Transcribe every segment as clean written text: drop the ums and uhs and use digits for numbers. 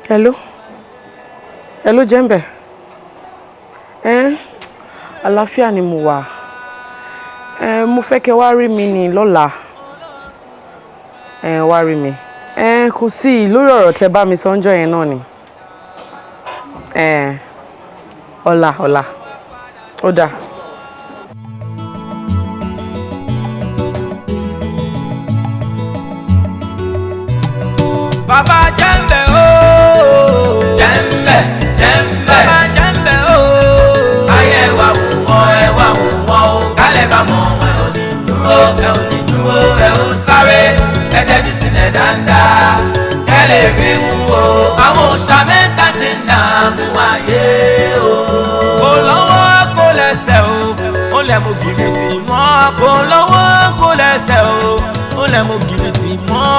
Hello. Hello, Jembe. Àlàáfíà ni mo wà. Mo fẹ́ kẹ́ wá rí mi ní lọ́la. Wá rí mi. Kò sí lórí ọ̀rọ̀ tẹ́ bá mi sọ ńjọ́ yẹn náà ni. Ọ̀la ọ̀la. Ó dáa. Bàbá Jẹ́mbẹ̀ ooo. Jẹ́mbẹ̀ Jẹ́mbẹ̀. Bàbá Jẹ́mbẹ̀ ooo. Ayé ẹ wá wò wọ́n, ẹ wá wò wọ́n o. Kálẹ̀ bá mọ̀ wọn, ẹ ò ní dúró, ẹ ò ní dúró, ẹ ò sáré. Ẹ dẹ́bi sílẹ̀ dáadáa. Ẹ lè rí mú o. Àwọn òòṣà mẹ́ta ti ń dààmú ayé o. Kò lọ́wọ́ kò lẹ́sẹ̀ o. Ó lẹ̀ mú gìrìtì mọ́. Kò lọ́wọ́ kò lẹ́sẹ̀ o. Ó lẹ̀ mú gìrìtì mọ́.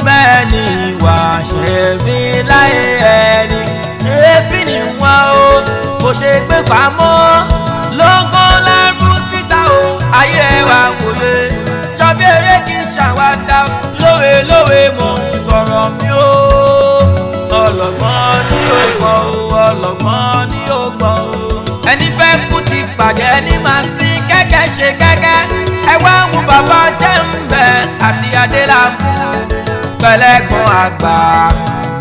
Bẹ́ẹ̀ ni ìwà ṣe fi láyé ẹni, èéfín ni wọ́n o, kò ṣe gbé pamọ́ lọ́gán lárú síta o. Ayé wa wòye jọbí eré kì í ṣàwádà, lówe lówe mò ń sọ̀rọ̀ mi o. Ọlọ́gbọ́n ni ó gbọ́ o, ọlọ́gbọ́n ni ó gbọ́ o. Ẹni fẹ́ kú ti pàdé, ẹni máa sin kẹ́kẹ́ ṣe kẹ́kẹ́. Ẹ wá ń wo bàbá Jẹ́mbẹ̀ àti Adélabú pẹ̀lẹ́gbọ́n àgbà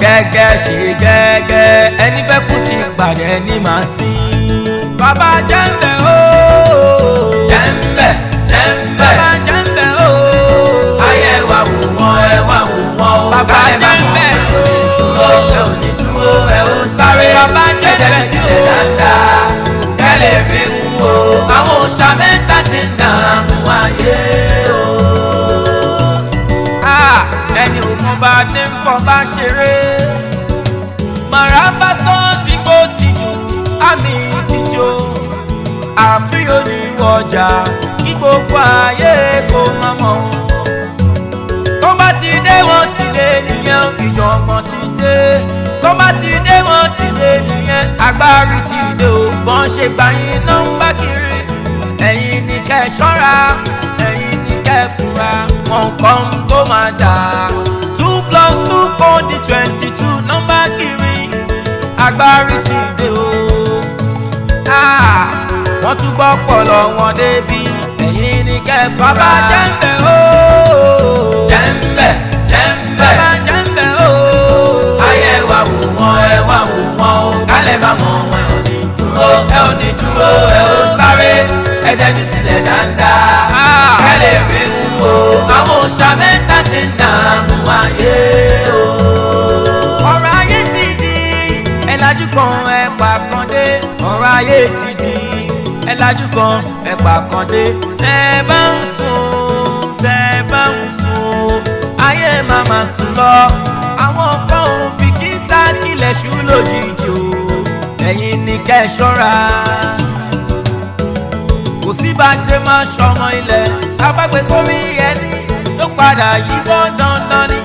gẹ́gẹ́ ṣe gẹ́gẹ́. Ẹni fẹ́ kú ti pàdé, ẹni máa sin. Bàbá Jẹ́mbẹ̀ ooo. Jẹ́mbẹ̀ Jẹ́mbẹ̀. Bàbá Jẹ́mbẹ̀ ooo. Ayé ẹ wá wò wọ́n, ẹ wá wò wọ́n o. Bàbá Jẹ́mbẹ̀ ooo. Ẹ ò ní dúró, ẹ ò sáré. Bàbá Jẹ́mbẹ̀ ooo. Sílẹ̀ dáadáa. Ẹ lè rí mú o. Àwọn òòṣà mẹ́ta ti ń dààmú ayé o. Ẹni ò mọ bá ní fọ́ bá ṣeré. Màràbá sọ tí kò tìjú, àmì títí o. Àfihàn ní wọjà kí gbogbo ayé kó má mọ̀. Tó bá ti dé wọ́n ti dé nìyẹn, ìjọ̀gbọ̀n ti dé. Tó bá ti dé wọ́n ti dé nìyẹn, agbárí ti dé o. Bọ́n ṣe gbà yín nọ́mbà kiri. Ẹ̀yin ni kẹ́ ẹ ṣọ́ra, ẹ̀yin ni kẹ́ ẹ fura. Wọn kàn tó máa dà. 2 + 2 kò di 22 nọ́mbà kiri. Agbárí ti dé o. Wọ́n tún gbọ́ pọ̀lọ̀ wọn débi. Ẹ̀yin ni kẹ́ ẹ fura. Bàbá Jẹ́mbẹ̀ ooo. Jẹ́mbẹ̀ Jẹ́mbẹ̀. Bàbá Jẹ́mbẹ̀ ooo. Ayé ẹ wá wò wọ́n, ẹ wá wò wọ́n o. Kálẹ̀ bá mọ̀ wọn, ẹ ò ní dúró, ẹ ò ní dúró, ẹ ò sáré. Ẹ dẹ́bi sílẹ̀ dáadáa. Ẹ lè rí mú o. Àwọn òòṣà mẹ́ta ti ń dààmú ayé o. Ọ̀rọ̀ ayé ti di ẹ̀làjú kan ẹ̀pà kan dé. Ọ̀rọ̀ ayé ti di ẹ̀làjú kan ẹ̀pà kan dé. Tẹ́ bá ń sùn, tẹ́ bá ń sùn, ayé máa ma sùn lọ. Àwọn kan ò bìkítà kílẹ̀ ṣú lójijì o. Ẹ̀yin ni kẹ́ ẹ ṣọ́ra. Kò sí bá a ṣe máa ṣọmọ ilẹ̀. Abágbé sórí ẹni ló padà yíbọn dandan ni.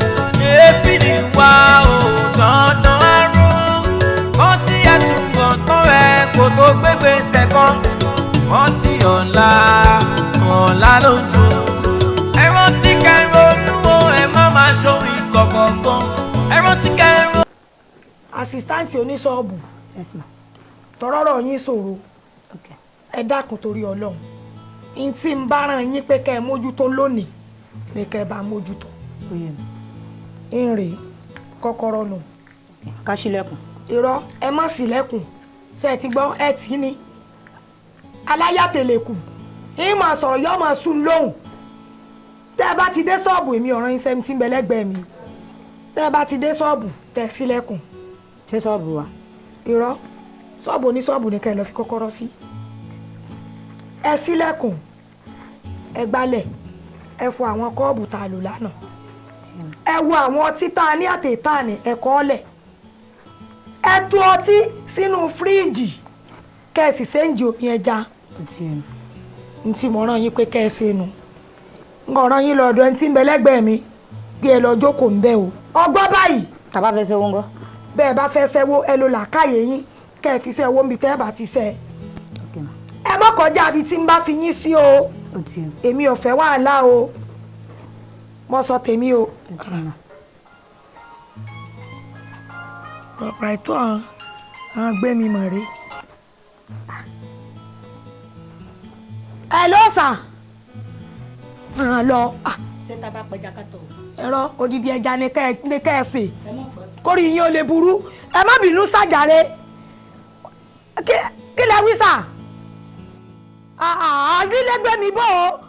Èéfín ni wá o, dandan àrùn. Wọ́n ti àtúbọ̀ tán ẹ kò tó gbégbé sẹ́kàn. Wọ́n ti ọ̀la ọ̀la lójú. Ẹ rántí kẹ́ ronú o, ẹ má máa ṣohun ìkọ̀kọ̀ kan. Ẹ rántí kẹ́ ronú. Àsìstáǹtì oníṣọ́ọ̀bù. Tọrọrọ yín ṣòro. Ẹ dákun torí Ọlọ́run. N tí ń bá ràn yín pé kẹ́ ẹ mójútó lónìí ni kẹ́ ẹ bá mójútó. Ń rè kọ́kọ́rọ́ nù. Ká ṣílẹ̀kùn. Irọ́, ẹ má ṣílẹ̀kùn. Ṣé ẹ ti gbọ́? Ẹ tì í ni. Aláyàtẹ̀lẹ̀kùn. Ń máa sọ̀rọ̀ yọ́ máa sún lóhùn. Tẹ́ ẹ bá ti dé ṣọ́ọ̀bù èmi ọ̀ràn yín sẹ́mi tí ń bẹ lẹ́gbẹ̀ẹ́ mi. Tẹ́ ẹ bá ti dé ṣọ́ọ̀bù tẹ́ ẹ ṣílẹ̀kùn. Ṣé ṣọ́ọ̀bù wa? Irọ́, ṣọ́ọ̀bù oníṣọ́ọ̀bù ni kẹ́ ẹ lọ fi kọ́kọ́rọ́ sí. Ẹ ṣílẹ̀kùn, ẹ gbálẹ̀, ẹ fọ àwọn kọ́ọ̀bù tá a lò lánàá. Ẹ wo àwọn ọtí tá a ní àtẹ̀tà ní ẹ̀kọ́ ọ̀lẹ̀. Ẹ tú ọtí sínú fíríìjì kẹ́ ẹ sì séǹjì omi ẹja. N tí mo rán yín pé kẹ́ ẹ ṣe nu. N kò rán yín lọ ọ̀dọ̀ ẹni tí ń bẹ lẹ́gbẹ̀ẹ́ mi bí ẹ lọ jókòó ń bẹ o. Ọgbọ́n báyìí. Tàbá fẹ́ ṣẹ́wó ńkọ́? Bẹ́ẹ̀ bá fẹ́ ṣẹ́wó, ẹ lo làákàyè yín kẹ́ ẹ fi ṣẹ́wó níbi tẹ́ ẹ bá ti ṣẹ́. Ẹ má kọjá ibi tí ń bá fi yín sí o. Èmi ò fẹ́ wàhálà o. Mo sọ tèmi o. Proprietor àwọn gbé mi mọ̀ rí. Ẹ ló sà lọ. Ṣé tá a bá pẹja ká tọ̀? Ẹ̀rọ odidi ẹja ni kẹ́ ẹ sè kórì yín ó lè burú. Ẹ má bínú sàjàre. Kí lẹ wí sà? Àgílégbé mi bò ó.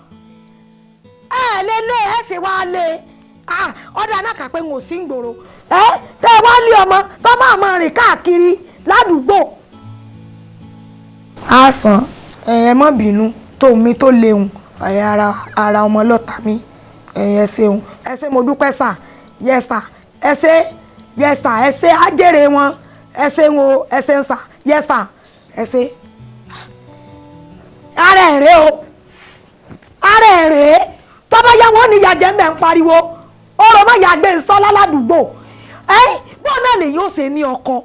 Ẹ lé lé ẹ sì wá lé. Ọ̀dà náà kà pé n ò sí ń gbòòrò. Ẹ tẹ́ ẹ wá lé ọmọ tó máa máa rìn káàkiri ládùúgbò. A sàn ẹ má bínú tó mi tó léwu ara ọmọ lọ́ta mi. Ẹ ṣeun, ẹ ṣé, mo dúpẹ́ sà. Yẹ sà, ẹ ṣé, yẹ sà, ẹ ṣé, á jèrè wọn. Ẹ ṣeun o, ẹ ṣeun sà, yẹ sà, ẹ ṣé. Ara ẹ̀ rèé o, ara ẹ̀ rèé. Tọ́ba yá wọn ní ìyá jẹ́ mbẹ́ ń pariwo ọ̀rọ̀ má yà gbé nsọ́lá ládùúgbò. Ẹ bọ́ọ̀ náà lè yóò ṣe ní ọkọ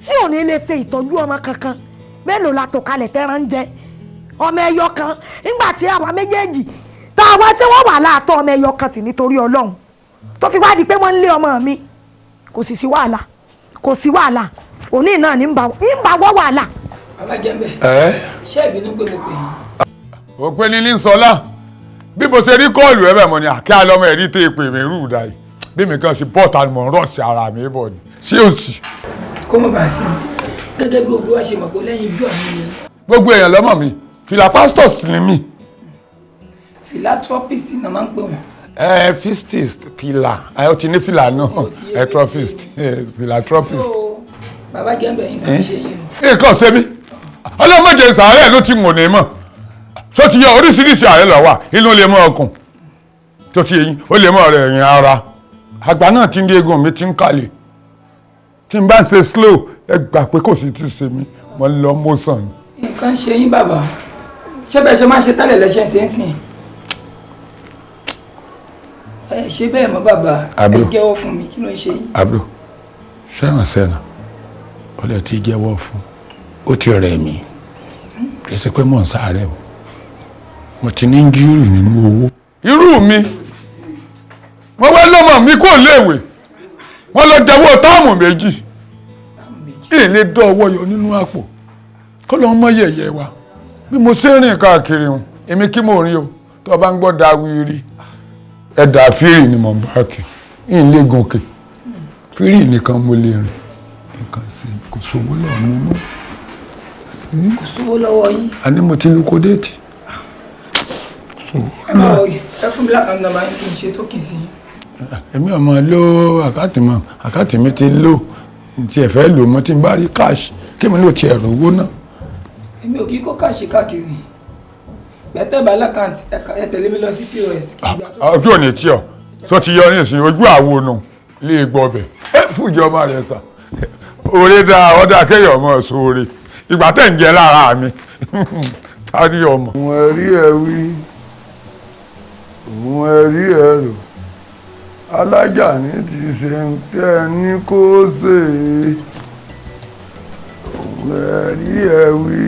tí ò ní lè ṣe ìtọ́jú ọmọ kankan. Mélòó la tò kalẹ̀ tẹ́ran ń jẹ ọmọ ẹyọ kan nígbà tí àwa méjèèjì tá a wá tí wọ́n wà láàtọ̀ ọmọ ẹyọ kan tì nítorí Ọlọ́run tó fi wá di pé wọ́n ń lé ọmọ mi. Kò sì sí wàhálà, kò sí wàhálà. Òní náà ní ń bá wọ́ wàhálà. Bàbá Jẹ́mbẹ̀, ṣé ìbínú pé mo pè yín? Ó pé ní Línsọlá bí mo ṣe rí kọ́ọ̀lù ẹ bẹ́ẹ̀ mo ní àkẹ́ àlọ́mọ ẹ̀rí tẹ́ ìpè mi rú ìdá yìí bí mi kàn ṣe bọ́ọ̀tà ni mò ń rọ̀ṣì ara mi bọ̀ ni ṣé ò sí. Kó mọ̀ bá sí mi gẹ́gẹ́ bí gbogbo wa ṣe mọ̀ pé lẹ́yìn ijó àwọn èèyàn. Gbogbo èèyàn lọ́mọ mi, fìlà pastors ni mí. Philanthropist náà máa ń pè wọ́n. Ẹ fistist fìlà ẹ ó ti ní fìlà náà, ẹ trophist, philanthropist. Bàbá Jẹ́mbẹ̀, yín kò ṣe yín o. Nǹkan ṣe mí, ọlọ́mọdé sàárẹ̀ ló ti mọ̀ ní mọ̀ tó ti yọ oríṣiríṣi ààrẹ lọ wà inú lè mọ ọkùn tó ti yẹn ó lè mọ ọ̀rẹ́ ẹ̀yìn ara àgbà náà ti ń dé egun mi ti ń kalẹ̀ tí n bá ń ṣe slow ẹ gbà pé kò sí ti ṣe mí mo lọ mo sàn. Nǹkan ṣe yín bàbá, ṣé bẹ́ẹ̀ ṣe máa ṣe tẹ́lẹ̀ lẹ́ṣẹ̀ ṣe ń sìn? Ẹ ṣe bẹ́ẹ̀ mọ́ bàbá, ẹ jẹ́wọ́ fún mi, kí ló ń ṣe yín? Àbúrò sẹ́ràn sẹ́ràn ó lè ti jẹ́wọ́ fún ó ti rẹ̀ mí kì í ṣe pé mò ń sáré o, mo ti ní gírì nínú owó. Irú mi wọ́n wá lọ́mọ mi kò léèwé wọ́n lọ jẹ́wọ́ táàmù méjì ìlé dọ́ ọwọ́ yọ nínú àpò kọ́ ló ń mọ yẹ̀yẹ́ wa bí mo ṣe ń rìn káàkiri hùn èmi kí mo rìn o tó o bá ń gbọ́ da wíìrì ẹ̀dà fírì ni mo ń bá kì í lè gòkè fírì nìkan mo lè rìn nǹkan sí kò sówó lọ́wọ́ mi mọ́. Kò sówó lọ́wọ́ yín. Àní mo ti lukodéètì. Ẹ máa wọ ẹ fún mi lákàntí nọ́mbà yín kí n ṣe tó kì í sí. Èmi ọmọ ló àkáǹtì mọ àkáǹtì mi ti lò tí ẹ fẹ́ lò mọ́ tí n bá rí cash kí mi ló ti ẹ̀rọ owó náà. Èmi ò kí kó káàṣì káàkiri gbẹ́tẹ̀ bá lákàntì ẹ tẹ̀lé mi lọ sí POS. Ojú ò ní tí ọ tó ti yọ ní ìsìn ojú àwo nù lè gbọ́ ọbẹ̀ ẹ fún ìjọba rẹ sà oore dáa ọ̀dà kéèyàn ọmọ sóore ìgbà tẹ̀ ń jẹ lára mi tani ọmọ. Òun ẹ̀rí ẹ wí, òun ẹ̀rí ẹ rò, Alájàní ti ṣe ń tẹ́ ní kó ṣe, òun ẹ̀rí ẹ wí,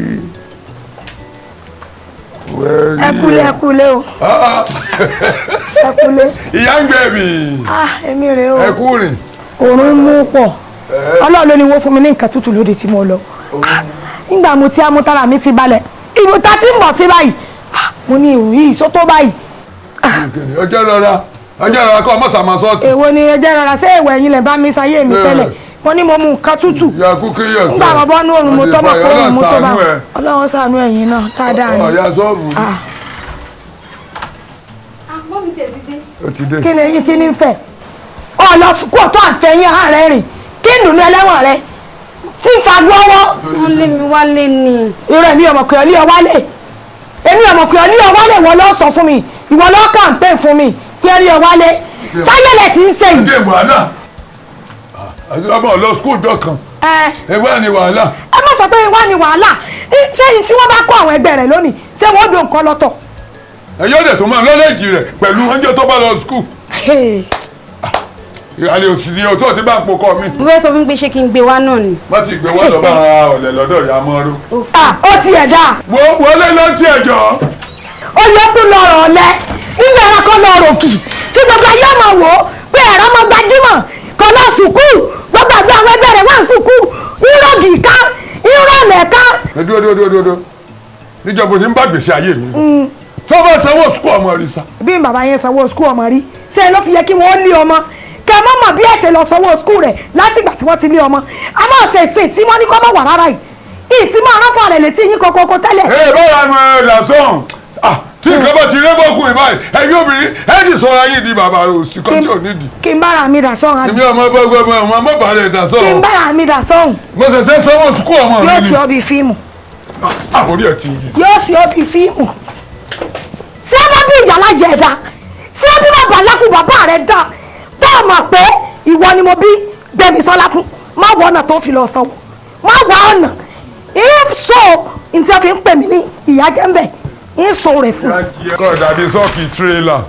òun ẹ̀rí ẹ kúlé, ẹ kúlé o, ẹ kúlé. Ìyá ń gbẹ mi. Èmi rèé o. Ẹ kú rìn. Òórùn mú pọ̀. Ọlọ́run ló ní wọ́n fún mi ní nǹkan tútù lóde tí mo lọ. Nígbà mo ti amútara mi ti balẹ̀, ìbùtá tí ń bọ̀ sí báyìí, mo ní ìrù yìí sótó báyìí. Ọjọ́ rọra, ọjọ́ rọra kọ́ ọmọ sàmọ́ sọ́ọ̀tì. Èwo ni ẹjẹ́ rọra? Ṣé èèwọ̀ ẹ̀yin lẹ̀ bá mi sáyé mi tẹ́lẹ̀? Wọ́n ní mo mu nǹkan tútù. Nígbà mo bọ́ nú òrùn mo tọ́ mọ̀ pé òrùn mo tó bá. Ọlọ́run ṣàánú ẹ̀yin náà dáadáa ni. Ọ̀ya sọ́ọ̀bù. Kí ni eyín kí ni ń fẹ́? Ọ̀lọ́ sùkú ọ̀tọ́ àfẹ́yìn àárẹ̀ rìn kí ń dùnú ẹlẹ́wọ̀n rẹ tí ń fagbó ọwọ́. Wọ́n lé mi wálé ni. Irọ́ èmi ọmọ pé ọ ní ọ wálé, èmi ọmọ pé ọ ní ọ wálé, ìwọ ló sọ fún mi, ìwọ ló kàǹpé fún mi pé ọ ní ọ wálé sáyẹ̀lẹ̀ tí ń ṣe yìí. Ṣé wàhálà ọmọ lọ skul jọ kan ẹ wá ní wàhálà. Ẹ má sọ pé wá ní wàhálà. Ṣé tí wọ́n bá kó àwọn ẹgbẹ́ rẹ̀ lónìí ṣé wọ́n dùn nǹkan lọ́tọ̀. Ẹ yóò dẹ̀ tó máa lọ́lẹ́jì rẹ̀ pẹ̀lú oúnjẹ tó bá lọ skul. Ìhàlẹ̀ òsì ni ọtọ́ ti bá ń pokọ mi. Mo fẹ́ sọ fún pé ṣé kí n gbé wá náà ni. Má ti gbé wá lọ bá ọ̀lẹ̀ lọ́dọ̀ ìyá mọ́rú. Ó ti ẹ̀ dáa. Wo wọlé ló ti ẹ̀ jọ. Ó yẹ tó lọ́rọ̀ ọ̀lẹ nígbà ẹ̀rọ kan lọ́rọ̀ òkì tí gbogbo ayé ọmọ wò ó pé ẹ̀rọ ọmọ gbajúmọ̀ kọ́ lọ sùkúù gbogbo Ọgbàgbé àwọn ẹgbẹ́ rẹ̀ wá ń sùkú ìrọ̀gì ká ìrọ̀lẹ̀ ká. Ẹ dúró dúró dúró dúró níjọba tí ń bá gbèsè ayé mi tó bá sanwó sukú ọmọ rí sa. Bí bàbá yẹn sanwó sukú ọmọ rí, ṣé ló fi yẹ kí wọ́n lé ọmọ kẹ mọ́ mọ̀ bí ẹ̀ṣẹ̀ lọ sanwó sukú rẹ̀ látìgbà tí wọ́n ti lé ọmọ? Àmọ́ ọ̀sẹ̀ ìsìn tí wọ́n ní kọ́ mọ̀ wà rárá yìí ìtì máa rán fún àrẹ̀ létí yín kókókó tẹ́lẹ̀. Ẹ báwa ni ẹ dà sọ̀hún tí nǹkan bá ti rébọ̀kùn báyìí, ẹ̀yin obìnrin ẹ sì sọ̀rọ̀ ayé di bàbá òsì kan tí ò ní di. Kí n bára mi dà sọ̀hún. Èmi ọmọ bá gbọ́ ọmọ ọmọ bá rẹ̀ dà sọ̀hún. Kí n bára mi dà sọ̀hún. Mo ṣẹ̀ṣẹ̀ sanwó sukú ọmọ mi ni. Yóò ṣe ọ́ bíi fíìmù. Àkórí ẹ̀ ti yí. Yóò ṣe ọ́ bíi fíìmù. Tí ẹ bá bí ìyálà jẹ ẹ̀dá, tí ẹ bí bàbá alákùn bàbá rẹ̀ dá, tó o mọ̀ pé ìwọ ni mo bí Gbémisọ́lá fún, má wọ ọ̀nà tó fi lọ sanwó, má wọ ọ̀nà. If so, n tí a fi ń pè mí ní ìyá jẹ́ńbẹ̀, ń sọ rẹ̀ fún. Kọ́ dàbí sọ́ọ̀kì tírélà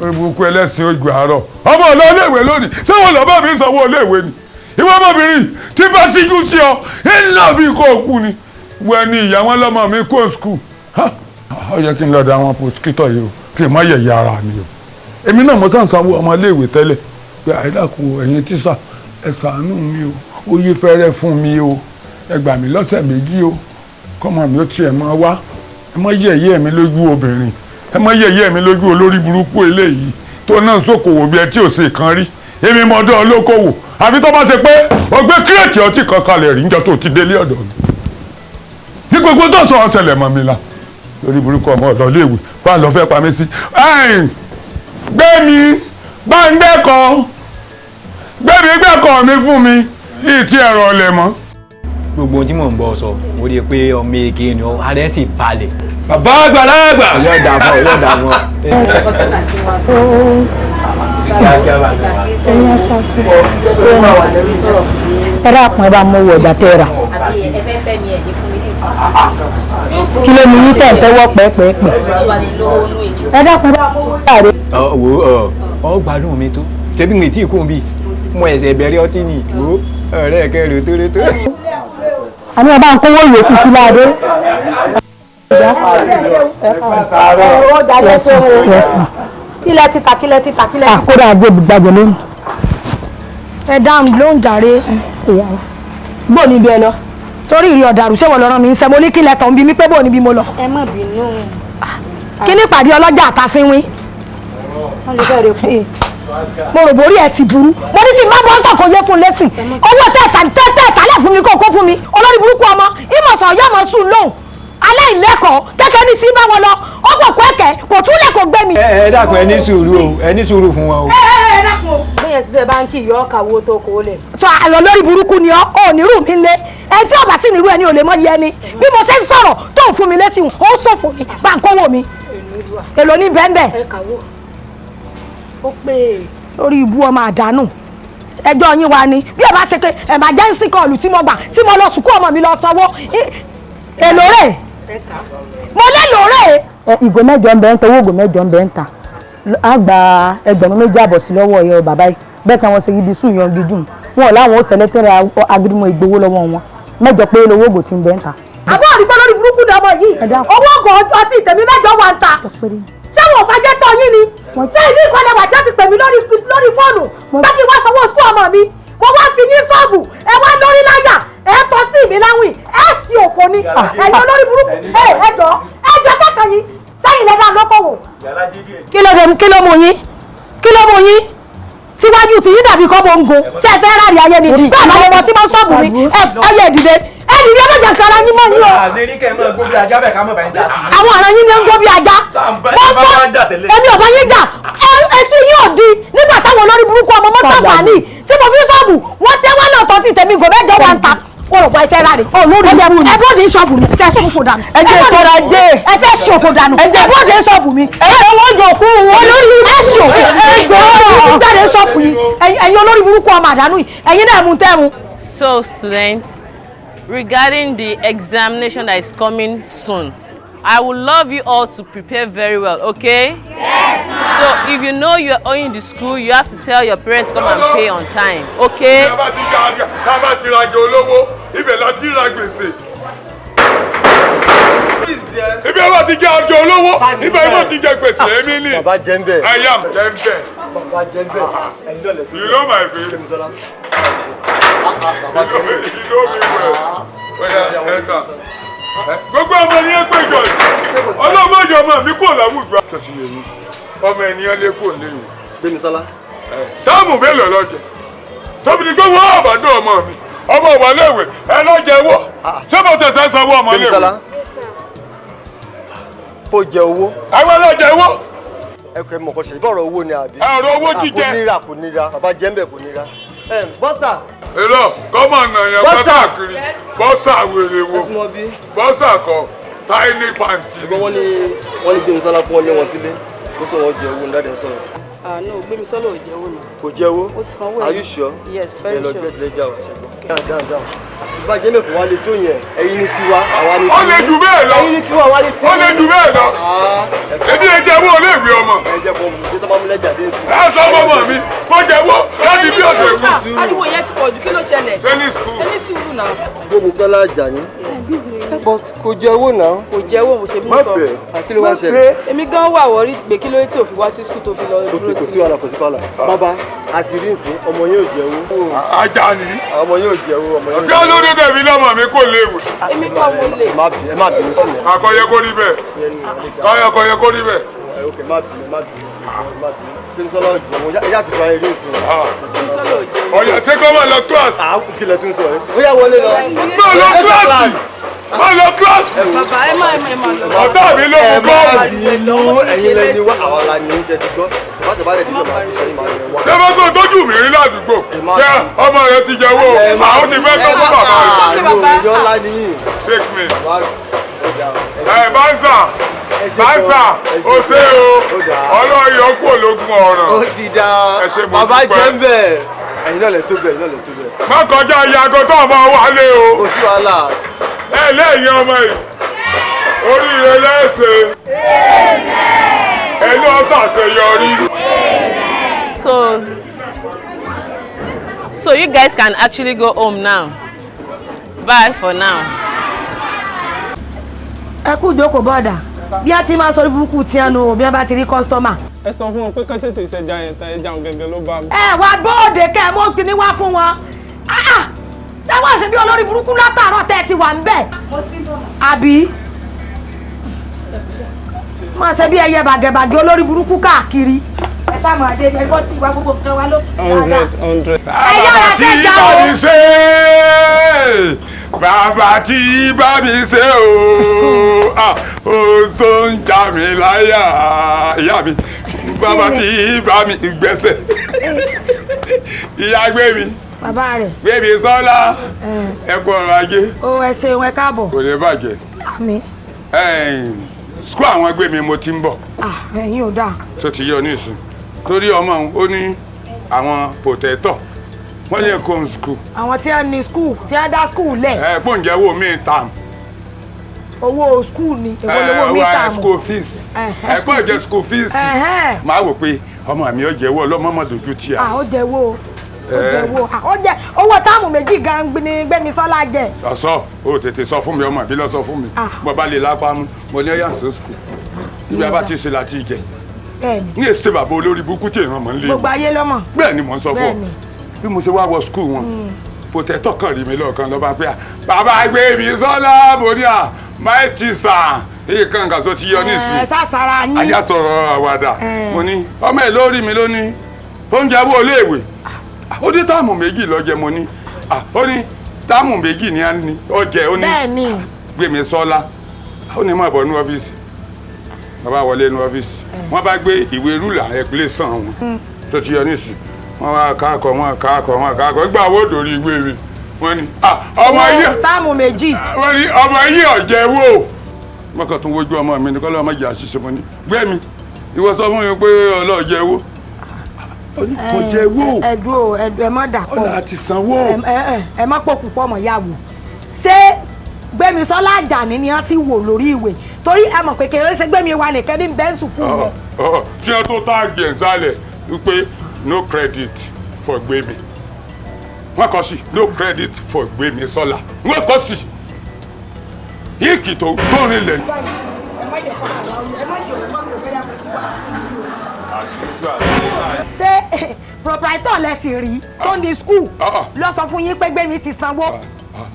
ibùkún ẹlẹ́sìn ojú àárọ̀ ọmọ ọ̀lọ́ iléèwé lónìí, ṣé wọn lọ́ọ́ bá mi sanwó iléèwé ni? Ìwọ ọmọbìnrin tí bá síjú sí ọ ńlá bí kò kú ni wọ́n ní ìyá wọn lọ́mọ mi kó skul. Ó yẹ kí n lọ́ọ́ da àwọn pòsíkítọ̀ yìí o, kí n má yẹ̀yẹ́ ara mi o. Èmi náà mo sàn sanwó ọmọ iléèwé tẹ́lẹ̀ pé àìdàkù ẹ̀yin tíṣà ẹ ṣàánú mi o, ó yí fẹ́rẹ́ fún mi o, ẹ gbà mí lọ́sẹ̀ méjì o, kọ́mọ mi ó tiẹ̀ máa wá. Ẹ má yẹ̀yẹ́ mi lójú obìnrin, ẹ má yẹ̀yẹ́ mi lójú olórí burúkú eléyìí tó náà ń ṣòkòwò bí ẹ tí ò ṣe kan rí. Èmi mọ̀ọ́dọ́ olókòwò àfi tó bá ṣe pé o gbé kírètì ọtí kan kalẹ̀ rí níjọ́ tó ti délé ọ̀dọ̀ mi ní gbogbo tó sọ ọ̀sẹ̀lẹ̀ mọ́ mi la. Lórí burúkú ọmọ ọ̀dọ́ léèwé wà lọ fẹ́ pa mí sí. Gbé mi bá ń gbẹ́kọ̀, gbé mi gbẹ́kọ̀ mi fún mi ìtì ẹ̀rọ ọ̀lẹ̀ mọ́. Gbogbo ohun tí mò ń bọ̀ sọ, ó rí i pé ọmọ ege ni ọ, ara ẹ̀ sì balẹ̀. Bàbá àgbàlagbà. Yóò dà fún ọ, yóò dà fún ọ. Ẹ dákun, ẹ bá mú owó ọjà tẹ́ ra. Kí ló mú yín tẹ̀ ń tẹ́wọ́ pẹ́ẹ́pẹ́ẹ́pẹ́? Ẹ dákun, ẹ bá mú owó ọjà rẹ. Wo ọ gbádùn mi tó tẹbí mi tí kò ń bì mo ẹsẹ̀ bẹ̀rẹ̀ ọtí ni wo ọ̀rẹ́ kẹrù tórótó. Àní ọba ń kówó ìyókù tí láadé. Kílẹ̀ títà, kílẹ̀ títà, kílẹ̀ títà. Àkódà ajé gbàjẹ́ lónìí. Ẹ dáhùn ló ń jàre. Bó ni ibi ẹ lọ? Sórí ìrì ọ̀dàrú ṣé wọ́n lọ rán mi ń sẹ́, mo ní kílẹ̀ tọ̀ ń bí mi pé bó ni bí mo lọ. Ẹ má bínú. Kí ní ìpàdé ọlọ́jà àtàsínwín? Mo rò borí ẹ ti burú. Mo ní tí n bá bọ́ sọ̀kò yé fún lẹ́sìn. Owó tẹ̀tà tẹ̀tà lẹ̀ fún mi kó fún mi. Olórí burúkú ọmọ, ìmọ̀sán yóò mọ̀ sùn lóhùn. Aláìlẹ́kọ̀ọ́ kẹ́kẹ́ ní tí bá wọn lọ, ó pọ̀ kó ẹ̀kẹ́, kò tún lẹ̀ kò gbé mi. Ẹ dákun, ẹ ní sùúrù o, ẹ ní sùúrù fún wọn o. Ẹ dákun o. Bẹ́ẹ̀ ṣiṣẹ́ báńkì yọ kàwé tó kó lẹ̀. Sọ àlọ́ lórí burúkú ni ọ́, ò ní rú mi lé. Ẹ tí ọ̀bà sì nírú ẹni ò lè mọ iye ẹni. Bí mo ṣe ń sọ̀rọ̀ tó ń fún mi létí, ó ṣòfò ni, bá ń kówó mi. Èlò ní bẹ́ẹ̀. Ẹ kàwó. Ó pé. Lórí ibú ọmọ àdánù ẹjọ́ yín wa ni bí ẹ bá ṣe pé emergency call tí mo gbà tí mo lọ sùkú ọmọ mi lọ sanwó èlò rẹ̀ mo lélò rẹ̀. Ìgò mẹ́jọ ń bẹ ń ta, owó ìgò mẹ́jọ ń bẹ ń ta, á gba 2,500 sí lọ́wọ́ ọ̀yọ́ bàbá yìí bẹ́ẹ̀ kan wọ́n ṣe ibi sùn yan gídùn wọn ò láwọn ó sẹlẹ́tẹ̀rẹ̀ agídímọ̀ ìgbowó lọ́wọ́ wọn mẹ́jọ pé lówó ògò tí ń bẹ ń ta. Àbọ̀ àdìgbò lórí burúkú ni ọmọ yìí, owó ògò ọtí tèmi mẹ́jọ wà ń ta, ṣé wọn ò fàjẹ́ tọ́ yín ni? Ṣé ìlú ìkọlẹ̀ wà tí a ti pè mí lórí fóònù pé kí n wá sanwó sukú ọmọ mi? Mo wá fi yín ṣọ́ọ̀bù, ẹ wá lórí láyà, ẹ tọ́ tí mi láwìn, ẹ sì òfò ni ẹ̀yin olórí burúkú. Ẹ jọ ẹ jọ kẹ́kọ̀ọ́ yín sẹ́yìn lẹ́dá lókòwò. Kí ló dé? Kí ló mú yín? Kí ló mú yín? Tíwájú tí yín dàbí kọ́ bóńgó, ṣé ẹ fẹ́ ráàrí ayé ni? Bẹ́ẹ̀ bá wọn tí mo ń ṣọ́ọ̀bù mi, ẹ yẹ dìde, ẹ dìde, ẹ má jẹ́ kára yín mọ́ yín o. Àwọn ará yín ni ń gbó bí ajá. Wọ́n gbọ́ èmi ò bá yín jà, etí yín ò di nígbà táwọn olórí burúkú ọmọ mọ́tàfàní tí mo fi ṣọ́ọ̀bù wọ́n tẹ́ wọ́n náà tọ́ ti tèmi gò mẹ́jọ wà ń ta. Wọ́n rò pa ìfẹ́ rárẹ̀. Olórí ibú ni. Ẹ bóde ṣọ́ọ̀bù mi. Ẹ fẹ́ ṣòfò dànù. Ẹ jẹ́ ìfọ́ra jẹ́. Ẹ fẹ́ ṣòfò dànù. Ẹ bóde ṣọ́ọ̀bù mi. Ẹ wọ́n jọ kú wọn. Olórí ẹ ṣòfò. Ẹ gbọ́ jáde ṣọ́ọ̀bù yìí. Ẹ̀yin olórí burúkú ọmọ àdánù yìí. Ẹ̀yin náà mú tẹ́mu. So students, regarding the examination that is coming soon, I would love you all to prepare very well, okay? Yes, ma'am. So if you know you're owing the school, you have to tell your parents to come and pay on time, okay? Tá bá ti rajà olówó, ibẹ̀ la ti ra gbèsè. Ibi ẹ bá ti jẹ àjọ olówó, ibẹ̀ ẹ bá ti jẹ gbèsè, èmi ni. Bàbá jẹ́ ń bẹ̀. Ẹ̀yà jẹ́ ń bẹ̀. Bàbá jẹ́ bẹ́ẹ̀ ẹ̀yin náà lẹ tó bẹ́ẹ̀. You know my face. Gbémisọ́lá. You know me well. Oya ẹ ta. Gbogbo ọmọ ni ẹ péjọ yìí. Ọlọ́mọdé ọmọ mi kò láwùjọ. Tó ti yé yín. Ọmọ ènìyàn lé kò léwu. Gbémisọ́lá. Táàmù mélòó lọ́jẹ̀? Tóbi ni gbogbo ọ̀bàdàn ọmọ mi. Ọmọ wà léwe ẹ lọ́jẹ̀ wọ́. Ṣé mo tẹ̀sẹ̀ sanwó ọmọ léwe? Gbémisọ́lá. Kó jẹ owó. Àwọn ọlọ́jẹ̀ wọ́. Ẹ kò mọ̀ kọ́ ṣe ìbọ̀rọ̀ owó ni àbí. Ọ̀rọ̀ owó jíjẹ. Kò nira kò nira bàbá jẹ́ ń bẹ̀ kò nira. Bọ́sà. Èlò kọ́mọ̀ nà yẹn bá káàkiri. Bọ́sà wèrè wo. Bọ́sà kọ tiny panty. Ṣùgbọ́n wọ́n ní wọ́n ní Gbémisọ́lá kó wọ́n lé wọn sílé. Ó sọ wọ́n jẹ owó ní dáadé sọ̀rọ̀. Ah no, Gbémisọ́lá ò jẹ owó náà. Kò jẹ owó? Ó ti sanwó ẹ̀. Are you sure? Yes, very Ẹ lọ sure. gbé lẹ́jà ọ̀ ṣẹ́gbọ́n. Down down down. Ìbàjẹ́ mẹ́fọ̀ wá lè tó yẹn. Ẹ̀yin ni tiwa, àwa ni Ó lè jù bẹ́ẹ̀ lọ. Ẹ̀yin ni tiwa, àwa ni tiwa. Ó lè jù bẹ́ẹ̀ lọ. Ebi ẹ jẹ owó iléèwé ọmọ. Ẹ jẹ́ kó mú ṣé tó bá mú lẹ́jà dé sí. Ẹ sọ fọmọ mi, kó jẹ owó láti bí ọ̀sẹ̀ kù. Ariwo yẹn ti pọ̀ jù, kí ló ṣẹlẹ̀? Ṣé ní sùkúl? Ẹ ní sùúrù náà. Gbémisọ́lá Àjàní. But kò jẹ owó náà. Kò jẹ owó, mo ṣe mú Má sọ. bẹ̀, à, kí ló wá ṣẹlẹ̀? Èmi gan wà wọ́rí pé kí ló dé tí ò fi wá sí skul tó fi lọ dúró Ok, kò sí. sí wàhálà, kò sí wàhálà. Bàbá, a ti rí nsìn, ọmọ yóò jẹ owó. Àjàní. Ọmọ yóò jẹ owó, ọmọ yóò Kí ló dé tẹ̀mí lọ́mọ mi kò léwu? Èmi kọ́ mo lè. Ẹ má bínú sí yẹn. Àkọyẹ kó rí bẹ́ẹ̀. Kọ́yẹ kó rí bẹ́ẹ̀. Ok, má bínú, má bínú, má bínú. Gbémisọ́lá ò jẹ owó, yá ti fa eré ìsìn. Gbémisọ́lá ò jẹ owó. Ọ̀yà tí kò máa lọ kíláàsì. Kí lẹ tún sọ yìí? Ó yá wọlé lọ. Máa lọ kíláàsì. Máa lọ kíláàsì. Bàbá ẹ má ẹ má lọ. Ọ̀tá mi ló mú Ẹ má kọ́ọ̀bù. bínú, ẹ̀yin lẹni wá, àwa la ní oúnjẹ ti gbọ́. Bàtà bá lẹ̀ dídọ̀ máa fi sẹ́yìn máa yẹ wá. Ṣé bá kò tójú mi rí ládùúgbò? Ṣé ọmọ rẹ ti jẹ owó? Àwọn ti fẹ́ tó fún bàbá rẹ. Ìyọ́ ńlá nìyí. Shake me. Ẹ bánsà bánsà o ṣe o Ọlọ́run yọ kúrò lógún ọ̀ràn. Ó ti dáa. Ẹ ṣé mo Bàbá dúpẹ́. jẹ́ ń bẹ̀. Ẹ̀yin náà lẹ tó bẹ̀, ẹ̀yin náà lẹ tó bẹ̀. Má kọjá ìyàgò tó ọmọ wálé o. Kò sí wàhálà. Ẹ lẹ́yìn ọmọ yìí oríire lẹ́sẹ̀. Ẹ lọ́ ṣàṣeyọrí. So you guys can actually go home now. Bye for now. Ẹ kú ìjókòó bọ́ọ̀dà bí a ti máa sọ burúkú tí ẹnu o bí a bá ti rí kọ́sítọ́mà. Ẹ sọ fún wọn pé kán ṣètò ìṣẹ̀já yẹn tán, ẹja òun gẹ́gẹ́ ló bá mi. Ẹ wá bóòdè kẹ́ ẹ mọ́ kíní wá fún wọn. Ẹ wá ṣe bí olórí burúkú látàárọ̀ tẹ́ ẹ ti wà ń bẹ̀. Àbí máa ṣe bí ẹyẹ bàgẹ̀bàgẹ̀ olórí burúkú káàkiri. Ẹ sáà máa dé ẹ gbọ́ tí ìwà gbogbo nǹkan wa ló tún dáadáa. 100 100. Ẹ yára Tí ṣẹ́jà bá o. mi ṣe bàbá tí bá mi ṣe o ohun tó ń já mi láyà ìyá mi bàbá tí bá mi gbẹ́sẹ̀ ìyá gbé mi Bàbá rẹ̀ gbé mi sọ́lá ẹ kú ọrọ̀ ajé o ẹ ṣeun ẹ káàbọ̀. kò lè bàjẹ́. Àmín. Skul àwọn gbé mi mo ti ń bọ̀ Ẹ̀yin ò dáa. tó ti yọ nísìn torí ọmọ òun ó ní àwọn pòtẹ́tọ̀ wọ́n lè kó skul Àwọn tí wọ́n ní skul tí wọ́n dá skul lẹ̀ ẹ pọ́ǹjẹ́ wo mi tàm owó skul ni èwo lówó mi ẹ tààmù. school fees ẹ pọ́ǹjẹ́ school fees máa wò pé ọmọ mi ò jẹ́wọ́ ọlọ́mọ dojú tí a Ó jẹ owó ó jẹ owó ó jẹ owó táàmù méjì gan ni Gbémisọ́lá jẹ. ọ̀sọ́ o tètè sọ fún mi ọmọ mi lọ sọ fún mi mo bá lè lápá mú mo ní ọyà sí skul ibi a bá ti ṣe láti jẹ Bẹ́ẹ̀ni ní èsì bàbá olórí burúkú tí èèyàn mọ̀ ń lé gbogbo ayé lọ́mọ. bẹ́ẹ̀ ni mò ń sọ fún ọ Bẹ́ẹ̀ni. bí mo ṣe wá wọ skul wọn pòtẹ́tọ̀ kan rí mi lọ́ọ̀kan lọ́ba pé bàbá gbé mi sọ́lá mo ní à my teacher nǹkan nǹkan tó ti yọ nísìnyí Ẹ sásara yín. ajá sọ̀rọ̀ àwàdà mo ní ọmọ ẹ̀ lórí mi lónìí tó ń jẹ́ owó iléèwé ó ní táàmù méjì lọ́jẹ́ mo ní ó ní táàmù méjì ní á ní ọjẹ́ ó ní Bẹ́ẹ̀ni gbé mi sọ́lá ó ní mọ̀ bọ̀ ní ọ́fíìsì bàbá wọlé ní ọ́fíìsì wọ́n bá gbé ìwé rúlà ẹ̀kúlẹ̀sán wọn tó ti yọ nísìnyí wọ́n wá káàkọ́ wọ́n káàkọ́ wọ́n káàkọ́ gbà owó dòrí ìwé mi wọ́n ní ọmọ yìí táàmù méjì. Wọ́n ní ọmọ yìí ọ̀jẹ̀ wò wọ́n kàn tún wojú ọmọ mi ní kọ́lọ́ ọmọ jẹ́ àṣìṣe mo ní gbé mi ìwọ sọ fún mi pé ọlọ́ọ̀jẹ̀ wò kò jẹ́ wò. Ẹ dúró ẹ má dà pọ̀. Ọ̀nà àti sanwó. Ẹ má pọ̀ púpọ̀ mọ̀ yá wò. Ṣé Gbémisọ́lá Àjàní ni wọ́n sì wò lórí ìwé torí ẹ mọ̀ pé kèrè ṣe Gbémi wa nìkan ní bẹ́ẹ̀ sùkúù wọn. Tí wọ́n tó táàgì ẹ̀ ń sálẹ̀ wípé no credit for Gbémi wọ́n kọ sí no credit for Gbémisọ́lá wọ́n kọ sí yíkì tó rinlẹ̀. Ṣé Proprietor lẹ sì rí tó ní school lọ sọ fún yín pé Gbémi ti sanwó.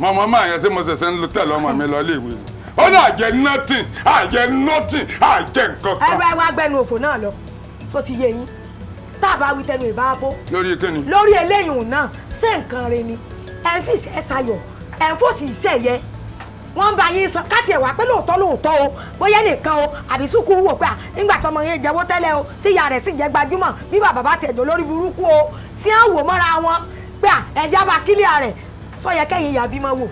Mọ̀mọ́ máa yẹn, ṣé mo ṣẹ̀ṣẹ̀ ń tẹ̀lé ọmọ mi lọ ilé ìwé ni? Ó ní àjẹ nothing, àjẹ nothing, àjẹ nǹkan kan. Ẹrọ ẹ wá gbẹnu òfò náà lọ, tó ti yé yín, tá a bá wí tẹnu ìbá bó. Lórí kíni? Lórí eléyìí náà, ṣé nǹkan rẹ ni ẹ ń fìṣẹ́ ẹ ṣayọ̀, ẹ ń fòsì iṣẹ́ yẹ wọ́n ń bá yín san? Káàtì ẹ̀ wá pé lóòótọ́ lóòótọ́ o, bóyá nìkan o àbí sùkú wò pé à nígbà tọmọ yẹn jẹ́wọ́ tẹ́lẹ̀ o, tí ìyá rẹ̀ sì jẹ́ gbajúmọ̀, bí bàbá bá tiẹ̀ jọ lórí burúkú o, tí wọ́n wò mọ́ra wọn pé à ẹ̀já bá kílíà rẹ̀, sọ yẹ kẹ́yìn ìyá bímọ wò.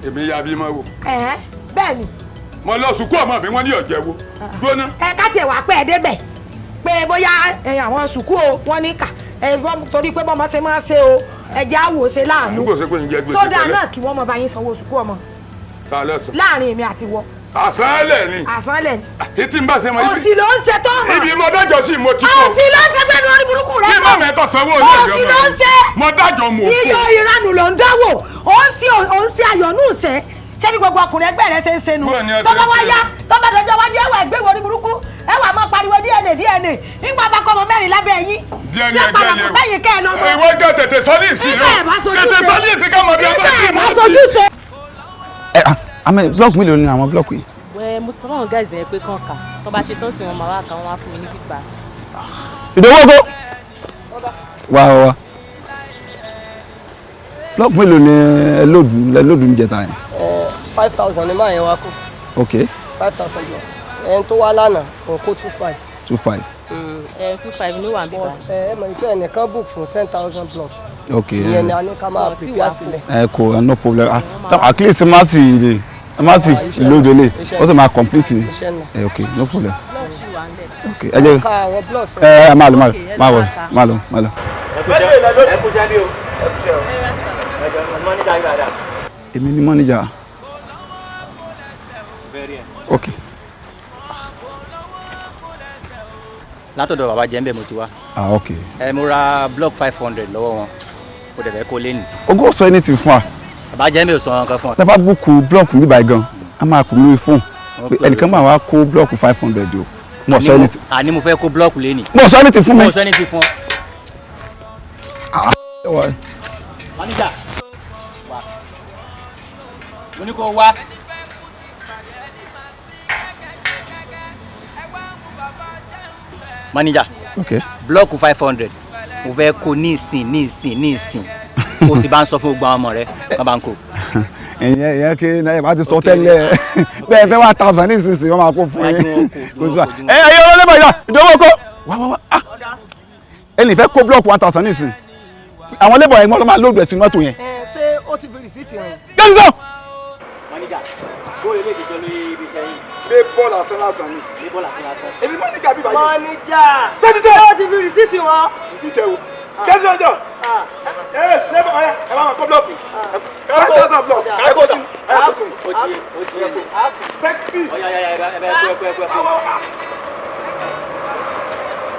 Èmi ya bímọ wò? Ẹ̀hẹ́n, bẹ́ẹ̀ ni. Mo lọ sùkú ọmọ mi, wọ́n ní ọ̀jẹ̀ wo gbóná. Ẹ káàtì ẹ̀ wá pé ẹ débẹ̀ pé bóyá àwọn sùkú o, wọ́n ní kà ẹ torí pé bọ́mọ ṣe máa ṣe o, ẹ̀jẹ̀ á wò ṣe láàánú. Àdúgbò ṣe pé ń jẹ gbèsè sódà tẹ́lẹ̀. Náà kí wọ́n mọ bá yín sanwó sùkú ọmọ. Ta lẹ́sàn? Láàrin èmi àti wọ. Àsánlẹ̀ ni. Àsánlẹ̀ ni. Títí n bá ṣe mọ ibi. Òsì ló ń ṣe tó mọ̀. Ibi mo dájọ́ sí mo ti kọ́. Òsì ló ń ṣe, gbẹ́nu orí burúkú rẹ. Kí má mẹ́tọ̀ sanwó ilé ìwé Òsì ọmọ ló ń mi. ṣe. Mo dájọ́ mo kó. Iyọ̀ ìranù ló ń dáwò, ó ń ṣe àyọ̀nù ṣe. Ṣé bí gbogbo ọkùnrin ẹgbẹ́ rẹ ṣe ń ṣe nu? Bóò ni ẹ Tó ṣe bá ń wá ṣe? yá, tó bá dọjọ́ wájú, ẹwà ẹgbẹ́ orí burúkú, ẹwà máa pariwo DNA DNA nígbà bá kọ́ ọmọ mẹ́rin lábẹ́ yín. DNA Ṣé padà DNA. kò kẹ́yìn kẹ́ ẹ lọ́mọ? Ìwọ jẹ́ tètè sọ ní ìsìn Nígbà ẹ̀ bá sojú tètè ṣe. sọ ní ìsìn ká mọ̀ bí ọba Nígbà sí ẹ̀ bá mọ̀ sojú sí. ṣe. Ẹ àmì block mélòó ni àwọn block yìí? Wẹ́ mo sọ fáwọn guys yẹn pé kàn kà, tó bá ṣe tán sí, wọn máa wá kà, wọn wá fún mi ní feedback. Ìdòwò kó wá wá wá, block mélòó ni ẹ load ń jẹta yẹn? 5,000 ni máa yẹn wá kó. Ok. 5,000 block. Ẹni tó wá lánàá, òun kó 2,500. 2,500. Ẹ 2,500 ló wà níbí báyìí. Ẹ mọ̀ pé ẹnìkan book fún 10,000 blocks. Ok. Ìyẹn ni a ní ká máa Ọ̀, tí prepare wàá sílẹ̀. Ẹ kò, no problem. Ah, at least má sì load ele, ó sì máa complete. Iṣẹ́ ńlá. Ẹ ok, no problem. Block ṣì wà ńlẹ̀. Ok, ẹ jẹ́ Ká àwọn blocks. ẹ máa lọ, máa lọ, Ok, ẹ máa wọ lọ ká. Máa lọ, máa lọ. Ẹ kú jẹ́ bí o. Ẹ kú jẹ́ o. Ẹ jẹ́ mọ́níjà yìí dáadáa. Èmi ni manager. Ok. Látọ̀dọ̀ bàbá jẹ́ ń bẹ̀ mo ti wá. Ah, ok. Ẹ mo ra block 500 lọ́wọ́ wọn, mo dẹ̀ fẹ́ kó lé nì. Ogo sọ anything fún wa? Bàbá jẹ́ ń bẹ̀ ò sọ nǹkan fún ọ. Tá a bá book block mi báyìí gan, a máa kù lórí fóònù pé ẹnìkan máa wá kó block 500 o. Mo sọ anything. Àní mo fẹ́ kó block lé nì. Mo sọ anything fún mi. Mo sọ anything fún ọ. Ah, Manager, wá, mo ní kó wá. Manager. Ok. Block 500 mo fẹ́ kó ní ìsìn, ní ìsìn, ní ìsìn. Kó o sì bá ń sọ fún gbogbo àwọn ọmọ rẹ kán bá ń kó. Ìyẹn kí ẹ bá ti sọ tẹ́lẹ̀ bẹ́ẹ̀, fẹ́ 1,000 ní ìsinsìnyí, wọ́n máa kó fún yín, kò sí wa. Ẹ ẹ yọ ọlọ́lẹ́bọ̀ yìí, ìdánwò kó wá wá wá. Ah, ẹnì fẹ́ kó block 1,000 ní ìsìn, àwọn labour yẹn wọ́n ló máa load ẹ̀ sínú mọ́tò yẹn. Ẹ ṣé ó ti fi receipt hàn? Gẹ́gẹ́. Manager, bóyá ilé ìdíjọ lórí ibi iṣẹ́ yìí. Lé bọ́ọ̀lù asán lásán ni. Lé bọ́ọ̀lù asán lásán. Èmi manager bíbá yìí. Manager, Gbẹ́dí sọ. ṣé ó ti fi receipt wọn? Receipt ẹ̀ wò. Gẹ́gẹ́ sọ. Ẹ labour ọ̀yà, ẹ bá wọn kó block 1,000 block, ẹ kó sí, ẹ kó sí. Ó ti yé, ó ti yé. Secretary. Ọ̀yà ọ̀yà, ẹ bá ẹ kó, ẹ kó, ẹ kó, ẹ kó.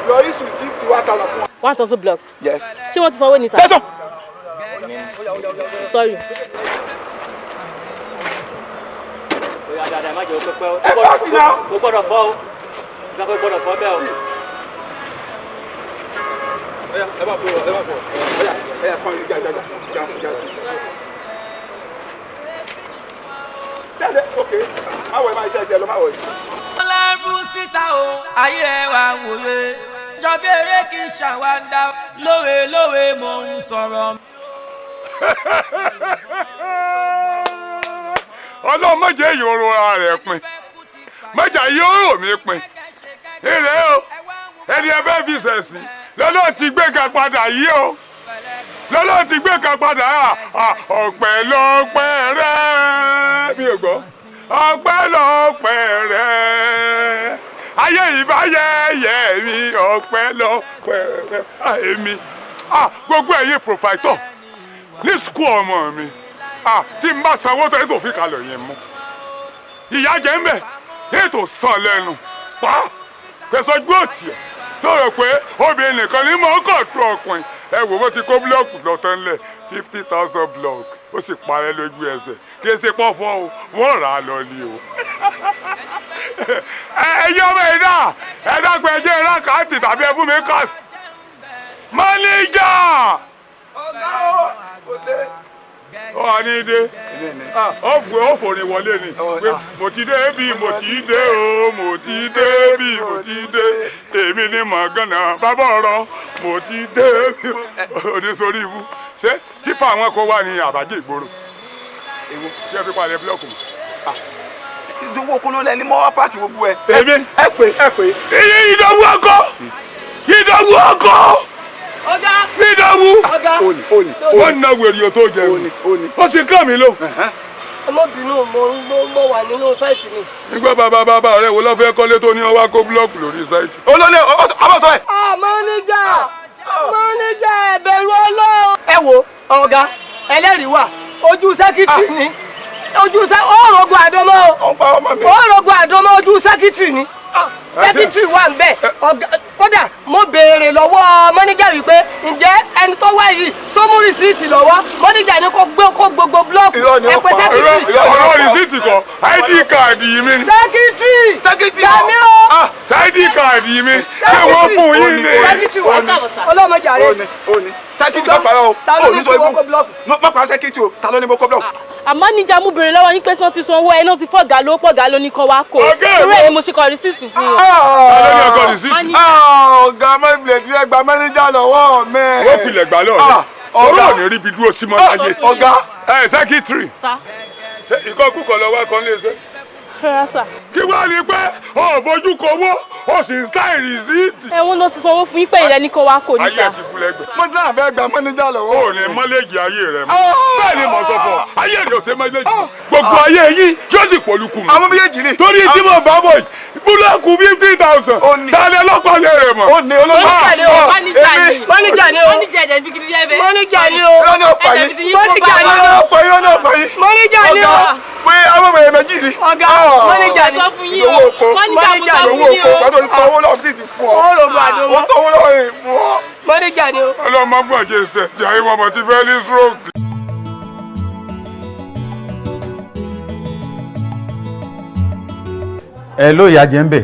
Yọrí receipt 1,000 fún wa. 1,000 blocks. Yes. Ṣé wọ́n ti sanwó ní sà? Bẹ́sọ̀. Sorry. Ọ̀yà dáadáa, má jẹ́ o pẹ́pẹ́ o. Ẹ bá sí náà. Kò gbọ́dọ̀ fọ́ o. Kò gbọ́dọ̀ fọ́ bẹ́ẹ̀ o. Ẹ bá fọ, ẹ bá fọ. Ọ̀yà ẹ yà fún mi, jà jà jà jà sí. Jáde, ok. Má wọ̀ ẹ, máa ṣe ẹ lọ, má wọ̀ ẹ. Ọlọ́run síta o, ayé ẹ wá wòye, jọbí eré kì í ṣàwádà, lówe lówe mò ń sọ̀rọ̀. Ọlọ́run má jẹ́ ìyòrò ara rẹ̀ pin, má jẹ́ yóò rò mí pin ilẹ̀ o. Ẹni ẹ fẹ́ fi ṣẹ̀sìn lọ́lọ́ ti gbé kan padà yìí o, lọ́lọ́ ti gbé kan padà. Ọpẹ́lọpẹ́ rẹ, mi ò gbọ́, ọpẹ́lọpẹ́ rẹ, ayé ìbáyẹyẹ mi, ọpẹ́lọpẹ́ rẹ èmi. Gbogbo ẹ̀yin proprietor ní school ọmọ mi, tí n bá sanwó tó ètò òfin kalẹ̀ yẹn mú ìyá jẹ́ ń bẹ̀ ètò sàn lẹ́nu pa pẹ̀sọ́ gbòòtì ẹ̀ tó rò pé obìnrin nìkan ní mọ̀ ń kàn tó ọkùnrin. Ẹ wò, bó ti kó block lọ́tọ́ ńlẹ̀, 50,000 block, ó sì parẹ́ lójú ẹsẹ̀. Kí ẹ ṣe pọ́fọ́ o, wọ́n rà á lọ ni o. Ẹ̀yin ọmọ yìí náà, ẹ dákun, ẹ jẹ́ ìrá káàtì tàbí ẹ fún mi cash. Mánéjà. Ọ̀gá o, kò dé. Ó wà ní dé. Ó fòrin wọlé ni. Pé mo ti dé bí mo ti dé o, mo ti dé bí mo ti dé. Èmi ni mọ̀gánná bàbá ọ̀rọ̀, mo ti dé bí onísorí ibú. Ṣé típà àwọn kò wà ní àbájá ìgboro? Èwo? Ṣé ẹ fi palẹ̀ búlọ́ọ̀kù mọ́? Ìdánwò okun ló lẹ ní mọ́ wá páàkì gbogbo ẹ. Èmi. Ẹ pè ẹ pè. Iye ìdánwò ọkọ! Ìdánwò ọkọ! Ọ̀gá. Ìdánwò! Ọ̀gá. Òní òní. Ó na wèrè tó jẹ. Òní òní. Ó sì kàn mí lò. Ẹ má bínú, mo wà nínú sáìtì ni. Nígbà bàbá bàbá rẹ̀ wo ló fẹ́ kọ́lé tó ní ọwá kó búlọ́ọ̀kù lórí sáìtì. Olólè ọmọ sọ ẹ. Mọ́níjà mọ́níjà ẹ bẹ̀rù Ọlọ́run. Ẹ wo ọ̀gá ẹlẹ́rìí wà ojú sẹ́kítì ni ojú sẹ́ ọ̀rọ̀gùn àdọ́mọ́ ọ̀rọ̀gùn àdọ́mọ́ ojú sẹ́kítì ni sẹ́kítì wà ń bẹ̀ ọ̀gá kódà mo béèrè lọ́wọ́ mọ́níjà wípé ǹjẹ́ ẹni tó wá yìí sómú rìsíìtì lọ́wọ́ mọ́níjà ni kó gbé kó gbogbo búlọ́ọ̀kù ẹ pé sẹ́kítì. Ọ̀rọ̀ rìsíìtì kọ́ ID card mi. Sẹ́kítì sẹ́kítì gbàmí o. ID card mi ṣé wọ́n fún yín ní. Sẹ́kítì wà ọlọ́mọjà rẹ. Òní sẹ́kítì má parọ́ o. Òní sọ ibú má parọ́ sẹ́kítì o, ta ló ní mo kó búlọ́ọ̀kù. Àmọ́ níjà mú béèrè lọ́wọ́ yín pé sọ́n ti san owó ẹ náà ti fọ́gà ló pọ̀gà ló ní kọ́ wá kó. Torí ẹ̀ ni mo ṣe kọ rìsíìtì fún wọn. Ta ló ní ọkọ rìsíìtì? Ọ̀gá mọ́ìbìlẹ̀ tí ẹ gba mẹ́nẹ́jà lọ́wọ́ mi. Ó filẹ̀ gbà lọ́ọ̀ rẹ̀. Ọ̀rọ̀ ò ní rí ibi dúró sí mọ́ láyé. Ọ̀gá. Ẹ sẹ́kítírì. Ìkọkúkọ lọ wá kan léṣe. Kí wàá ní pé o bójú kowó o sì ń sáì rìsíìtì. Ẹ̀wọ̀n náà ti sanwó fún yín pé ìrẹ́ ní kó wá kó níta. Ayé ti kú lẹ́gbẹ̀ẹ́. Mo ti náà fẹ́ gba mọ́níjà lọ́wọ́. O ní mọ́lẹ́jì ayé rẹ mọ́. Bẹ́ẹ̀ ni mo sọ fún ọ, ayé rẹ ò ṣe mọ́lẹ́jì. Gbogbo ayé yín yóò sì pọ̀lùkù mi. Àwọn méjèèjì ni. Torí tí mo bá bọ̀ yìí, búlọ́ọ̀kù 50,000. Ta ni ọlọ́pàá lè rẹ̀ mọ́? Ó ní olóògbé. Mọ́níjà ni mọ́níjà ni o. Mọ́níjà ẹ̀jẹ̀ fi gidi jẹ́ bẹ́ẹ̀. Mọ́níjà ni o. Irọ́ ni ọ̀pá yìí. Mọ́níjà ni o. Irọ́ ni ọ̀pá yìí, irọ́ ni ọ̀pá yìí. Mọ́níjà ni o. Ọ̀gá pé àwọn ọmọ méjì ni. Ọ̀gá mọ́níjà ni. Ìdòwò oko. Mọ́níjà Ìdòwò oko. Pàtó ti tọwọ́ lọ́wọ́ títí fún ọ. Ó rògbò àdó Ó tọwọ́ lọ́wọ́ yìí fún ọ. Mọ́níjà ni o. Ọlọ́mọ gbọ̀njẹ̀ ṣẹ̀ṣẹ̀ ayé wọn mọ̀ ti fẹ́ ní stroke. Ẹ ló ìyá jẹ́ ń bẹ̀.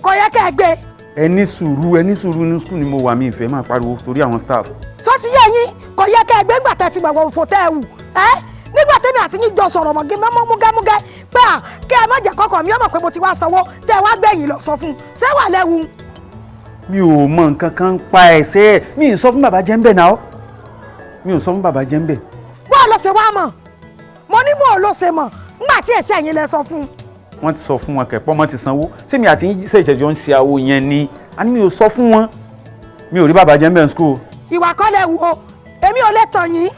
Kò yẹ kẹ́ ẹ gbé. Ẹ ní sùúrù, ẹ ní sùúrù, ní skul ni mo wà, mi ìfẹ́ máa pariwo torí àwọn staff. Sọ ti yé yín, kò yẹ kẹ́ ẹ gbé ńgbà tẹ́ ti gbàgbọ́ òfò tẹ́ ẹ wù ẹ́ nígbà tẹ́mi àti yín jọ sọ̀rọ̀ mọ̀gí mọ́múgẹ́múgẹ́ pé à kí ẹ má jẹ́ kọ́kọ́ mi ó mọ̀ pé mo ti wá sanwó tẹ́ ẹ wá gbẹ̀yìn lọ sọ fún un ṣé wà lẹ́wu. Mi ò mọ nǹkan kan ń pa ẹsẹ̀ mi ì sọ fún bàbá jẹ́ ń bẹ̀ náà, mi ò sọ fún bàbá jẹ́ ń bẹ̀. Bó o lọ ṣe wá mọ̀, mo ní bó o lọ ṣe mọ̀ ńgbà tí èsì ẹ̀yìn lẹ sọ fún un. Wọ́n ti sọ fún wọn kẹ̀pọ́ mọ́ ti sanwó sẹ́mi àti ṣe ìṣẹ̀jọ́ ń ṣe àwo yẹn ni a ní mi ò sọ fún wọn, mi ò rí bàbá jẹ́ ń bẹ̀ ń school. Ìwà kọ́ lẹ wù o, èmi ò lè tàn yín.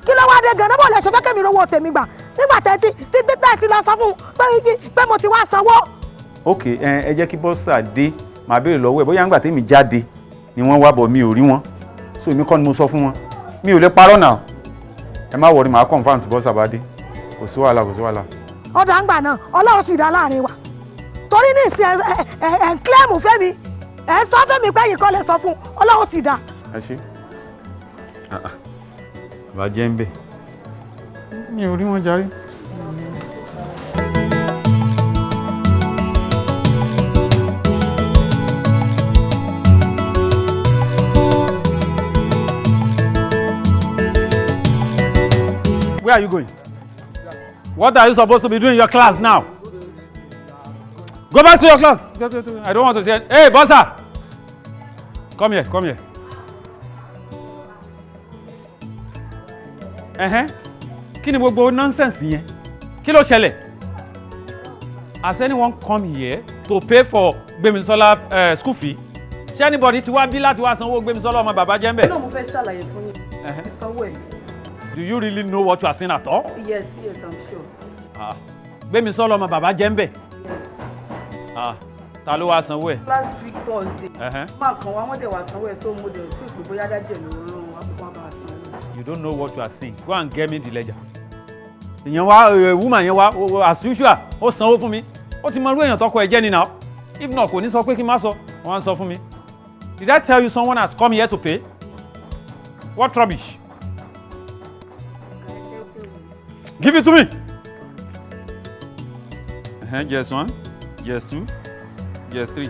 Kí ló wá dé gan-an, bó lẹ ṣe fẹ́ kẹ́mi rówó tèmi gbà nígbà tẹ́ ti tẹ́ ti lọ sọ fún un pé mo ti wá sanwó. Ok, ẹ jẹ́ kí bọ́sà dé, màá béèrè lọ́wọ́ ẹ̀ bóyá ńgbà tèmi jáde ni wọ́n wá bọ̀, mi ò rí wọn, so èmi kọ́ ni mo sọ fún wọn, mi ò lè parọ́ náà. Ẹ má wọrí, màá confirm tí bọ́sà bá dé, kò sí wàhálà, kò sí wàhálà. Ọ̀dà ńgbà náà Ọlọ́run sì dá láàrin wa torí ní ìsìn ẹ̀ ń kílẹ̀mù fẹ́mi ẹ̀ ń sọ fẹ́mi pé ẹ̀yìn kọ́ lẹ sọ fún Ọlọ́run sì dá. Ẹ ṣe bàbá jẹ́ ń bẹ̀ mi ò rí wọn jàre. Where are you going? What are you supposed to be doing in your class now? Go back to your class. Go, go, go. I don't want to see it. Hey, bossa! Come here, come here. Kí ni gbogbo nonsense yẹn? Kí ló ṣẹlẹ̀? Has anyone come here to pay for Gbémisọ́lá school fee? Ṣé anybody ti wá bí láti wá sanwó Gbémisọ́lá ọmọ bàbá jẹ́ ń bẹ̀? Náà mo fẹ́ ṣàlàyé fún yín. Ti sanwó ẹ̀. Do you really know what you are saying at all? Yes, yes, I'm sure. Gbémisọ́lá ọmọ bàbá jẹ́ ń bẹ̀. Yes. Ta ló wá sanwó ẹ̀? Last week Thursday. Máa kàn wá, wọ́n dẹ̀ wá sanwó ẹ̀, so mo dẹ̀ fún ìpè bóyá dájẹ̀ ló rán wọn wá bá wa sanwó. You don't know what you are saying. Go and get me the ledger. Ìyẹn wá woman yẹn wá as usual, ó sanwó fún mi. Ó ti mọ irú èèyàn tọkọ ẹ jẹ́ ni now. If not, kò ní sọ pé kí n má sọ, wọ́n á sọ fún mi. Did I tell you someone has come here to pay? What rubbish? Give it to me. Yes one, yes two, yes three.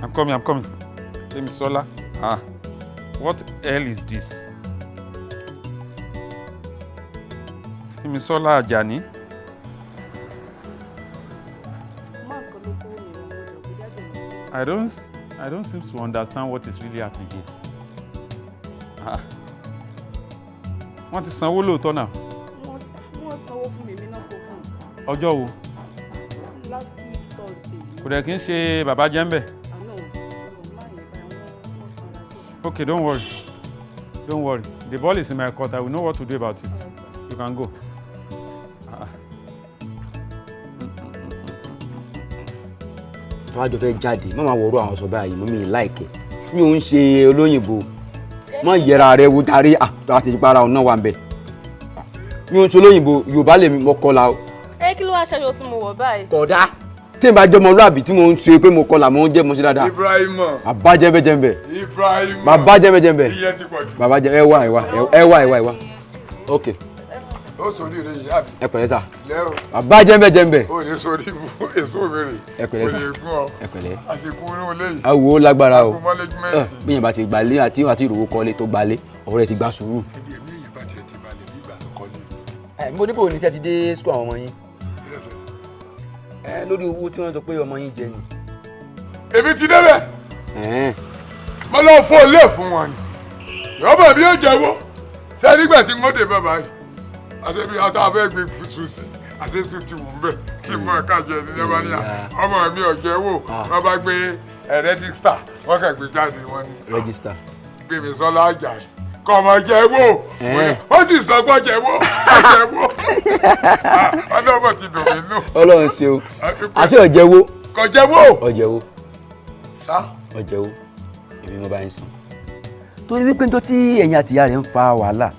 I'm coming, I'm coming. Gbémisọ́lá. Ah, what hell is this? Gbémisọ́lá Àjàní. I don't seem to understand what is really happening here. Ah. Wọ́n ti sanwó lóòótọ́ náà. Wọ́n sanwó fún mi, èmi náà kó fún mi. Ọjọ́ wo? Last week Thursday. Kò dẹ̀ kí n ṣe bàbá jẹ́ńbẹ̀. Àná ò máa yẹn báyìí, wọ́n sanra díẹ̀. Okay, don't worry. Don't worry. The ball is in my court. I will know what to do about it. You can go. Ah. Tọ́wájọ fẹ́ jáde, má máa wọ̀rọ̀ àwọn sọ báyìí mọ́ mi láìkẹ́. Mi ò ń ṣe olóyìnbó, mọ yẹra rẹ wo darí àti ìpara ọ̀nà wà ń bẹ̀. Mi ò ń ṣe olóyìnbó, Yorùbá lèmi, mo kọlà o. Ẹ kí ló wá ṣẹlẹ̀ tí mo wọ̀ báyìí? Kódà tí n bá jẹ́ ọmọlúàbí tí mo ń ṣe pé mo kọlà, mo ń jẹ́ mo ṣe dáadáa. Ibrahima. Bàbá jẹ́nbẹ́jẹ́nbẹ́. Ibrahima. Bàbá jẹ́nbẹ́jẹ́nbẹ́. Iye ti pọ̀ jù. Bàbá jẹ́, ẹ wá, ẹ wá, ẹ wá, ẹ wá, ẹ wá, ok. Ó sọ orí rẹ yìí àbí? Ẹ pẹ̀lẹ́ sà. Lẹ́ o. Bàbá jẹ́nbẹ́jẹ́nbẹ́. Ó lè sọ orí ibú èso mi rè. Ẹ pẹ̀lẹ́ sà. Kò lè gún ọ. Ẹ pẹ̀lẹ́. Àsìkò inú ilé yìí. Awo lágbára o. Àsìkò management. Bí yẹn bá ti gbalé àti ìrówó kọ́lé tó gbalé, ọ̀rẹ́ ti gba sùúrù. Ibi èmi èyí bá tiẹ̀ ti balẹ̀ bí ìgbà tó kọ́lé. Ẹ mo níbo ní sẹ́ ti dé school àwọn ọmọ yín. Ẹ lórí owó tí wọ́n sọ pé ọmọ yín jẹ ni. Èmi ti débẹ̀. Mo lọ fọ́ ilé fún wọn ni. Yọ̀bọ̀ mi yóò jẹ́wọ́. Ṣé nígbà tí wọ́n dé bàbá yìí? Àti bí ata fẹ́ gbé sùn sí, àti sùn ti wù ń bẹ̀ kí n mọ ẹ̀ka jẹ ní ẹ̀bá ní ọmọ mi ò jẹ́wọ́. Wọ́n bá gbé rẹ́díṣítà, wọ́n kàn gbé jáde wọn ni. Rẹ́gísítà. Gbémisọ́lá Àjàní kọ́ ọmọ jẹ́wọ́. Wọ́n sì sọ pé jẹ́wọ́, jẹ́wọ́. Ọlọ́mọ ti dùn mí nù. Ọlọ́run ṣeun, àṣé ọ̀jẹ̀wó. Kò jẹ́wọ́. Ọ̀jẹ̀wó. Sá. Ọ̀jẹ̀wó, èmi mo bá yín sàn. Torí wípé níjọ́ tí ẹ̀yin àti ìyá rẹ̀ ń fa wàhálà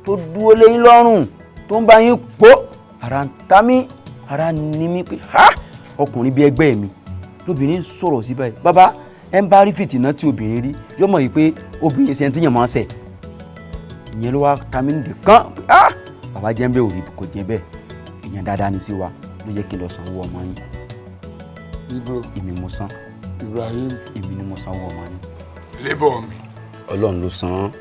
tó dúró lé yín lọ́rùn tó ń bá yín pò, ara ń ta mí, ara ń ní mí pé ha, ọkùnrin bíi ẹgbẹ́ mi lóbìnrin ń sọ̀rọ̀ sí báyìí. Bàbá ẹ ń bá rí fìtìnà tí obìnrin rí yóò mọ̀ yìí pé obìnrin ṣe ń tíyàn máa ń ṣẹ̀. Ìyẹn ló wá ta mí nìkan pé ha, bàbá jẹ́ ń bẹ́ẹ̀ òrì kò jẹ́ bẹ́ẹ̀, èèyàn dáadáa ní sí wa ló jẹ́ kí n lọ sanwó ọmọ yín. Ibro. Èmi mo san. Ibrahim. Èmi ni mo sanwó ọmọ yín. Lébọ̀ mi. Ọlọ́run ló san án,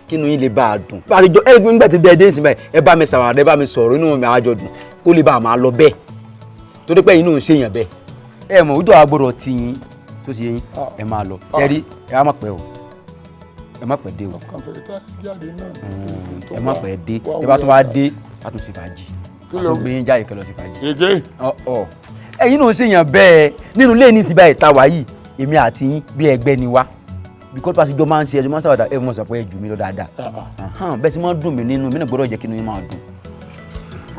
kínú yín lè bá a dùn. Bá a ti jọ ẹ nígbà tí bẹ́ẹ̀ dé ìsìn báyìí, ẹ bá mi sàwádà, ẹ bá mi sọ̀rọ̀, inú mi àjọ dùn kó lè bá a máa lọ bẹ́ẹ̀, torí pé inú ń ṣèyàn bẹ́ẹ̀. Ẹ mọ̀ ojú àwọn gbọ́dọ̀ tì yín tó ti yé yín, ẹ máa lọ. Ẹ rí, ẹ má pẹ́ o, ẹ má pẹ́ dé o, ẹ má pẹ́ dé. Ẹ bá tún wá dé, a tún ṣe fàájì, a tún gbé yín jáde kẹ́ lọ ṣe fàájì. Ẹ̀yin náà ń ṣèyàn bẹ́ẹ̀ nínú ilé ní ìsìn báyìí tá a wà yìí, èmi àti yín bí ẹgbẹ́ ni wá, because pàṣẹ jọ máa ń ṣe ẹjọ máa ń sábàdà, ẹ mọ̀ sọ pé ẹ jù mí lọ dáadáa, bẹ́ẹ̀ sì máa ń dùn mí nínú mi náà, gbọ́dọ̀ jẹ́ kí inú yín máa dùn.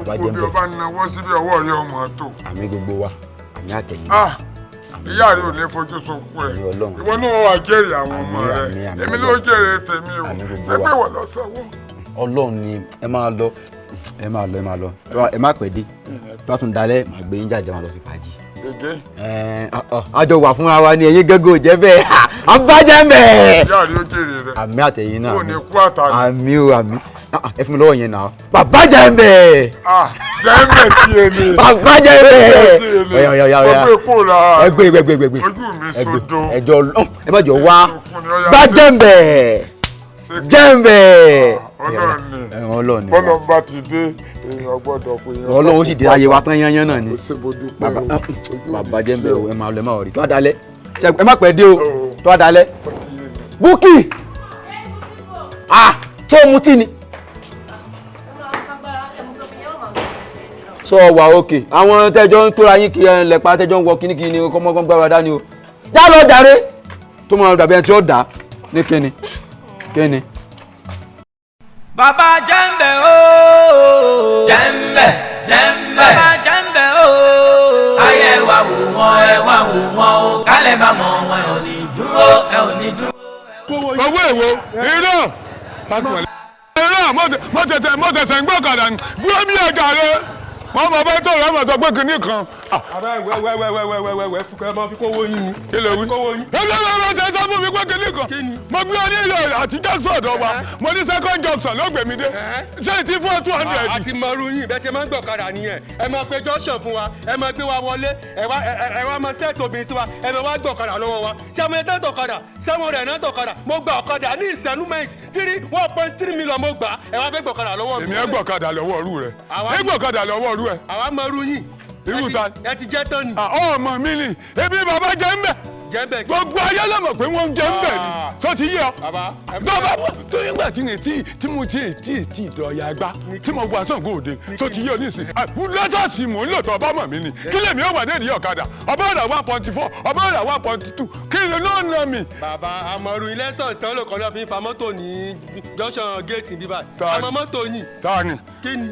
Gbogbo bí ọba náwó síbi ọwọ́ rẹ ọmọ tó. Àmì gbogbo wa, àmì àtẹ̀yìn. Ìyá rẹ ò ní fojú sunkún ẹ, ìwọ náà wà jèrè àwọn ọmọ rẹ, èmi ló jèrè tèmi o, ṣé pé wọ́n lọ sanwó. Ọlọ́run ni. Ẹ máa lọ, ẹ máa lọ, ẹ máa lọ, ẹ má pẹ́ dé. Tó bá tún dalẹ̀, màá gbé yín jáde, máa lọ sí fàájì. Àjọ wà fúnra wa ni, ẹ̀yin gángan ò jẹ́ bẹ́ẹ̀, àbájẹ́ mẹ́. Ìyá rẹ ó jèrè rẹ. Àmì àtẹ̀yìn náà. Ò ní kú àtàní. Àmì o, àmì. Ẹ fún mi lọ́wọ́ yẹn náà. Bàbá jẹ́ mẹ́. Jẹ́mẹ̀ tí èmi. Bàbá jẹ́ mẹ́. Ọ̀yà ọ̀yà ọ̀yà ọ̀yà. Ọgbẹ́ kò lára. Ẹgbẹ́ ẹgbẹ́ ẹgbẹ́ ẹgbẹ́. Ojú mi sodo. Ẹjọ́ ẹ má jọ wá. Bá jẹ́ mẹ́. Jẹ́ mẹ́. Ọlọ́run ni. Ọlọ́run ni. Bọ́lọ̀ bá ti dé, èèyàn gbọ́dọ̀ pé èèyàn. Ọlọ́run ó sì di ayé wa tán yányán náà ni. Ó ṣe mo dúpẹ́ o. Bàbá jẹ́ mẹ́ o, ẹ máa lọ, ẹ máa rí. Tó a dalẹ̀, ẹ má pẹ́ dé o, tó a dalẹ̀. Búkì! Ah! Tó mutí ni. Sọ wà òkè àwọn tẹjọ ń tóra yín kí ẹ lẹpa tẹjọ ń wọ kíní kíní kọmọgán gbára dání o, já lọ jàre tó máa dàbí ẹni tí ó dà ní kíni kíni. Bàbá jẹ́ǹbẹ̀ ooo. Jẹ́ǹbẹ̀ jẹ́ǹbẹ̀. Bàbá jẹ́ǹbẹ̀ ooo. Ayé wa wò wọ́n, ẹ wá wò wọ́n o, kálẹ̀ bá mọ̀ wọn, ẹ ò ní dúró, ẹ ò ní dúró. Owó èwo irọ́ irọ́ mo tẹ̀tẹ̀ ń gbọ́kadà ní dúró bí ẹja rẹ wọ́n mọ̀ bá tó rẹ̀ mọ̀ sọ pé kinní kan Àbá wẹ́wẹ́wẹ́wẹ́wẹ́wẹ́ ẹ máa fi kówó yín ni. Kí ló wí? Kówó yín. Ẹ lọ́wọ́ tẹ sọ fún mi pé kinní kan. Mo gbé ọ ní ilé àti junction ọ̀dọ̀ wa. Mo ní second junction ló gbé mi dé. Ṣé ìtí fún 200? Àti mọ̀rú yín bẹ́ẹ̀ ṣe máa ń gbọ̀kadà nìyẹn. Ẹ máa pe junction fún wa, ẹ máa gbé wa wọlé, ẹ wá máa sẹ́ẹ̀tì obìnrin sí wa, ẹ máa wá gbọ̀kadà lọ́wọ́ wa. Ṣé mo tẹ́ tọ̀kadà? Sẹ́wọ̀n rẹ̀ náà tọ̀kadà. Mo gba ọ̀kadà ní ìsẹ́lúmẹ̀tì 1.3 million mo gbà. Ẹ wá fẹ́ gbọ̀kadà lọ́wọ́ mi. Èmi ẹ gbọ̀kadà lọ́wọ́ ọrú rẹ̀. Ẹ gbọ̀kadà lọ́wọ́ ọrú ẹ̀. Àwa mọ̀rú yín. Irú ta ẹ ti jẹ́ tán ni. Ọmọ mi ni ebi bàbá jẹ́ ń bẹ̀. Gbogbo ayé ló mọ̀ pé wọ́n ń jẹ ń bẹ̀ ni. Tó ti yé ọ. Bàbá tó nígbà tí ní tí mo ti tí ìdọ̀yà gbá tí mo wà Ṣàngó Òde tó ti yé ọ nísìnyí. Lọ́jọ́sì mò ń lò tó ọba mọ̀ mí ni. Kí lèmi ó wà déèdì ọ̀kadà? Ọba ọ̀rà 1.4, ọba ọ̀rà 1.2. Kí ló ló ń nà mí? Bàbá àmọ̀rù ilé sàn tán ló kọ́ lọ́ fi ń fa mọ́tò ní junction gate bíbá. Àmọ́ mọ́tò yìí. Ta ni? Kí ni?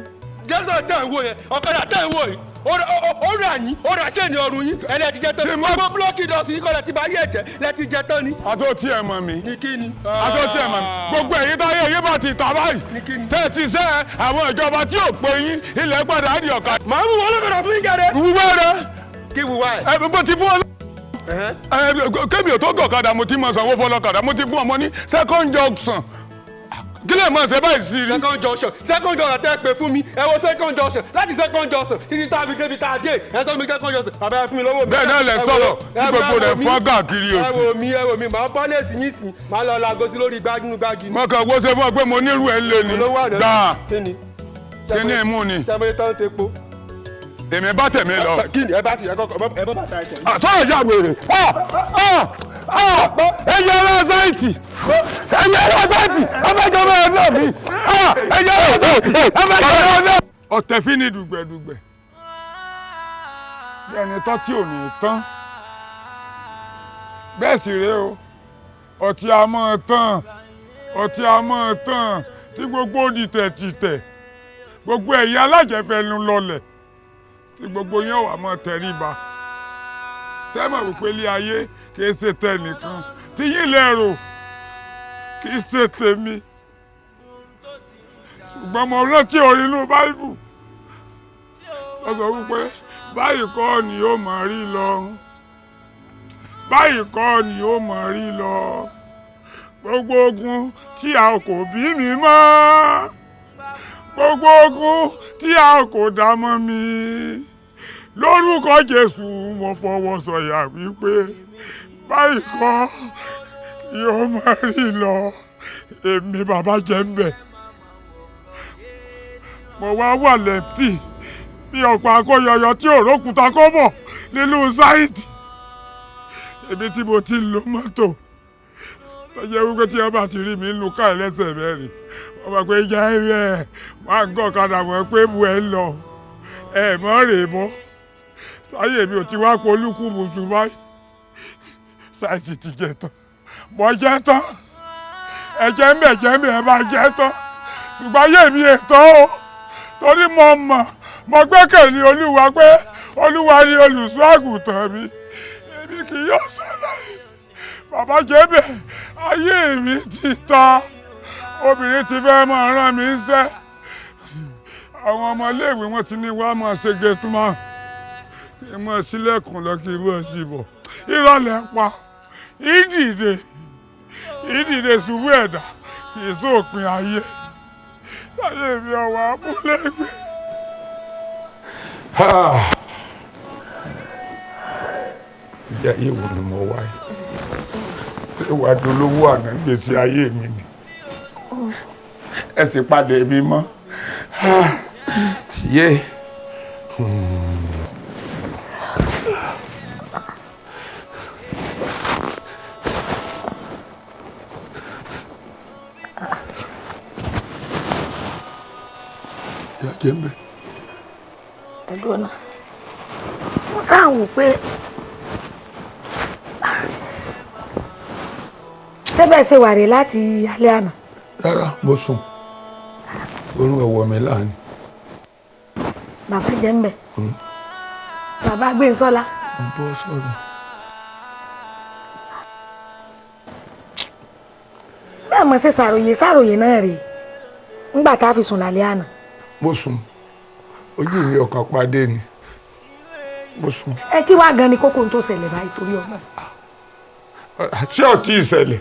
Junction tẹ̀ ń wò yẹn, ọ̀kadà tẹ̀ ń wò yìí. Ó rà yín, ó rà ṣé ní ọrùn yín, ẹ lẹ ti jẹ tán. Gbogbo búlọ́ọ̀kì lọ sí kọ́lẹ̀ tí bá yé ẹ̀jẹ̀ lẹ ti jẹ tán ni. Àtó tí ẹ mọ̀ mi. Ní kí ni? Àtó tí ẹ mọ̀ mi. Gbogbo èyí táyé yín bá ti tà báyìí. Ní kí ni? Tẹ́ ti sẹ́ àwọn ìjọba tí ò pé yín ilẹ̀ padà di ọ̀kadà. Màá mú wọn lọ́kọ̀dọ̀ fún yín jáde. Wúwá rẹ. Kí wúwá ẹ? Ẹ bó ti fún ọ. Kébì ò tó gọ̀kadà mo ti mọ sanwó fọlọ́kadà mo ti fún ọmọ ní second junction. Kí lè mọ̀ ṣe báyìí sí rí. Second junction second junction tẹ́ ẹ pè fún mi, ẹ wo second junction láti second junction títí tá a fi débi tá a dé, ẹ sọ mi second junction bàbá ẹ fún mi lọ́wọ́ mi. Bẹ́ẹ̀ náà lẹ sọ̀rọ̀ tí gbogbo rẹ̀ fọ́n káàkiri òsì. Ẹ wo mi màá bọ́ lẹ́sìn yín sí, màá lọ lago sí lórí gbágínú gbágínú. Mo kàn wó ṣe fún ọ pé mo nírú ẹ lé ni. Gbà kí ni mú ni. Èmi bá tẹ̀mí lọ. Kí ni ẹ bá ti ẹ kọ́kọ́ ẹ bọ́ bàtà ẹsẹ̀. Àtọ́ ìyá wèrè. Ẹyẹ ara sáìtì. Ẹyẹ ara sáìtì. Abájọba ẹ̀ náà mi. Ẹyẹ ara sáìtì. Abájọba ẹ̀ náà. Ọ̀tẹ̀ fi ni dùgbẹ̀dùgbẹ̀. Bí ẹni tọ́ tí ò ní tán. Bẹ́ẹ̀ sì rèé o. Ọtí a máa tán. Ọtí a máa tán. Tí gbogbo dìtẹ̀ tìtẹ̀. Gbogbo ẹ̀yà alájẹfẹ́nu lọlẹ̀. Tí gbogbo yẹn wà máa tẹríba. Tẹ́mọ̀ wípé ilé ayé kìí ṣe tẹnìkan tí yín lẹ́rò kìí ṣe tèmi. Ṣùgbọ́n mo rántí orin inú Báíbù. Ó sọ wípé báyìí kọ́ ni ó máa rí lọ. Báyìí kọ́ ni ó máa rí lọ. Gbogbo ogun tí a kò bí mi mọ́. Gbogbo ogun tí a kò dá mọ́ mi. Lórúkọ Jésù mo fọwọ́ sọ̀yà wípé báyìí kọ́ ni ó máa rí lọ. Èmi bàbá jẹ́ ń bẹ̀. Mo wá wà lẹ́pítì bí ọ̀pọ̀ akóyọyọ tí òrókùtà kọ́ bọ̀ nínú sáìtì. Èmi tí mo ti ń lo mọ́tò. Tọ́jú wípé tí wọ́n bá ti rí mi ń lu ká ẹlẹ́sẹ̀ mẹ́rin. Wọ́n mọ̀ pé jẹ́ ẹ máa ń gọ̀kadà mọ̀ pé bu ẹ lọ. Ẹ mọ́ rèé mọ́. Sáyé mi ò ti wá polúkú mùsùlùmí báyìí. Sáìtì ti jẹ tán. Mo jẹ tán. Ẹ̀jẹ̀ ń bẹ̀ jẹ́ mi ẹ̀ máa jẹ tán. Ṣùgbọ́n ayé mi ètò o. Torí mo mọ̀, mo gbẹ́kẹ̀lé Olúwa pé Olúwa ni olùṣọ́ àgùntàn mi. Èmi kì yóò ṣàlàyé. Bàbá jẹ́ bẹ̀, ayé mi ti tán. Obìnrin ti fẹ́ máa rán mi ń sẹ́. Àwọn ọmọléèwé wọn ti ní wá máa ṣe gẹ̀túmá. Kí n máa ṣílẹ̀kùn lọ kí n máa ṣì bọ̀. Ìrọ̀lẹ́ pa. Ìdìde. Ìdìde ṣubú ẹ̀dá. Kì í sópin ayé. Ayé mi ọ̀wà abúlé gbé. Ìyá ayé wo ni mo wá yìí? Ṣé wàá dolówó àná gbèsè ayé mi ni? Ẹ sì padà èmi mọ́. Yé. Ìyá jẹ́ mbẹ́. Ẹ̀dùn ọ̀nà. Mo sáà wò pé ṣé bẹ́ẹ̀ ṣe wà rè láti alẹ́ àná. Rárá, mo sùn. Orun ọ̀wọ̀ mi láàánú. Bàbá jẹ́ ń bẹ̀. Bàbá Gbénsọ́lá. Mo bọ́ sọ̀rọ̀. Bẹ́ẹ̀ mo ṣe ṣàròyé ṣàròyé náà rèé ńgbà tá a fi sùn lálẹ́ àná. Mo sùn. Ojú mi ọkàn padé ni. Mo sùn. Ẹ kí wàá gan ni kókó tó ṣẹlẹ̀ báyìí torí ọmọ. Ṣé ò tí ì ṣẹlẹ̀?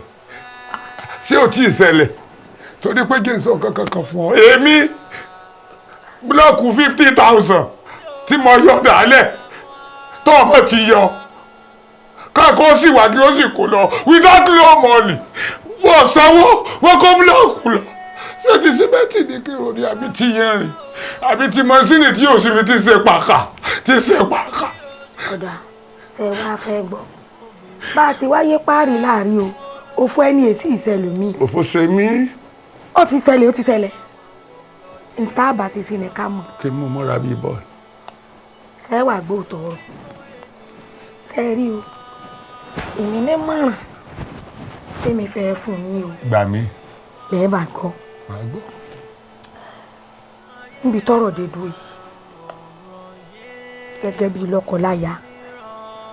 Ṣé ò tí ì ṣẹlẹ̀? Torí pé kí n sọ kankan kan fún ọ. Èmi búlọ́ọ̀kù 50,000 tí mo yọ dálẹ̀ tó ọmọ ti yọ. Káàkó sì wá kí ó sì kó lọ without no money. Wọ́n sanwó, wọ́n kó búlọ́ọ̀kù lọ. Ṣé ti símẹ́ǹtì ní kí n ní àbí ti yẹn rìn? Àbí ti mọ́sínì tí ò sí fi ti ṣe pàkà ti ṣe pàkà. Ọ̀dà ṣe wá fẹ́ gbọ́. Bá a ti wáyé páàrí láàrin o, òfò ẹni èsì ìṣẹ̀lẹ̀ mi. Òfò ṣe mí. Ó ti ṣẹlẹ̀, ó ti ṣẹlẹ̀. Nta àbá ṣe sí ni ká mọ̀. Kí n mú mọ́ra bíi bọ́ọ̀lù. Ṣé wàá gbóòótọ́ ọ̀rọ̀? Ṣé rí o? Èmi ní mọ̀ràn tèmi fẹ́ fún yín o. Gbà mí. Bẹ́ẹ̀ bá gbọ́. Màá gbọ́. Níbi tọ́rọ̀ dé dúró yìí, gẹ́gẹ́ bíi lọ́kọláya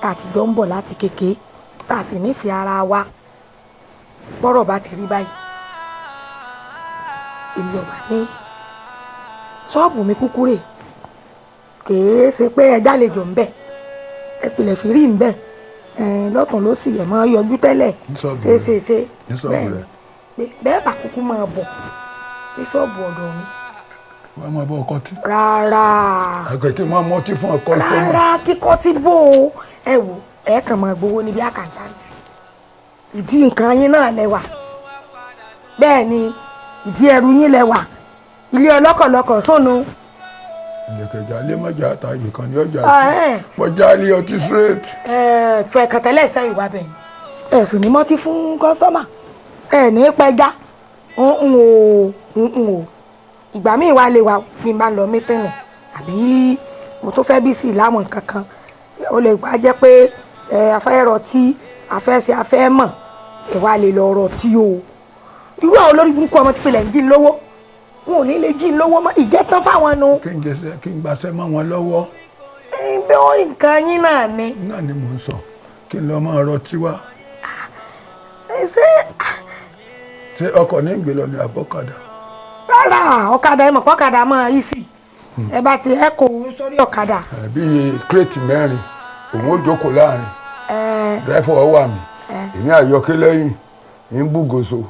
tá a ti jọ ń bọ̀ láti kékeré, tá a sì nífẹ̀ẹ́ ara wa, bọ́rọ̀ bá ti rí báyìí, èmi ò wá ní ṣọ́ọ̀bù mi kúkú rè, kèé ṣe pé ẹja lè jọ ń bẹ̀, ẹ pilẹ̀ fi rí ń bẹ̀, lọ́tún ló sì ẹ̀ máa yọjú tẹ́lẹ̀, ṣe ṣe ṣe bẹ́ẹ̀ bá kúkú máa bọ̀ ní ṣọ́ọ̀bù ọ̀dọ̀ mi. Wọ́n máa bọ́ ọkọ tí. Rárá. Àgbẹ̀ kí n máa mọtí fún ọkọ ìfọ́mọ̀. Rárá, kíkọ́ tí bò ó. Ẹ wò, ẹ kàn máa gbowó níbi àkàntàntì. Ìdí nǹkan yín náà lẹ́wà. Bẹ́ẹ̀ ni, ìdí ẹrù yín lẹ́wà. Ilé ọlọ́kọ̀lọ́kọ̀ sónú. Ìlẹ̀kẹ̀jà lé mọ́jà ta ibì kan ní ọjà sí. Mọ́jà lé ọtí straight. Ẹ fẹ́ kàtẹ́lẹ̀ sẹ́yìn wá bẹ̀ yín. Ẹ sì ní mọtí fún kọ́sítọ́mà. Ẹ ní pẹja. Ń o, ń o. Ìgbà míì wá lè wá bí n bá lọ mítìnì àbí mo tó fẹ́ bí sí láwọn nǹkan kan, ó lè gbà jẹ́ pé ẹ afẹ́ rọtí afẹ́ ṣe afẹ́ mọ̀, ẹ wá lè lọ rọtí o. Irú àwọn olórí burúkú ọmọ tí pilẹ̀ ń jí lówó, wọn ò ní lè jí lówó mọ́, ìjẹ́tán fáwọn nu. Kí n jẹsẹ kí n gbaṣẹ́ mọ́ wọn lọ́wọ́. Ẹ bẹ́ nǹkan yín náà ni. Náà ni mò ń sọ, kí n lọ máa rọtí wá. Ṣé ọkọ̀ ní ìgbé lọ ní àbọ̀kadà? Rárá, ọ̀kadà ẹ mọ̀ pọ́kadà máa yí sí, ẹ bá ti ẹ kò sórí ọ̀kadà. Bíi kírètì mẹ́rin, òun ó jókòó láàrin, dírẹ́fọ̀ wà mí, èmi àyọkẹ́ lẹ́yìn, ń búgòso.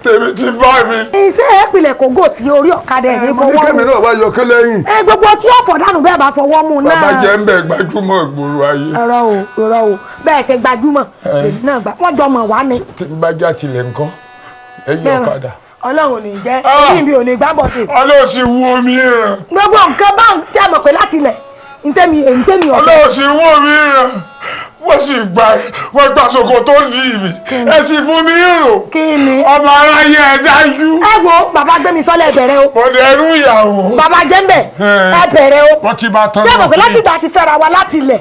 Tèmi ti bá mi. Ṣé ẹ pilẹ̀ kò gò sí orí ọ̀kadà ẹ̀ ní fọwọ́ mú? Mo ní kẹ́mi náà wá yọkẹ́ lẹ́yìn. Ẹ gbogbo tí ó fọ̀ dànù bẹ́ẹ̀ bá fọwọ́ mú náà. Bàbá jẹ́ ń bẹ̀ gbajúmọ̀ ìgboro ayé. Irọ́ o, irọ́ o, bẹ́ẹ̀ ṣe gbajúmọ̀, èmi náà gbà, wọ́n jọ mọ̀ wá ni. Tí n bá já tilẹ̀ ńkọ́, ẹ̀yìn ọ̀kadà. Ọlọ́run ò ní jẹ́, orí mi ò ní gbá bọ̀dé. Ọlọ́run sì wú omi rẹ̀. Gbogbo nǹkan bá ń tí a mọ̀ pé láti ilẹ̀, ntẹ́mi èyí tẹ́mi ọ̀dọ́. Ọlọ́run sì wú omi rẹ̀, wọ́n sì gba wọ́n gba ṣòkò tó di mi, ẹ sì fún mi rò. Kí ni? Ọmọ aráyé ẹ dájú. Ẹ wo bàbá Gbémi sọ́lẹ̀ bẹ̀rẹ̀ o. Mo dẹrú ìyàwó. Bàbá Jẹ́ńbẹ̀ ẹ bẹ̀rẹ̀ o. Wọ́n ti máa tán. Ṣé mọ̀ pé láti ìgbà tí fẹ́ra wa láti ilẹ̀,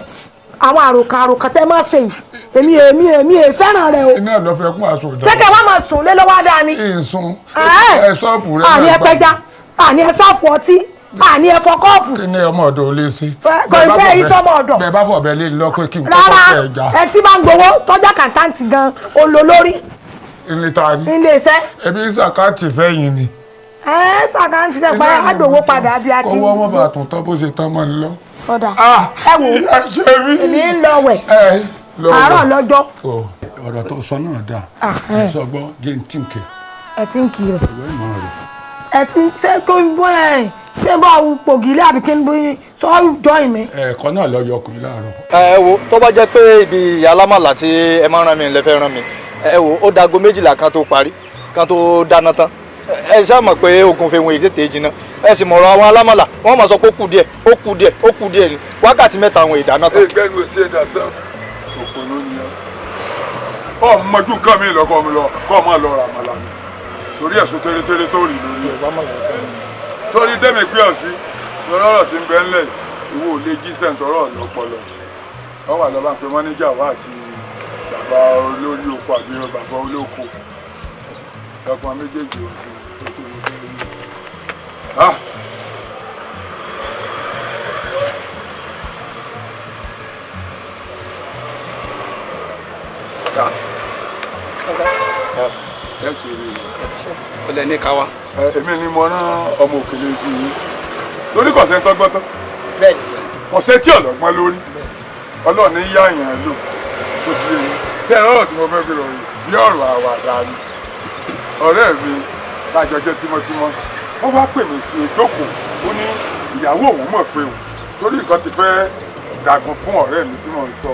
àwọn àròkàn àròkàn tẹ́ máa ṣe yìí, èmi èmi èmi è fẹ́ràn rẹ o. Iná lọ fẹ́ kún aṣọ ìjọba. Ṣé kẹ́ wá máa sùn lé lọ́wọ́ dáa ni? Ìsún ẹ ṣọ́ọ̀bù rẹ náà. Àní ẹ pẹja, àní ẹ sáàpù ọtí, àní ẹ fọ kọ́ọ̀pù. Kí ni ọmọ ọ̀dọ̀ ò lè ṣe? Kò ì bẹ́ẹ̀ iṣẹ́ ọmọ ọ̀dọ̀. Bẹ́ẹ̀ bá fọ̀ bẹ́ẹ̀ lé lọ pé kí n kọ́kọ́ fẹ́ ẹja. Rárá, ẹ tí bá ń gbowó tọ́jà kàńtáǹtì gan olólórí. Ilé ta ni? Ilé iṣẹ́. Ẹbí sàkáǹtì fẹ́yìn ni. Ẹ sàkáǹtì sẹ pé àdòwò padà bí a ti. Kọ́wọ́ mọ́ bàtún tán bó ṣe tán mọ́ ni lọ. Ọ̀dà ẹ wò èmi ń lọ wẹ̀ àárọ̀ lọ́jọ́. Ọ̀rọ̀ tó sọ náà dáa, sọ gbọ́ jẹ́ n tí ń kẹ. Ẹ ti ń kí rẹ̀. Ẹ ti ń ṣe kó ń bọ́ ẹ̀ ṣé ń bọ́ pògìlì àbí kí n bí sọ́ọ́ jọyìn mi. Ẹ̀ẹ̀kan náà lọ yọ ọkùnrin láàárọ̀. Ẹ wo tó bá jẹ́ pé ibi ìyá alámàlà tí ẹ máa ń rán mi lẹ fẹ́ rán mi, ẹ wo ó dago 12 kan tó parí kan tó dáná tán. Ẹ ṣáà mọ̀ pé ogun fèwọ̀n èyí tètè jiná, ẹ sì mọ̀rọ̀ àwọn alámàlà wọ́n máa sọ pé ó kù díẹ̀ ó kù díẹ̀ ó kù díẹ̀ ni wákàtí 3 àwọn ìdáná tán. Ẹgbẹ́nu sí ẹ̀dá sá òpònú ni ẹ. Ọ mọ̀jú nǹkan mi lọ kọ́ mi lọ kọ́ máa lọ rà màlà mi torí ẹ̀sùn tẹ́lẹ̀tẹ́lẹ̀ tó rì lórí ẹ̀. Torí dẹ́mi pé ọ̀sí lọ́rọ̀ tí ń bẹ ńlẹ̀ ìwọ ò lè jí sẹ̀ǹtọ́rọ̀ lọ́pọlọ. Wọ́n wà lọ́ba pé mọ́níjà wà àti bàbá olórí oko àbí bàbá olóko. Ọkùnrin méjèèjì ò fi tó tó tó rí. Ẹ sì rí i. Ó lẹ ní ká wá. Èmi ni mo rán ọmọ òkèlè sí i. Torí kò sẹ́ni tọ́gbọ́n tán. Bẹ́ẹ̀ni. Ọ̀sẹ̀ tí ọ̀lọ́gbọ́n lórí Ọlọ́run ní yá èèyàn lò tó ti yé yín. Ṣé ẹ rọrọ̀ tí mo fẹ́ fi rọrùn bí ọ̀rọ̀ àwàdà ni? Ọ̀rẹ́ mi lájọjọ́ tímọ́tímọ́, wọ́n wá pè mí sí ìjókòó, ó ní ìyàwó òun mọ̀ pé òun torí nǹkan ti fẹ́ dàgùn fún ọ̀rẹ́ mi tí mò ń sọ.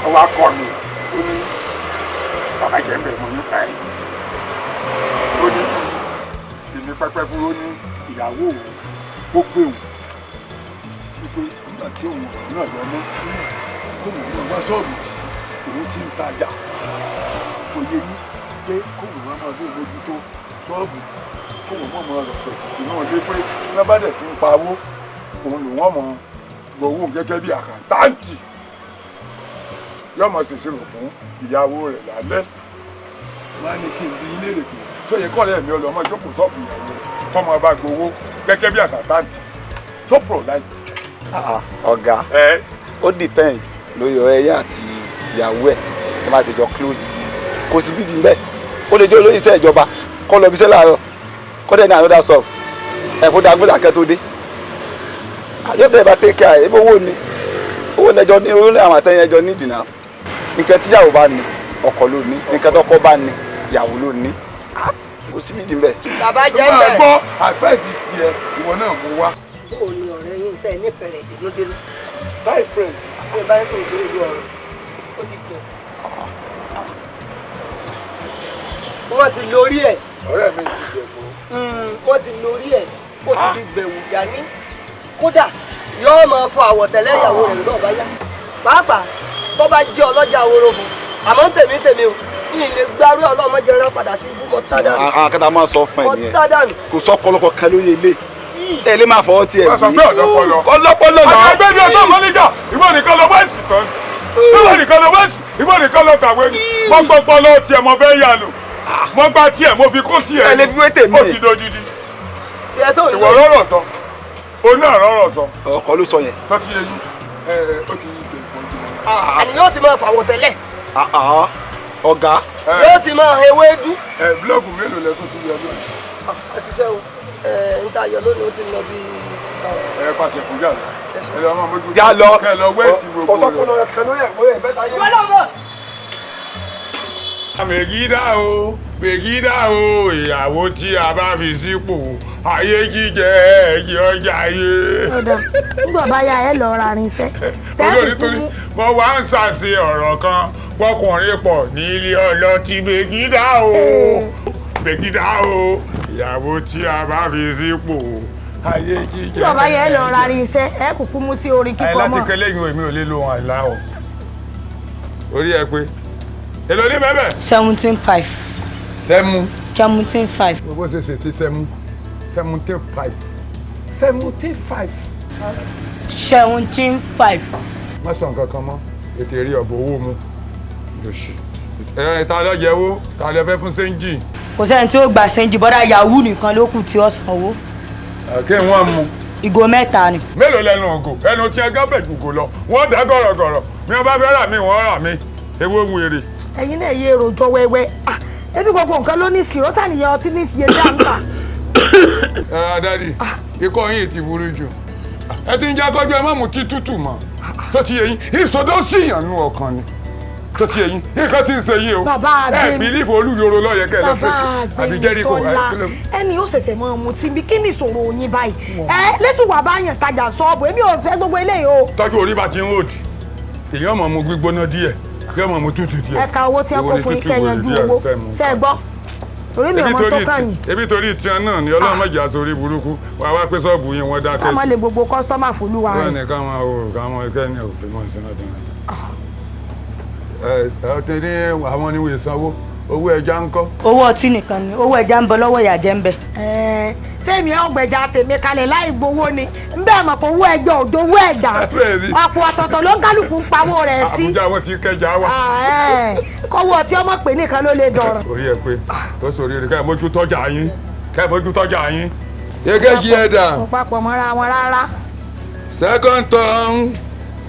Ó wá kọ́ mi, ó ní bàbá jẹ́ ń bẹ̀ mọ́ nípa ẹ̀. Ó ní èmi pẹ́pẹ́ fún, ó ní ìyàwó òun ó pé òun wípé nígbà tí òun ọ̀rọ̀ náà lọ mọ́ kó òun náà wá sọ́ọ̀bù tí òun ti ń tajà, kò yé yín pé kó òun wá máa bó mójútó sọ́ọ̀bù, kó òun mọ̀ mọ́ rọ̀ pẹ̀tù sínú ilé pé wọ́n bá dẹ̀ ti ń pawó òun lòun ọmọ gbowó gẹ́gẹ́ bí àkàntáǹtì yóò mọ̀ ṣèṣirò fún ìyàwó rẹ̀ lálẹ́. Wọ́n á ní kí n bi ilé rè pé sóye kọ́lẹ̀ mi ọlọ́mọ ìjókòó sọ́ọ̀bù ìyàwó rẹ̀ kọ́ máa bá gbowó gẹ́gẹ́ bí àkàntáǹtì so polite. Ọ̀gá, ó depend lórí ọ̀rẹ́ yẹn àti ìyàwó ẹ̀ tí wọ́n bá ti jọ close sí. Kò sí bídìí bẹ́ẹ̀, ó lè jẹ́ olóyè iṣẹ́ ìjọba kọ́ lọ ibiṣẹ́ láàárọ̀ kọ́ dẹ̀ ní another shop ẹ̀ kó dagbó làkẹ́ tó dé. Àyọ̀bẹ̀ bá take care ẹ̀, owó ni owó lẹ́jọ́ ní owó àwọn àtẹ̀yìn ẹjọ́ ní ìdìnnà. Nǹkan tíyàwó bá ní ọkọ ló ní, nǹkan tọkọ bá ní ìyàwó ló ní, kò sí bídìí bẹ́ẹ̀. Bàbá jẹ́ ń bẹ̀. Gbọ́ àfẹ́sì tiẹ̀ ìwọ náà mú wá. Bó o ní ọ̀rẹ́ yín sẹ́yìn nífẹ̀ẹ́ rẹ̀ dénúdénú? Bye friend. Ṣé bá ń sọ òdòdó ìlú ọ̀rọ̀? Ó ti gẹ̀. Wọ́n ti lórí ẹ̀. Ọ̀rẹ́ mi ti jẹ̀ fún. Wọ́n ti lórí ẹ̀, ó ti di gbẹ̀wù dání. Kódà yóò máa fọ àwọ̀tẹ́lẹ̀ ìyàwó rẹ̀ lọ́ọ̀ bá yá. Pàápàá tó bá jẹ́ ọlọ́jà aworo fún. Àmọ́ tèmi tèmi o, ní ilé gbárù ọlọ́mọdé rán padà sí ibú mọ́ tádànù. Àwọn akẹ́tà máa sọ fún ẹ nìyẹn. Mọ́ tádànù. Kò sọ ọ̀pọ̀lọpọ̀ kan lóye ilé. Ẹ lè máa fọwọ́ tiẹ̀ wọ́n sọ pé ọ̀lọ́pọ̀lọ́. Ọlọ́pọ̀lọ́ náà. Àti ẹgbẹ́ mi ọ̀tọ̀ mọ́níjà, ìwọ nìkan lọ wẹ́ẹ̀sì tán. Síwọ nìkan lọ wẹ́ẹ̀sì, ìwọ nìkan lọ kàwé ni. Mo gbọ́ pọlọ tiẹ̀ mo fẹ́ yà lò. Mo gba tiẹ̀ mo fi kó tiẹ̀. Ẹ lè fi wé tèmi. Ó ti dodidi. Tiẹ̀ tó ń lò. Ìwọ rọ̀rọ̀ sọ. O náà rọ̀rọ̀ sọ. Ọkọ ló sọ yẹn. Sọ ti yẹ yín. Ẹ ẹ ó ti dè fún ojú. Àní yóò ti máa fàwọ̀ tẹ́lẹ̀. Ọ̀gá. Yóò ti máa ewédú. Ẹ búlọ́ọ̀gù mélòó lẹ tó ti yọ lónìí? Àṣìṣe o, n ta yọ lónìí ó ti lọ bí 2000. Ẹ pàṣẹ fún jà lọ. Ẹ lọ máa mójú. Já lọ. Kẹ lọ wẹ́ẹ̀tì gbogbo rẹ̀. Ọ̀tọ̀kùnrin kan lórí ẹ̀kọ́ ẹ̀ bẹ́ẹ̀ táyé. Wọ́n lọ mọ̀. Mègídà o, mègídà o, ìyàwó tí a bá fi sípò ayé jíjẹ ẹ̀jẹ̀ ọjà ayé. Ọ̀dà nígbà bá yá ẹ lọ ra irinṣẹ́. Olórí torí mo wá ń ṣàṣe ọ̀rọ̀ kan pọkùnrin pọ̀ nílé ọlọ́tí. Mègídà o, mègídà o, ìyàwó tí a bá fi sípò ayé jíjẹ. Nígbà bá yá ẹ lọ ra irinṣẹ́, ẹ kúkú mú sí orin kíkọ mọ́. Ẹ láti kẹlẹ́ yìí èmi ò lè lo ohun àìlá o. Orí ẹ pé èlò ní bẹ́ẹ̀. 17.5. Sẹ́mu. 17.5. Gbogbo ṣe ṣe ti sẹ́mu. 17.5. 17.5. 17.5. Má sọ nǹkan kan mọ́, ètò èrè ọ̀bọ̀ owó mu. Ẹ ta ló jẹ owó, ta ló fẹ́ fún sẹ́ńjì. Kò sẹ́ni tí ó gba sẹ́ńjì, bọ́dá yahoo nìkan ló kù tí ó sanwó. Kí wọ́n mu. Ìgò mẹ́ta ni. Mélòó lẹnu ògò? Ẹnu tí ẹgán fẹ̀ jùgò lọ. Wọ́n dá gọ̀rọ̀gọ̀rọ̀. Mi ò bá fẹ́ rà mí, wọ́n rà mí. Ewo wèrè. Ẹ̀yin náà yé rojọ́ wẹ́wẹ́. Ebi gbogbo nǹkan ló ní ìṣirò sàníyàn ọtí ní ìṣiye dáńtà. Ẹ dádì, ikọ́ yín ti burú jù. Ẹ ti ń jẹ́ kọjú ẹ má mú tí tútù mọ́. Tó ti yé yín, ìsọdọ́ sì yàn nú ọkàn ni. Tó ti yé yín, nǹkan tí ń ṣe yín o. Ẹ bìlífù olúyoro lọ́yẹ kẹ́ ẹ lọ sókè. Àbí Jẹ́ríkò. Ẹni yóò ṣẹ̀ṣẹ̀ mọ ọmọ tí bí kí ni ìṣòro yín báyìí? Ẹ lẹ́sùn wà bá yàn tajà sọ́ọ̀bù, èmi ò fẹ́ gbogbo eléyìí o. Tọ́jú orí bá ti ń òdì, èèyàn mọ̀ mu gbígbóná díẹ̀. Yóò mọ̀ mu tútù díẹ̀. Ẹ ka owó tí ẹ kó fún yín kẹ́ yanjú owó. Ṣé ẹ gbọ́? Orí mi ọmọ tó kàn yín. Ebi torí tiẹ̀ náà ni Ọlọ́run má jẹ́ aṣọ orí burúkú. Wà wá pé ṣọ́ọ̀bù yín wọ́n dákẹ́ sí. Ká má lè gbogbo kọ́sítọ́mà fòlúwa rẹ̀. Bẹ́ẹ̀ ni ká máa wò ká máa kẹ́ ni òfin mọ̀ sí náà dín. Ẹ ẹ ní àwọn ni wòye sanwó owó ẹja ń kọ́. Owó ọtí nìkan ni owó ẹja ń bẹ lọ́wọ́ ìyá jẹ́ ń bẹ. Sẹ́mi ọ̀gbẹ̀jà tèmi kalẹ̀ láì gbowó ni ń bẹ́ẹ̀ mọ̀ pé owó ẹjọ́ òdo owó ẹ̀dá ọ̀pọ̀ ọ̀tọ̀ọ̀tọ̀ ló ń kálukú ń pawó rẹ̀ sí. Àbújá wọn ti kẹjà wa. Kọ́wọ́ ọtí ọmọ pè nìkan ló lè dọ̀rọ̀. Orí ẹ pé tó sórí rẹ ká ẹ mójú tọ́jà yín ká ẹ mójú tọ́jà yín. Èkejì ẹ̀dà. Kò papọ̀ mọ́ra wọn rárá. Second term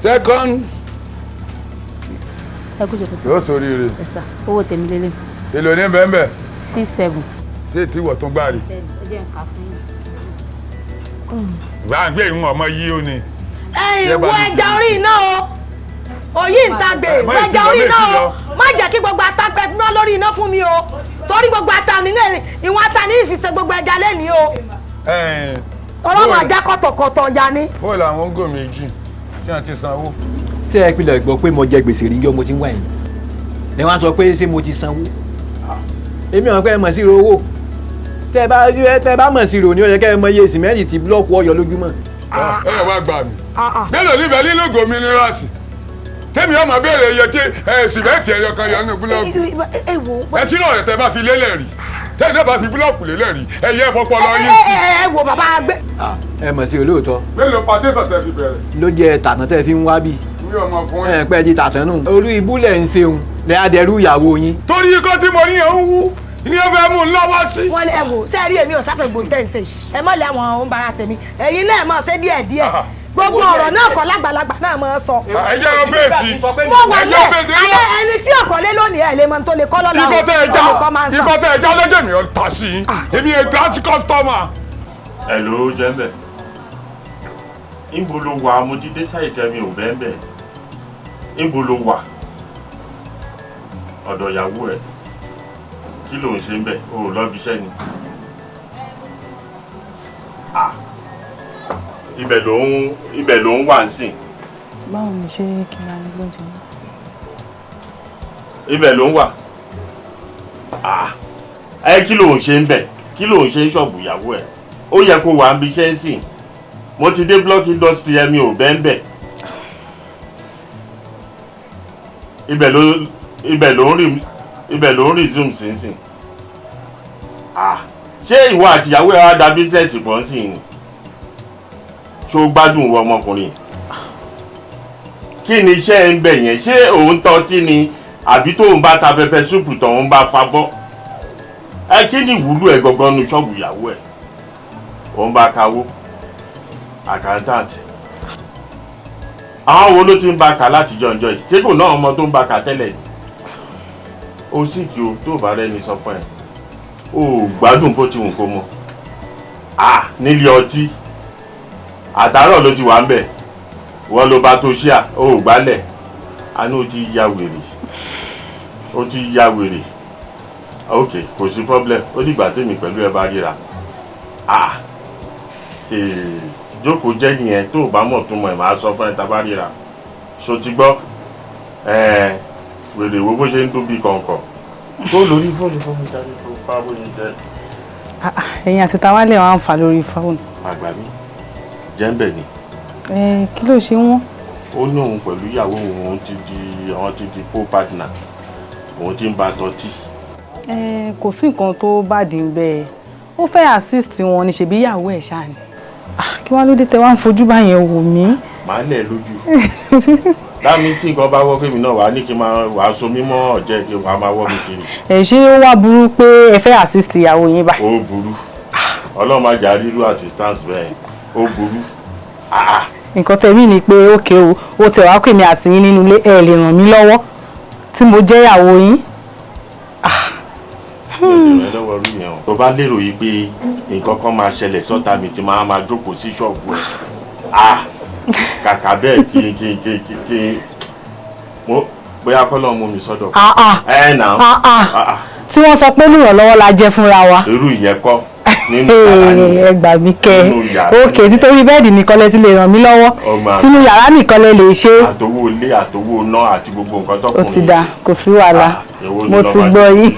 second. Ẹ kú jòkó sí. Yóò sórí rẹ. Ẹ sà, owó tèmi lélẹ̀. Èlò ní bẹ́ẹ̀ bẹ́ẹ̀. 6 7. Ṣé tí ìwọ̀ tún gbà rí? Ẹ jẹ́ nǹkan fún yín. Gbàgbé ìwọ̀n ọmọ yìí ó ní. Ẹ̀yin wo ẹja orí iná o. Òyì ń tagbè wo ẹja orí iná o. Má jẹ́ kí gbogbo ata pẹ́ ná lórí iná fún mi o. Torí gbogbo ata nínú ìwọ̀n ata ní ìfisẹ́ gbogbo ẹja lẹ́nìí o. Ọlọ́mọ ajá kọ̀tọ̀kọ̀tọ̀ ya ni. Bó làwọn ògò méjì tí wọ́n ti sanwó. Ṣé ẹ pilẹ̀ gbọ́ pé mo jẹ gbèsè rí yọ mo ti ń wà yìí? Ni wọ́n á sọ pé ṣé mo ti sanwó? Èmi àwọn pé ẹ mọ̀ sí owó. Tẹ́ bá mọ̀ sí ro ni ó yẹ kẹ́ ẹ mọ iye sìmẹ́ǹtì tí búlọ́ọ̀kù ọyọ lójúmọ́. Ẹ wá gbà mí. Mélòó níbẹ̀ nínú gómìnira sí? Tẹ́mi ọmọ béèrè iye tí sìmẹ́ǹtì ẹyọ kan yọ nínú búlọ́ọ̀kù. Ẹ sínú ọ̀rẹ́ tẹ́ bá fi lélẹ̀ rí. Tẹ́ ẹ bá fi búlọ́ọ̀kù lélẹ̀ rí. Ẹ yẹ fọpọlọ yín. Ẹ wo bàbá gbé. Ẹ mọ̀ sí olóòótọ́. Mélòó pàtẹ́sọ̀ tẹ́ fi bẹ̀rẹ̀? Ló jẹ tàtàn tẹ́ fi ń wá bí. Mi ò mọ̀ fún yín. Ẹ pẹ́ di tàtàn nù. Orí ibú lẹ̀ ń ṣeun lẹ́ adẹ́rú ìyàwó yín. Torí ikọ́ tí mo ní ẹ̀ ń wú ní ẹ fẹ́ mú un lọ́wọ́ sí. Wọ́n ní ẹ wò ṣé ẹ rí èmi ò sáfẹ́ gbòǹtẹ̀ ń ṣe ẹ mọ̀ lé àwọn òǹbara tèmi ẹ̀yin náà mọ̀ ṣe díẹ̀ díẹ̀ gbogbo ọ̀rọ̀ náà kọ́ lágbàlagbà náà máa sọ. Ẹ jẹ́ ọ fèsì. Mo wà bẹ́ẹ̀ ẹni tí ọ̀kọ́lé lónìí ẹ̀ lè mọ tó lè kọ́ lọ́la o. Ikọ́ tẹ ẹja lọ́jọ́ mi ò ta sí i èmi ẹ̀ gbà tí kọ́sítọ́mà. Ẹ ló jẹ́ bẹ́ẹ̀ níbo ló wà? Mo ti dé sáìtì mi ò bẹ́ẹ̀ bẹ́ẹ̀. Níbo ló wà? Ọ̀dọ̀ ìyàwó ẹ̀. Kí ló ń ṣe ń bẹ̀? O ò lọ́bi iṣẹ́ ni. Ibẹ̀ ló ń wà ń sìn. Báwo ni ṣé kí n máa ní gbọ́njọ náà? Ibẹ̀ ló ń wà. Ẹ kí ló ń ṣe ń bẹ̀? Kí ló ń ṣe ń ṣọ̀bù ìyàwó ẹ̀? Ó yẹ kó wà ń bi iṣẹ́ ń sìn. Mo ti dé block industry ẹ mi ò bẹ́ẹ̀ bẹ̀. Ibẹ̀ ló ń resume sínsìn. Ṣé ìwọ àti ìyàwó ẹ wá da bísíǹsì pọ̀ sí ni? Ṣó gbádùn wọ ọmọkùnrin? Kí ni iṣẹ́ ẹ ń bẹ̀ yẹn? Ṣé òun tọ́tí ni àbí tóun bá ta pẹpẹ súpù tóun bá fa bọ́? Ẹ kí ni ìwúlò ẹ gangan nu ṣọ́ọ̀bù ìyàwó ẹ? Òun bá kawó accountant. Àwọn wo ló ti ń bá kà láti jọ̀njọ́ yìí? Ṣé kò náà ọmọ tó ń bá kà tẹ́lẹ̀ ni? Ó sì kí o tó bá rẹ́ni sọ fún ẹ. O ò gbádùn bó ti wù kó mọ. Nílé ọtí àtàárọ̀ ló ti wà ń bẹ̀. Wọ́n ló bá tó ṣíà, o ò gbálẹ̀. Àánú ti ya wèrè. Ó ti ya wèrè. Ok, kò sí problem. Ó dìgbà tèmi pẹ̀lú ẹ bá ríra. Jókòó jẹ́ yẹn tó o bá mọ̀ tó mọ̀ ẹ̀ máa sọ fún ẹ tá a bá ríra. Ṣo ti gbọ́? Wèrè wo bó ṣe ń dún bí kọ̀ǹkọ̀. Tó lórí fóònù fún mi jáde tó bá bóyá jẹ. Ẹ̀yin àti Tawálẹ̀ wà ń fà lórí fóònù. Àgbà mi jẹ́ ń bẹ̀ ni. Kí ló ṣe wọ́n? Ó ní òun pẹ̀lú ìyàwó òun ti di àwọn ti di co-partner, òun ti ń ba tọ́tí. Kò sí nǹkan tó bá dì ń bẹ́ẹ̀. Ó fẹ́ assist wọn ni ṣèbí ìyàwó ẹ̀ ṣáà ni. Kí wọ́n ló dé tẹ wá ń fojú báyẹn wò mí? Màá lẹ̀ lójú. Láàmì tí nǹkan bá wọ́ fèmí náà wàá ní kí n máa wàá so mímọ́ ọ̀jẹ́ kí wàá máa wọ́ mi kiri. Ẹ ṣé ó wá burú pé ẹ fẹ́ assist ìyàwó yín báyìí? Ó burú. Ọlọ́run má jà rírú assistance bẹ́ẹ̀. Ó burú. Nǹkan tẹ̀mí ni pé ókè o, ó tẹ̀ wá pè mí àti yín nínú ilé, ẹ lè ràn mí lọ́wọ́ tí mo jẹ́ ìyàwó yín. Tó bá lérò yìí pé nǹkan kan máa ṣẹlẹ̀ sọ́ta mi tí máa máa jókòó sí ṣọ́ọ̀bù ẹ̀. Kàkà bẹ́ẹ̀ kí mo bóyá kọ́lọ́ mú mi sọ́dọ̀. Ẹ nà. Tí wọ́n sọ pé olùrànlọ́wọ́ la jẹ́ fúnra wa. Irú ìyẹn kọ́ nínú yàrá ni. Ẹ gbà mí kẹ́. Ókè títorí bẹ́ẹ̀dì nìkan lẹ ti lè ràn mí lọ́wọ́. Tínú yàrá nìkan lẹ lè ṣe. Àtowó ilé àtowó iná àti gbogbo nǹkan tọkùnrin. Ó ti dà, kò sí wàhálà. Mo ti gbọ́ yín.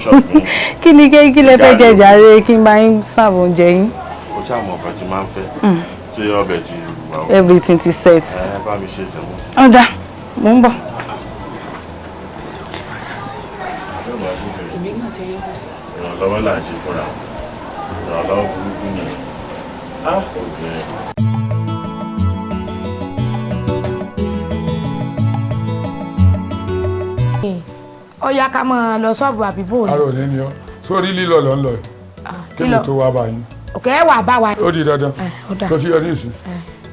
Kí ni kí lẹ fẹ́ jẹ jàre kí n bá yín sáàbù oúnjẹ yín? Ó ṣàmọ̀ nǹkan tí máa ń fẹ́. Ṣé ọbẹ̀ ti wà ó? Everything ti set. Ẹ bá mi ṣe sẹ̀mú sí. Ó dáa, mò ń bọ̀. Ìrànlọ́wọ́ là ń ṣe fúnra. Ìrànlọ́wọ́ burúkú nìyẹn. Obìnrin. Ó yá ká máa lọ ṣọ́ọ̀bù àbí bò ní. Arò ní ni ọ sórí lílọ lọ ń lọ yìí kí ni tó wá bá yín. Òkè ẹ wà bá wa. Ó di dandan tó ti yọ ní ìsìn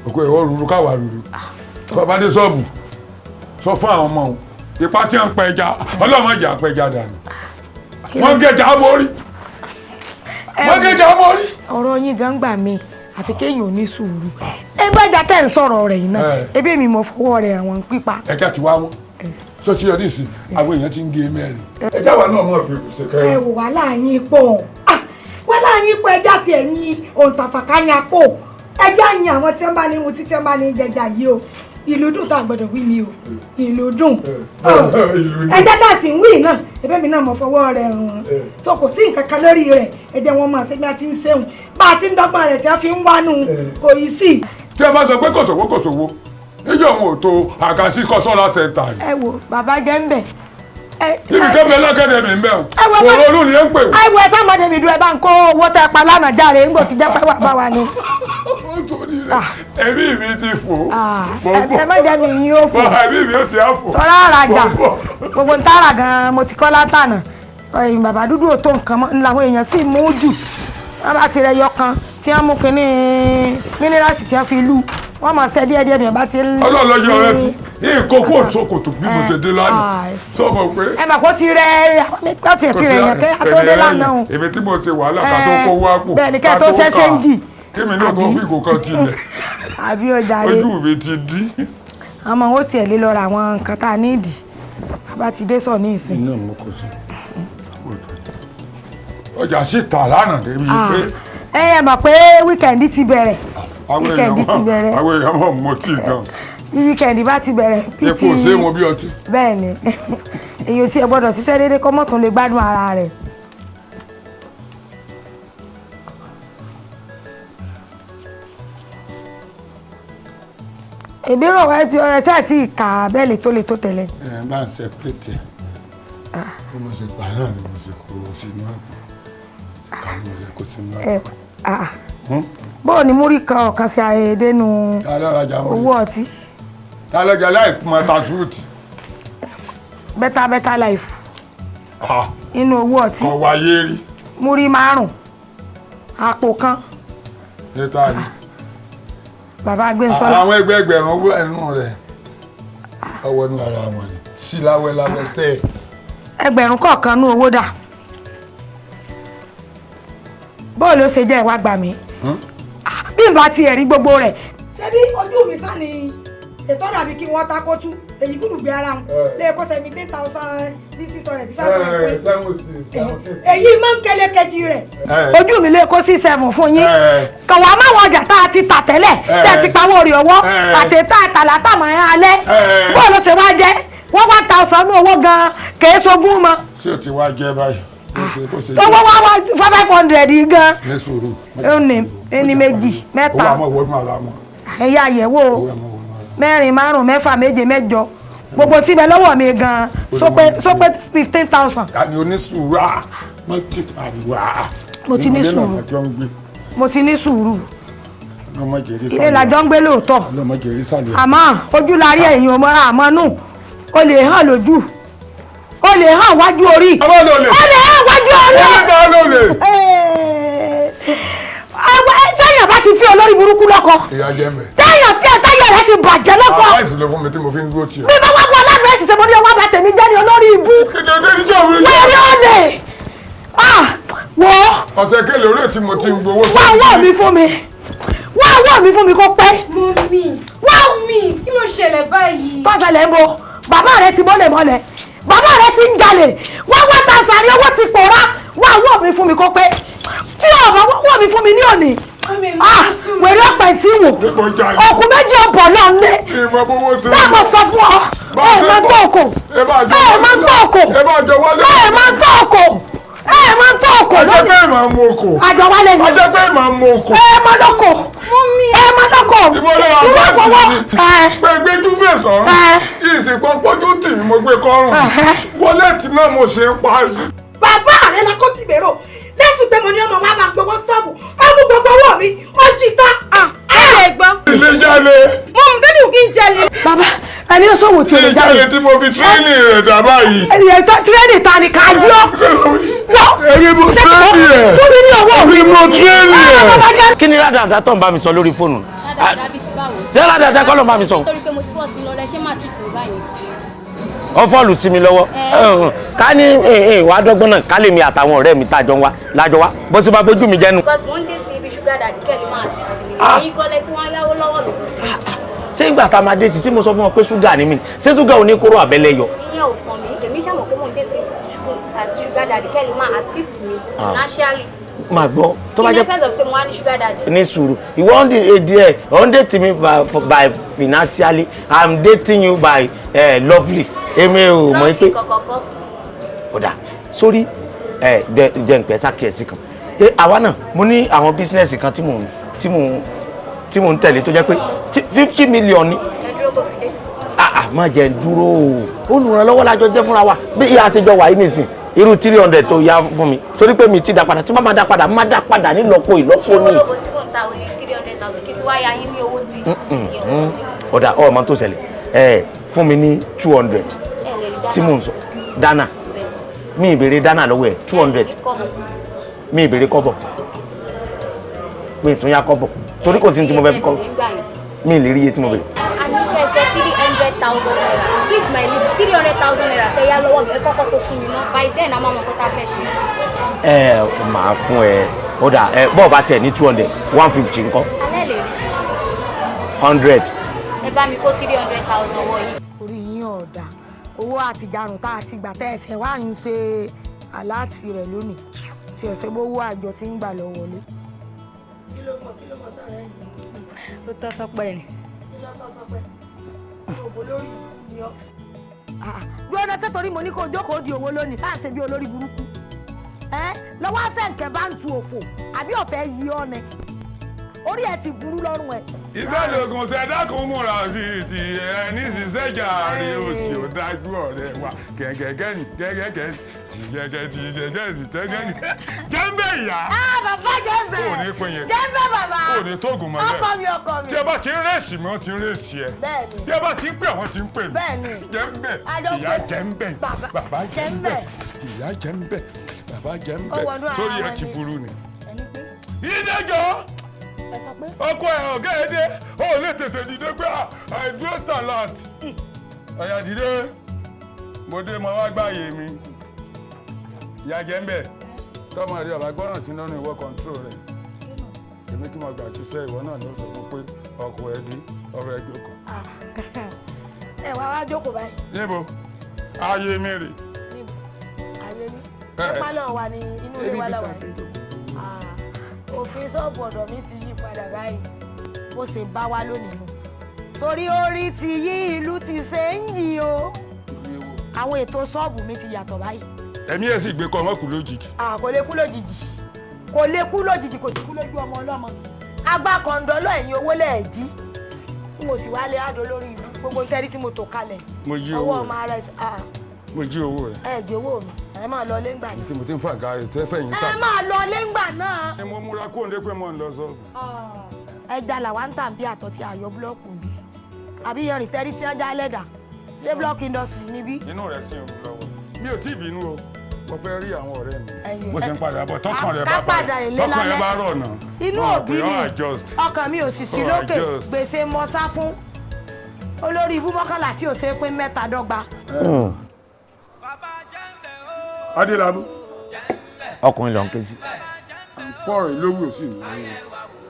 òkú ìwọ rúru káwà rúru tó bá dé ṣọ́ọ̀bù sọ fún àwọn ọmọ òun ipa tí wọ́n ń pẹja ọlọ́mọdé àpẹja dànù wọ́n gẹ̀jà mórí wọ́n gẹ̀jà mórí. Ọ̀rọ̀ yín gan gbà mí Àfi kéèyàn ò ní sùúrù. Ẹ bá ìjà tẹ̀ ń sọ̀rọ̀ rẹ̀ yìí náà, ebí mi mo fọwọ́ rẹ̀ àwọn pípa. Ẹja ti wá wọn tó ti yọ ní ìsìn, àwọn èèyàn ti ń gé mẹ́rin. Ẹja wa náà mọ̀ fi ṣe kẹrin. Ẹ wò wá láàyín pọ̀, wá láàyín pọ̀, ẹja tiẹ̀ ní òǹtàfàkáyà pọ̀, ẹja yin àwọn tí wọ́n bá ní mu títí wọ́n bá ní jẹjà yìí o. Ìlú dùn tá a gbọ́dọ̀ wí ni o, ìlú dùn. Ẹja tá a sì ń wí náà, ẹ̀bẹ̀ mi náà mo fọwọ́ rẹ̀ hàn, so kò sí nǹkan kan lórí rẹ̀. Ẹ̀jẹ̀ wọn máa ṣe bí a ti ń ṣeun, bá a ti ń dọ́gbọ́n rẹ̀ tí a fi ń wánu kò yí sí. Tí a bá sọ pé kòsòwò kòsòwò, níjọ́ òun ò tó àgàsí kọ́sọ́lá sẹ́ńtà yìí. Ẹ wo bàbá gẹ́ńbẹ̀. Ibi kẹ́mi ẹlẹ́gẹ̀dẹ̀ mi ń bẹ̀ wọ́n òrò olú ni ẹ ń pè wọ́n. Ẹ wo ẹ sámọdé mi dúró, ẹ bá ń kó owó tẹ pa lánàá járe, ń gbò ti jẹ́ pé wà bá wa ni. Ẹ̀mí mi ti fò. Ẹ má jẹ́ mi yín ó fò. Ẹ̀mí mi ó ti á fò. Tọ́lá àràjà gbogbo ń tààrà gan-an mo ti kọ́ látànà. Bàbá dúdú ò tó nǹkan mọ́ làwọn èèyàn sì mú jù. Wọ́n bá ti rẹ yọ kan tí wọ́n mú kinní mínírààtì tí wọ́n fi lù, wọ́n máa ṣe díẹ̀ díẹ̀ bí wọ́n bá ti ń. Ọlọ́ọ̀lọ́yẹ ọ̀rẹ́ ti ìkókó òṣòkòtò bí mo ṣe dé lánàá sọ ma pé. Ẹ mà kó ti rẹ kó tiẹ̀ ti rẹ̀ yàn kẹ́ tó dé lánàá o. Èmi tí mo ṣe wàhálà ká tó kó wá pò. Bẹ́ẹ̀ ni kẹ́ tó ṣẹ́ṣẹ́ ń jì. Kémi náà tó fi ìgò kan tilẹ̀. Àbí ọjà rẹ. Ojú mi ti dí. Àmọ́ ó tiẹ̀ lé lọ ra àwọn nǹkan tá a ní ìdí bàbá ti dé sọ ní ìsìn. Iná mo kò sí. Ọjà sì tà lánàá débi pé. Ẹ mọ̀ pé wíkẹ̀ndì ti bẹ̀rẹ̀. Wíkẹ̀ndì ti bẹ̀rẹ̀. Àwọn èèyàn mọ̀ mọ́ tí gan. Bí wíkẹ̀ndì bá ti bẹ̀rẹ̀. Epo ò ṣe é mu bí ọtí. Bẹ́ẹ̀ ni, èyí ò tiẹ̀ gbọ́dọ̀ ṣiṣẹ́ déédéé kọ́ mọ́tún lè gbádùn ara rẹ̀. Èmi rò wá ẹsẹ̀ tí ìkà bẹ́ẹ̀ lè tó lè tó tẹ̀lé. Ẹ bá ń ṣe pété bí mo ṣe gbà náà ni mo ṣe kó sínú àpò ká ni mo ṣe kó sínú àpò. Bóò ni múrí kan ọ̀kan sí ayédènú owó ọtí. Ta lọ́jà láì mọ ta súùtì. Better better life. Inú owó ọtí. Kọ̀ wáyé rí. Múrí 5 àpò kan. Níta ni. Bàbá Gbénsọ́lá. Àwọn ẹgbẹ́ ẹgbẹ̀rún owó ẹnu rẹ̀ ọwọ́ inú ara wọn ni sí láwẹ́ láwẹ́ sẹ́ẹ̀. Ẹgbẹ̀rún kọ̀ọ̀kan nú owó dà. Bóò ló ṣe jẹ́ ìwà gbà mí. Bí n bá tiẹ̀ rí gbogbo rẹ̀. Ṣé bí ojú mi sá ni ètò dàbí kí wọ́n ta kótú èyí kúrú gbé ara wọn lè kó 17,000 bí 600 bí 500 fún èyí máa ń kele kejì rẹ̀ ojú mi lè kó 6-7 fún yín kọ̀wá máwọn ọjà tá a ti tà tẹ́lẹ̀ tẹ́ ti pawó rí ọwọ́ àtẹ̀tà àtàlà tàmọ̀ ẹ̀ alẹ́ bóò ló ṣe wá jẹ́ wọ́n 1,000 ní owó gan-an kèé sogún mọ́. Ṣé o ti wá jẹ́ báyìí? Owó wá wá 500 gan. Ní sùúrù. Ó ní ẹni méjì mẹ́ta. Owó àmọ́ wọnú ara wọn. Ẹ̀yà àyẹ̀wò 4, 5, 6, 7, 8 gbogbo tí bẹ lọ́wọ́ mi gan sópé 15,000. Àní onísùúrù à mo ti pariwo à. Mo ti ní sùúrù. Mo ti ní sùúrù. Ilé làjọ ń gbé lóòótọ́. Àmọ́ ojú la rí ẹ̀yìn ọmọ àmọ́ nù o lè hàn lójú o lè hàn wájú orí o lè hàn wájú orí. Téèyàn bá ti fi olórí burúkú lọ́kọ. Téèyàn fi àtẹ́yẹ rẹ ti bàjẹ́ lọ́kọ. Aláìsí ló fún mi tí mo fi ń dúró tì ọ́. Bí bá wá wọ aláàbẹ̀ ẹ̀sìn sẹ́mo ní ọwọ́ àbá tèmi jẹ́ ní olórí ibú. Wẹ́rẹ́ ọ̀lẹ̀ wọ́. Ọ̀sẹ̀ kele orí tí mo ti ń gbowó. Wá ọwọ́ mi fún mi. Wá ọwọ́ mi fún mi kó pẹ́. Mummy, mummy, kí ló ṣẹlẹ̀ báyìí? Tọ́sẹ̀lẹ̀ ń bo, bàbá rẹ ti mọ́lẹ̀ mọ́lẹ̀, bàbá rẹ ti ń jalè, wá wá ta sàrí owó ti pòórá, wá ọwọ́ mi fún mi kó pẹ́. Tí ọ̀bà wọ́ mi fún mi ní òní. Wèrè ọ̀pẹ̀ tí wò, òkú méjì ọ̀bọ̀ náà lé. Bẹ́ẹ̀ mo sọ fún ọ, ẹ máa ń tó òkò, ẹ máa ń tó òkò, ẹ máa ń tó òkò, ẹ máa ń tó òkò lónìí. Ajẹ́ pé màá mú òkò. Àjọ wálé ni. Ajẹ́ pé màá mú òkò. Ẹ máa lọ́kọ̀. Ẹ máa lọ́kọ̀. Ìmọ̀lẹ́ àwọn àti mi. Gbé dúfẹ́ sọ̀rọ̀. Ìsìnkú pọ́jú tì mí mo gbé kọ́rùn. Wọlé tí náà mo ṣe ń pa á sí. Bàbá rẹ̀ la kó ti bèrò. Lẹ́sùn pé mo ní ọmọ wa máa gbowó sọ́ọ̀bù. Ó mú gbogbo owó mi, ó jí tán. Ẹ lè gbọ́. Ilé jalè. Mo mú dẹ́nu kí n jalè. Bàbá ẹni ó sọ̀wọ́ tí o lè jalè. Ilé jalè tí mo fi tírénì rẹ̀ dà báyìí. Tírénì ta ni ká yọ. Èmi mo tírénì ẹ̀. Fún mi ní owó mi. Èmi mo tírénì ẹ̀. Kí ni rádàdà tó ń bá mi sọ lórí fóònù? Rádàdà bíi ti báwo? Ṣé rádàdà kọ́ ló ń bá mi sọ? Nítorí pé mo ti fọ́ sí lọ rẹ, ṣé máa tìtì mi báyìí? Ó fọ́ọ̀lù sí mi lọ́wọ́. Ká ní wàá dọ́gbọ́n náà ká lè mi àtàwọn ọ̀rẹ́ mi tá a jọ ń wá lájọ wá bó ṣe máa fojú mi jẹ́nu. Because mo ń dé ti ibi sugar daddy kẹ́lí máa assist mi Ẹ̀yin kọ́lẹ̀ tí wọ́n yáwó lọ́wọ́ mi kò sí. Ṣé ìgbà tá a máa dé tí sí mo sọ fún wọn pé ṣúgà ni mí ni? Ṣé ṣúgà oníkóró àbẹ́lẹ̀ yọ? Ìyẹn ò kàn mí. Èmi ṣàmọ̀ pé mò ń date as sugar daddy kẹ́lí máa assist me financially. Máa gbọ́ tó bá In jẹ́ essence of pé mo wá ní sugar daddy. Ní sùúrù, ìwọ ń di èdè ẹ, ò ń date mi by financially, I'm dating you by lovely. Èmi ò mọ̀ pé Lọ́ọ̀kì kọ̀kọ̀kọ̀. Ọ̀dà sórí ẹ jẹ́ ń pẹ́ sákìyèsí kan. Àwa náà mo ní àwọn business kan tí mò ń tẹ̀lé tó jẹ́ pé 50 million ni. Ẹ dúró kó fi dé. Ah ah, má jẹ́ dúró o. Olùrànlọ́wọ́ lájọ jẹ́ fúnra wa. Bí ìyá àṣejọ wà yìí nìsín, irú 300 tó yá fún mi, torí pé mi ti dá padà, tí má dá padà, má dá padà nílọ́po ìlọ́po Ṣé ni. ológo tí mò ń ta oní 300,000 kí tí wá ya yín ní owó sí? Ìyẹn ò sí. Ọ̀dà, ọmọ tó ṣẹlẹ̀, ẹ fún mi ní 200 Ẹ lè rí dáná. tí mò ń sọ dáná. Mi ìbéèrè dáná lọ́wọ́ ẹ̀, 200. Ní kọ́bọ̀. Mi ìbéèrè kọ́bọ̀, mi ìtún yá kọ́bọ̀, torí kò sí ní tí mo fẹ́ fi kọ́bọ̀. Mi ì lè rí iye tí mo béèrè. A ní kẹ́ ẹ sọ ₦300,000. Read my lips, ₦300,000 tẹ́ yá lọ́wọ́ mi, ẹ kọ́kọ́ kó fún mi ná. By then, a máa mọ nǹkan tá a fẹ́ ṣe. Ẹ máa fún ẹ. Ó dà, ẹ bọ́ọ̀ bá tiẹ̀ ní 200, 150 ńkọ́? Alẹ́ lè rí ṣíṣe. 100. Ẹ bá mi kó 300,000 wọ̀ yìí. Orí yín ọ̀dà owó àtijarùn tá a ti gbà tẹ́ ẹsẹ̀ wá ń ṣe aláàtì rẹ̀ lónìí tí ẹsẹ̀ bówó àjọ tí ń gbà lọ wọlé. Kí ló mọ̀? Kí ló mọ̀ tọrẹ rí? Ó tọ́ sọpẹ́ ni. Kí ló tọ́ sọpẹ́? Òbò lórí ni ọ. Gbọ́dọ̀ ṣé torí mo ní kó jókòó di owó lónìí sáà ṣe bí olórí burúkú ẹ lọ́wọ́ àfẹ̀ǹkẹ́ bá ń tu òfò àbí ọ̀fẹ́ yí ọ ni orí ẹ ti burú lọ́rùn ẹ. Iṣẹ́ lògùn ṣẹ̀dá kan múra sí ti ẹ ní ṣiṣẹ́ jàre, òsì ò dájú ọ̀rẹ́ wa kẹ̀kẹ́kẹ́ ní kẹ̀kẹ́kẹ́ tí kẹ̀kẹ́ tí kẹ̀kẹ́ tí kẹ̀kẹ́ jẹ́ńbẹ̀ ìyá. Ah, bàbá jẹ́ńbẹ̀. Ò ní pín yẹn. Jẹ́ńbẹ̀ bàbá. Ò ní tóògùn mọ́lẹ̀. Ọkọ mi, ọkọ mi. Tí ẹ bá ti ń rèsì mi, wọ́n ti ń rèsì ẹ. Bẹ́ẹ̀ni. Bí ẹ bá ti ń pè, wọ́n ti ń pè mí. Bẹ́ẹ̀ni. Jẹ́ńbẹ̀. Àjọ ìyá pé- jẹ́ńbẹ̀. Bàbá bàbá jẹ́ńbẹ̀. Jẹ́ńbẹ̀, ìyá jẹ́ńbẹ̀, bàbá jẹ́ńbẹ̀. Ó wọnú ara Sórí ẹ wọn ti ni. burú ni. Ẹni pé Ìdájọ́ ẹ sọ pé ọkọ ẹ ọ̀gá ẹ dé, ó lè tètè dìde pé àìdúró salad ọ̀yà dìde. Mo dé, mo wá gbáyé mi. Ìyá jẹ́ ń bẹ̀ tọmọ rẹ ọba gbọ́ràn sí lọ́nà, ìwọ control rẹ̀. Èmi tí mo gbà ṣiṣẹ́, ìwọ náà ló sọ fún pé ọkọ ẹ dé, ọ̀rọ̀ ẹ jókòó. Ẹ wá wá jókòó báyìí. Níbo ayé mi rè? Níbo ayé ní? Ẹ. Pálọ̀ wa ní inú ilé Ebi wa bí lọ́wọ́. ta ti jókòó. Òfin ṣọ́ọ̀bù ọ̀dọ̀ mi ti yí padà báyìí bó ṣe bá wa lónìí nù, torí orí ti yí, ìlú ti ṣe ń yí o. Àwọn ètò ṣọ́ọ̀bù mi ti yàtọ̀ báyìí. Ẹ̀mí ẹ̀ sì gbé kọ́ ọmọ kù lójijì. Ah, kò lè kú lójijì, kò lè kú lójijì, kò sì kú lójú ọmọ ọlọ́mọ. Agbá kọ̀ǹdọ́lọ́ ẹ̀yìn owó lẹ́ẹ̀jí n ò sì wá lé àdó lórí ìlú gbogbo tẹ́rí tí mo tò kalẹ̀. Mo jí ọwọ́ owó ọmọ rẹ̀. ara ẹ̀ ah, Mo jí owó rẹ̀. Ẹ jí owó mi, ẹ máa lọ lé ńgbà náà. Tí mo ti ń fà ga ètò ẹ̀fẹ̀ yìí Ẹ tà. máa lọ lé ńgbà náà. Ni mo múra kó ń dé pé mo ń lọ sọ́ọ̀bù. Ẹja làwa ń tà bí àtọ̀ tí àyọ block bí àbí yanrìn tẹ́rí tí wọ́n já lẹ́dà ṣé block industry níbí. Inú rẹ̀ sì ń rú lọ́wọ́. Mi ò tí ì bínú o, mo fẹ́ rí àwọn ọ̀rẹ́ mi. Ẹ̀yin, Mo sì ń padà bọ̀, tọkàn rẹ̀ ká bá padà balẹ̀, ilé tọkàn rẹ̀ lálẹ́. bá rọ̀ náà. Inú òbí mi, ọkàn mi ò sì sí Ó lókè. adjust. Gbèsè mọ́sá fún olórí ibú mọ́kànlá tí ò ṣe é pín mẹ́ta dọ́gba. Adélábù. Ọkùnrin ló ń ké sí. Pọ̀ rẹ̀ lówó sí mi.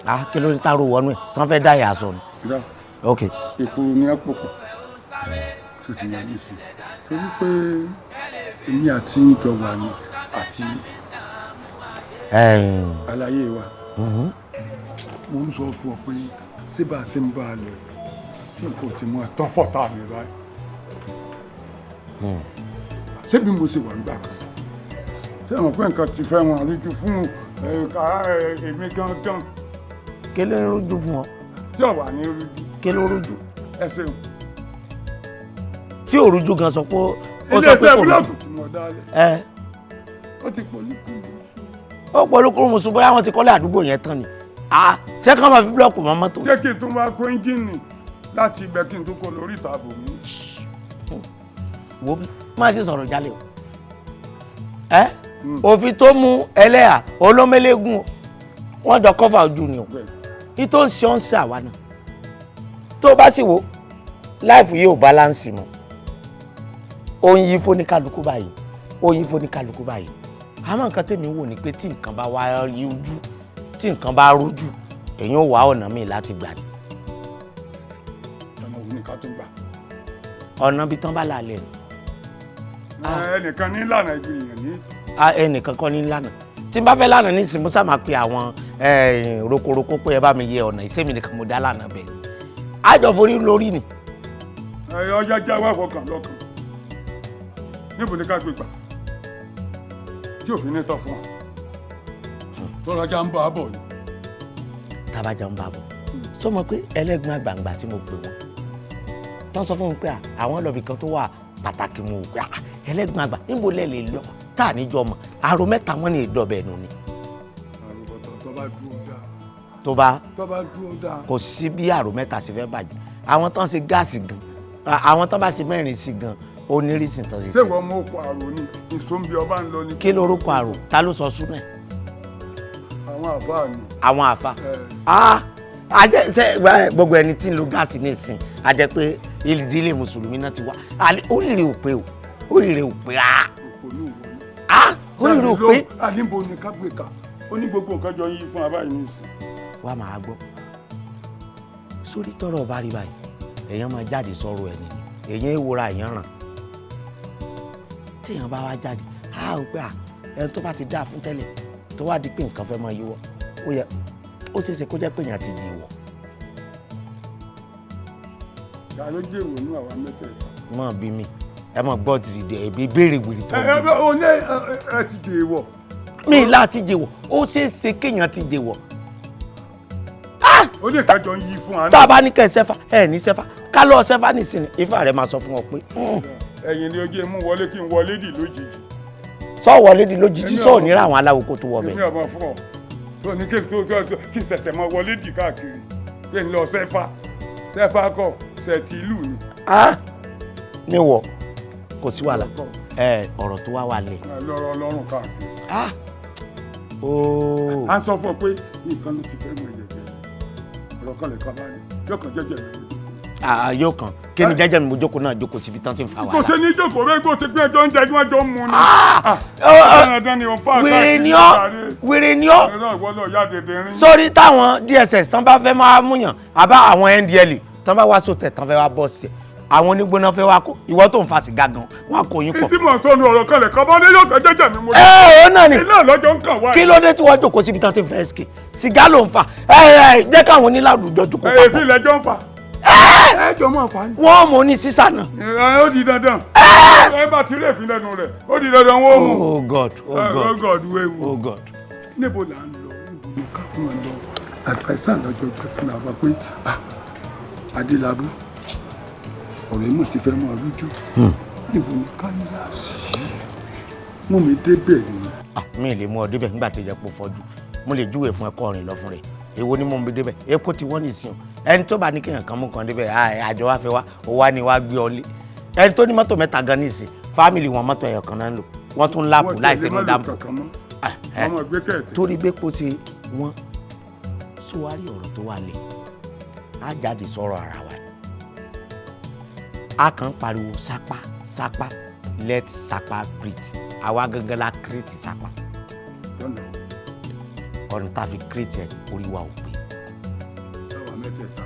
Ah, kí ló ní taro wọnú ẹ sanfẹ dá yà sọ ni? Irọ́. Ok. Èkó ní àpòpọ̀ tó ti yàn nísìn, torí pé èmi àti ìjọ wà ní àti àlàyé wa. Mo ń sọ fún ọ pé ṣé bá a ṣe ń bá a lọ yìí, sí nǹkan ò ti mú ẹ tán fọ́tà mi báyìí? Ṣé bí mo ṣe wà ń gbà kan, ṣé àwọn pé nǹkan ti fẹ́ wọn rújú fún èmi gangan? Kí ló ń rújú fún ọ? Tí ò wà ní rújú. Kí ló rújú? Ẹ ṣeun. Tí ò rújú gan sọ pé ó sọ pé Iléeṣẹ́ kò block tí mo dálẹ̀, ẹ ó ti pọ̀ ní kùmùsù. Ó pọ̀ olúkúrúmuṣu, bóyá wọ́n ti kọ́lé àdúgbò yẹn tán ni. Ah, ṣé kí wọ́n máa fi block mọ́ mọ́tò? Ṣé kí n tún wá kó ẹ́ńjìnì láti ibẹ̀, kí n tún kó lórí ìtàbò mi? Wo bí má ti sọ̀rọ̀ jálẹ̀ o. Ẹ òfin tó mú ẹlẹ́yà olómẹ́lẹ́gùn, wọ́n jọ kọ́fà ojú ni o. Ní tó ń ṣe ọ́n ṣe àwa náà, tó bá sì wò life yìí ò balance mọ́. Ó ń yí fóníkálukú báyìí, ó ń yí fóníkálukú báyìí. Àmọ́ nǹkan tèmi wò ni pé tí nǹkan bá wá yí ojú, tí nǹkan bá rújú, Èyàn ò wá ọ̀nà míì láti gbà ní. Ọ̀nà wo ni ká tó gbà? Ọ̀nà bí tán bá lálẹ́ ni. Ẹnìkan ní lànà ìgbìyànjú ní. Ẹnìkan kọ́ ní lànà. Tí n bá fẹ́ lànà nísìnyí, mo sábà máa pe àwọn rokoroko pé ẹ bá mi yẹ ọ̀nà ìsẹ́mi nìkan mo dá lànà bẹ́ẹ̀. Àjọ forí lórí ni. Ọjà já wà fọkàn lọ́kàn. Níbo ni ká gbé gbà? Tí òfin ní tọ́ fún wa. Tọ́lájà ń bá a bọ̀ ni. Tábàjà ń bá a bọ̀. Sọ ma pé ẹlẹ́gbọ́n àgbàǹgbà tí mo pè wọ́n. Tọ́ sọ fún mi pé àwọn lọ́bì kan tó wà pàtàkì mo pé ẹlẹ́gbọ́n àgbà níbo lẹ lè lọ tá à níjọ mọ̀ àrò mẹ́ta wọn ní ìdọ̀bẹ̀ nù ni. Àròbọ̀tọ̀ tó bá dúró dáa. Tó bá tó bá dúró dáa. Kò sí bí àrò mẹ́ta ṣe fẹ́ bàjẹ́. Àwọn tán ṣe gáàsì gan, àwọn tán bá ṣe mẹ́rin sí gan, ó ní rísìn tán ṣe. Ṣé ìwọ mú okò àrò ni? Ìsónbi ọba ń lọ ni. Kí lorúkọ àrò? Ta ló sọ súnà? Àwọn àfáà ni. Àwọn àfáà. Ajẹ́ ṣe gbogbo ẹni tí ń lo gáàsì nísìn, a jẹ́ pé ìdílé mùsùlùmí náà ti wá. Oríire ò pé o, oríire ò pé rárá. Oríire ò pé. Àdínbò ni ká gbé ká, ó ní gbogbo nǹkan jọ yí fún abáyé nísìn. Wá máa gbọ́. Sórí tọrọ bá rí báyìí, èèyàn máa jáde sọ̀rọ̀ ẹ̀ nìyí, èèyàn ìwòra èèyàn ràn. Téèyàn bá wá jáde, á ò pé ẹni tó bá ti dáa fún tẹ́lẹ̀ tó wá di pé nǹkan fẹ́ máa yíwọ́, ó yẹ ó ṣeéṣe kó jẹ́ pé èèyàn ti di ìwọ̀. Ta ló jẹ́ ìwò nínú àwa mẹ́tẹ̀ẹ̀ta? Mọ̀ bí mi, ẹ mọ̀ gbọ́ ti dìde, ẹ̀bí béèrè wèrè tó. Ẹ ẹ o ní ẹ ti di ìwọ̀. Mi láti jẹ ìwọ̀, ó ṣeéṣe kéèyàn ti jẹ ìwọ̀. Ó ní ìkájọ ń yí fún wa. Tá a bá ní kẹ́ ẹ sẹ́fà, ẹ ní sẹ́fà, ká lọ́ọ́ sẹ́fà nísìnyí, ifá rẹ̀ máa sọ fún ọ pé. Ẹ̀yin ni ojú mú wọlé kí n wọlé dì lójijì. Sọ wọlé dì lójijì, sọ ò ní ra àwọn aláwo kó tó wọ bẹ̀. Èmi ọmọ fún ọ tó ní kí sẹ̀sẹ̀ máa wọlé dì káàkiri pé ń lọ sẹ́fà sẹ́fà kọ sẹ̀tì ìlú ni. Níwọ̀ kò sí wàhálà ọ̀rọ̀ tó wá wà lẹ̀. Lọ́rọ̀ ọlọ́run káàkiri. À ń sọ fún ọ pé nǹkan ló ti fẹ́ mọ ìyẹ̀jẹ̀ ọ̀rọ̀ kan lè kọ́ bá ní yọkàn jẹ́jẹ́ mi. Yóò kàn kí ni jẹ́jẹ́ mi mo jókòó náà jókòó síbi tán ti ń fa wàhálà. Kò sí ní jókòó bẹ́ẹ̀ gbó ti gbé ẹjọ́ ń jẹ ẹjọ́ ń mu ni. Wèrè ni ọ́, wèrè ni ọ́. Sórí táwọn DSS tán bá fẹ́ máa múyàn àbá àwọn NDLEA tán bá wá sótẹ̀ tán fẹ́ wá bọ́ sí ẹ̀ àwọn onígbóná fẹ́ wá kó ìwọ tó ń fa sìgá gan wọn kò yín pọ̀. Ìdí mọ̀ sọnù ọ̀rọ̀ kan lè kọ́ bá ní yóò tẹ́ jẹ́jẹ́ mi mo. Ẹ ò náà ni ilé ọlọ́jọ́ ń kàn wá. Kí ló dé tí wọ́n jókòó síbi tán ti ń fẹ́ SK sìgá ló ń fa ẹ jẹ́ káwọn onílàlùjọ jókòó papọ̀. Èéfín lẹjọ́ ń fa. Ẹ jọ máa fa ni. Wọ́n mú ní sísà náà. Ẹ ó di dandan. Ẹ bá ti rí èéfín lẹ́nu rẹ̀ ó di dandan wọ́n mú. Oh God, oh God, oh God wewu. Oh God. Níbo là ń lọ? Níbo ni ká mọ̀ lọ? Adviser lọ́jọ́ gbé fúnra wa pé Adélábù ọ̀rọ̀ ìmọ̀ ti fẹ́ máa rújú. Níbo ni ká yà sí? Mú mi débẹ̀ ni. Mi lè mú ọ débẹ̀ nígbà tó yẹ kó fọ́jú. Mo lè júwèé fún ẹ̀kọ́ rìn lọ fún rẹ̀. Èwo ni mo ń débẹ̀? Epo ti wọ́n nìsín o. Ẹni tó bá ní kéèyàn kan mú kan débẹ̀, àjọ wa fẹ́ wá, ó wá ní wá gbé ọ lé. Ẹni tó ní mọ́tò mẹ́ta gan nìsín, fámìlì wọn mọ́tò ẹyọ kan náà ń lò. Wọ́n tún láàpù láìsí inú dáàmú. Torí bẹ́ẹ̀ ṣe wọ́n sówárí ọ̀rọ̀ tó wà lẹ̀, á jáde sọ̀rọ̀ ara wa. A kàn pariwo sapa sapa, let sapa breathe. Àwa gangan la create sapa. Ọ̀nà tá a fi create ẹ̀ orí wa ò pé. Sáwà mẹ́tẹ̀ẹ̀ta.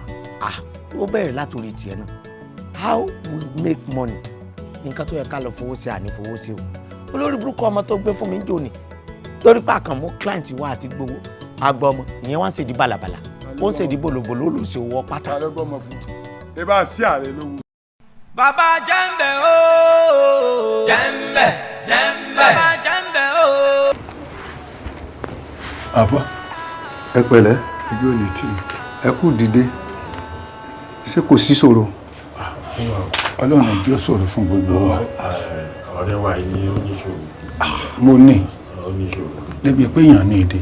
Ó bẹ̀rẹ̀ látòrí tiẹ̀ náà. How we make money? Nǹkan tó yẹ ká lọ fowó sí àní fowó sí o. Olórí burúkú ọmọ tó gbé fún mi ń jò ní. Torí pé àkànmú client wa àti gbowó. Àgbọ̀ ọmọ ìyẹn wá ń ṣèdí bàlàbàlà. Ó ń ṣèdí bòlòbòlò ó lò sí owó pátá. Ta ló gbọ́mọ fún un? Ẹ bá ṣí ààrẹ lówó. Bàbá jẹ́ǹbẹ̀ ooo. Jẹ́ǹbẹ̀ jẹ́ǹbẹ̀. Bàbá jẹ́ǹbẹ̀ ooo. Àfà. Ẹ pẹ̀lẹ́. Ojú ò ní tì í. Ẹ kú dìde. Ṣé kò sí ṣòro? Ọlọ́run ìjọ sọ̀rọ̀ fún gbogbo wa. Ọ̀rẹ́ wa yìí ní oníṣòro. Mo ní. Oníṣòro. Débi pé èèyàn ní èdè.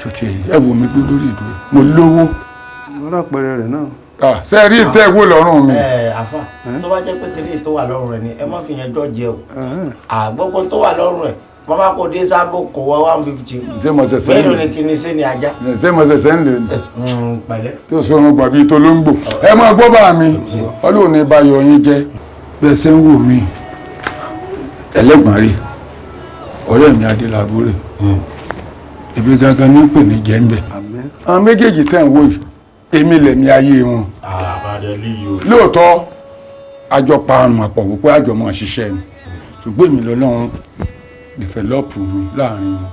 Sọtí ẹ wo mi gbé lórí ìdúró. Mo lówó. Mo rà pẹrẹ rẹ náà. Ṣé rí ìtẹ́ ìwò lọ́rùn mi. Ẹ àfà, tó bá jẹ́ pé tẹ́lẹ̀ tó wà lọ́rùn rẹ̀ ni ẹ má fi yẹn jọ́ jẹ o. Àgbọ̀gbọ́n tó wà lọ́rùn rẹ̀ wọ́n bá kó dé sábò kó wá 150. Ṣé mo ṣẹ̀ṣẹ̀ ń lè? Mélòó ni kí ni ṣé ni ajá? Ṣé mo ṣẹ̀ṣẹ̀ ń lè ní? Pẹ̀lẹ́. Tó sọ̀rọ̀ gbàbí tó ló ń gbò. Ẹ máa gbọ́ bá mi. Ọlọ́run ní bayọ̀ yín jẹ́. Bẹ́ẹ̀ ṣe ń wò mí. Ẹlẹ́gbọ̀n rí. Ọ̀rẹ́ mi Adélábù rè. Ibi gangan ní pè ní jẹ́ ń bẹ̀. Àwọn méjèèjì tẹ̀ ń wò yìí, èmi lẹ̀mí ayé wọn. Lóòótọ́ àjọ pa àrùn àpọ̀ wípé àjọ máa ṣiṣẹ́ ni, ṣùgbọ́n èmi lọ́lọ́run dìfẹ́lọ́pù mi láàrin wọn.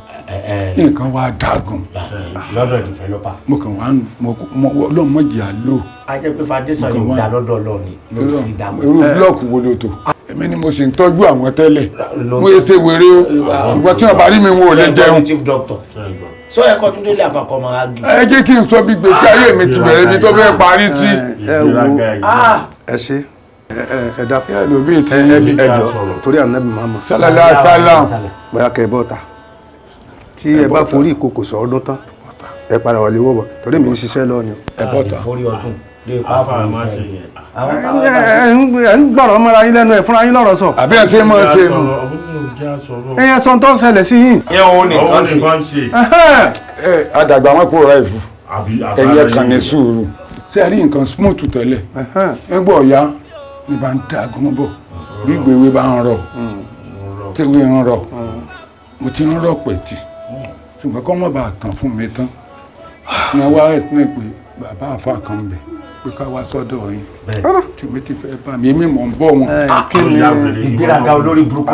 Nǹkan wá dàgùn. Lọ́dọ̀ dìfẹ́lọ́pà. Mo kàn wá ọlọ́run mọ̀jì á lò. A jẹ́ pé foundation yóò dá lọ́dọ̀ Ọlọ́run ni ló fi dá mọ́. Irú búlọ̀kù wo ló tó? Èmi ni mo sì ń tọ́jú àwọn tẹ́lẹ̀. Mo yẹ ṣe wèrè o, ṣùgbọ́n tí wọ́n bá rí mi wọn ò lè jẹun. Sọ ẹ kọ́ Túndé lè àfàkọ́ máa gé. Ẹ jẹ́ kí n sọ bí gbèsè ayé mi ti bẹ̀rẹ̀ ibi tó fẹ́ parí sí. Ẹ wo, ẹ ṣe ẹ dákun ẹ jọ torí Ànábì Muhammad sallallahu alaihi wasallam. Bóyá kẹ bọ́ ta tí ẹ bá forí ìkòkò sọ ọdún tán ẹ padà wọlé wọ́bọ̀ torí mi ń ṣiṣẹ́ lọ ni. Ẹ bọ́ ta. Ẹ ń gbọ́rọ̀ mọ́ra yín lẹ́nu ẹ̀ fúnra yín lọ́rọ̀ sọ. Àbí ẹ ṣe máa ṣe nù. Ẹ sọ tó ń ṣẹlẹ̀ sí yín. Ẹ òun nìkan sí. Ẹ àdàgbà wọn kúrò ráì fún ẹyẹ kan ní sùúrù. Ṣé ẹ rí nǹkan smooth tẹ́lẹ̀? Ẹ gbọ́ ọ̀ya ní bá ń da agun bọ̀ bí ìgbéwé bá ń rọ̀ tẹ́wé ń rọ̀ mo ti ń rọ̀ pẹ̀tì, ṣùgbọ́n kọ́ mọ̀ bá tàn fún mi tán ni wọ́n wá ẹ̀sìn pé bàbá àfa kan bẹ̀ pé ká wá sọ́dọ̀ yín tèmi ti fẹ́ bá mi èmi mọ̀ ń bọ̀ wọn. Ìgbéraga olórí burúkú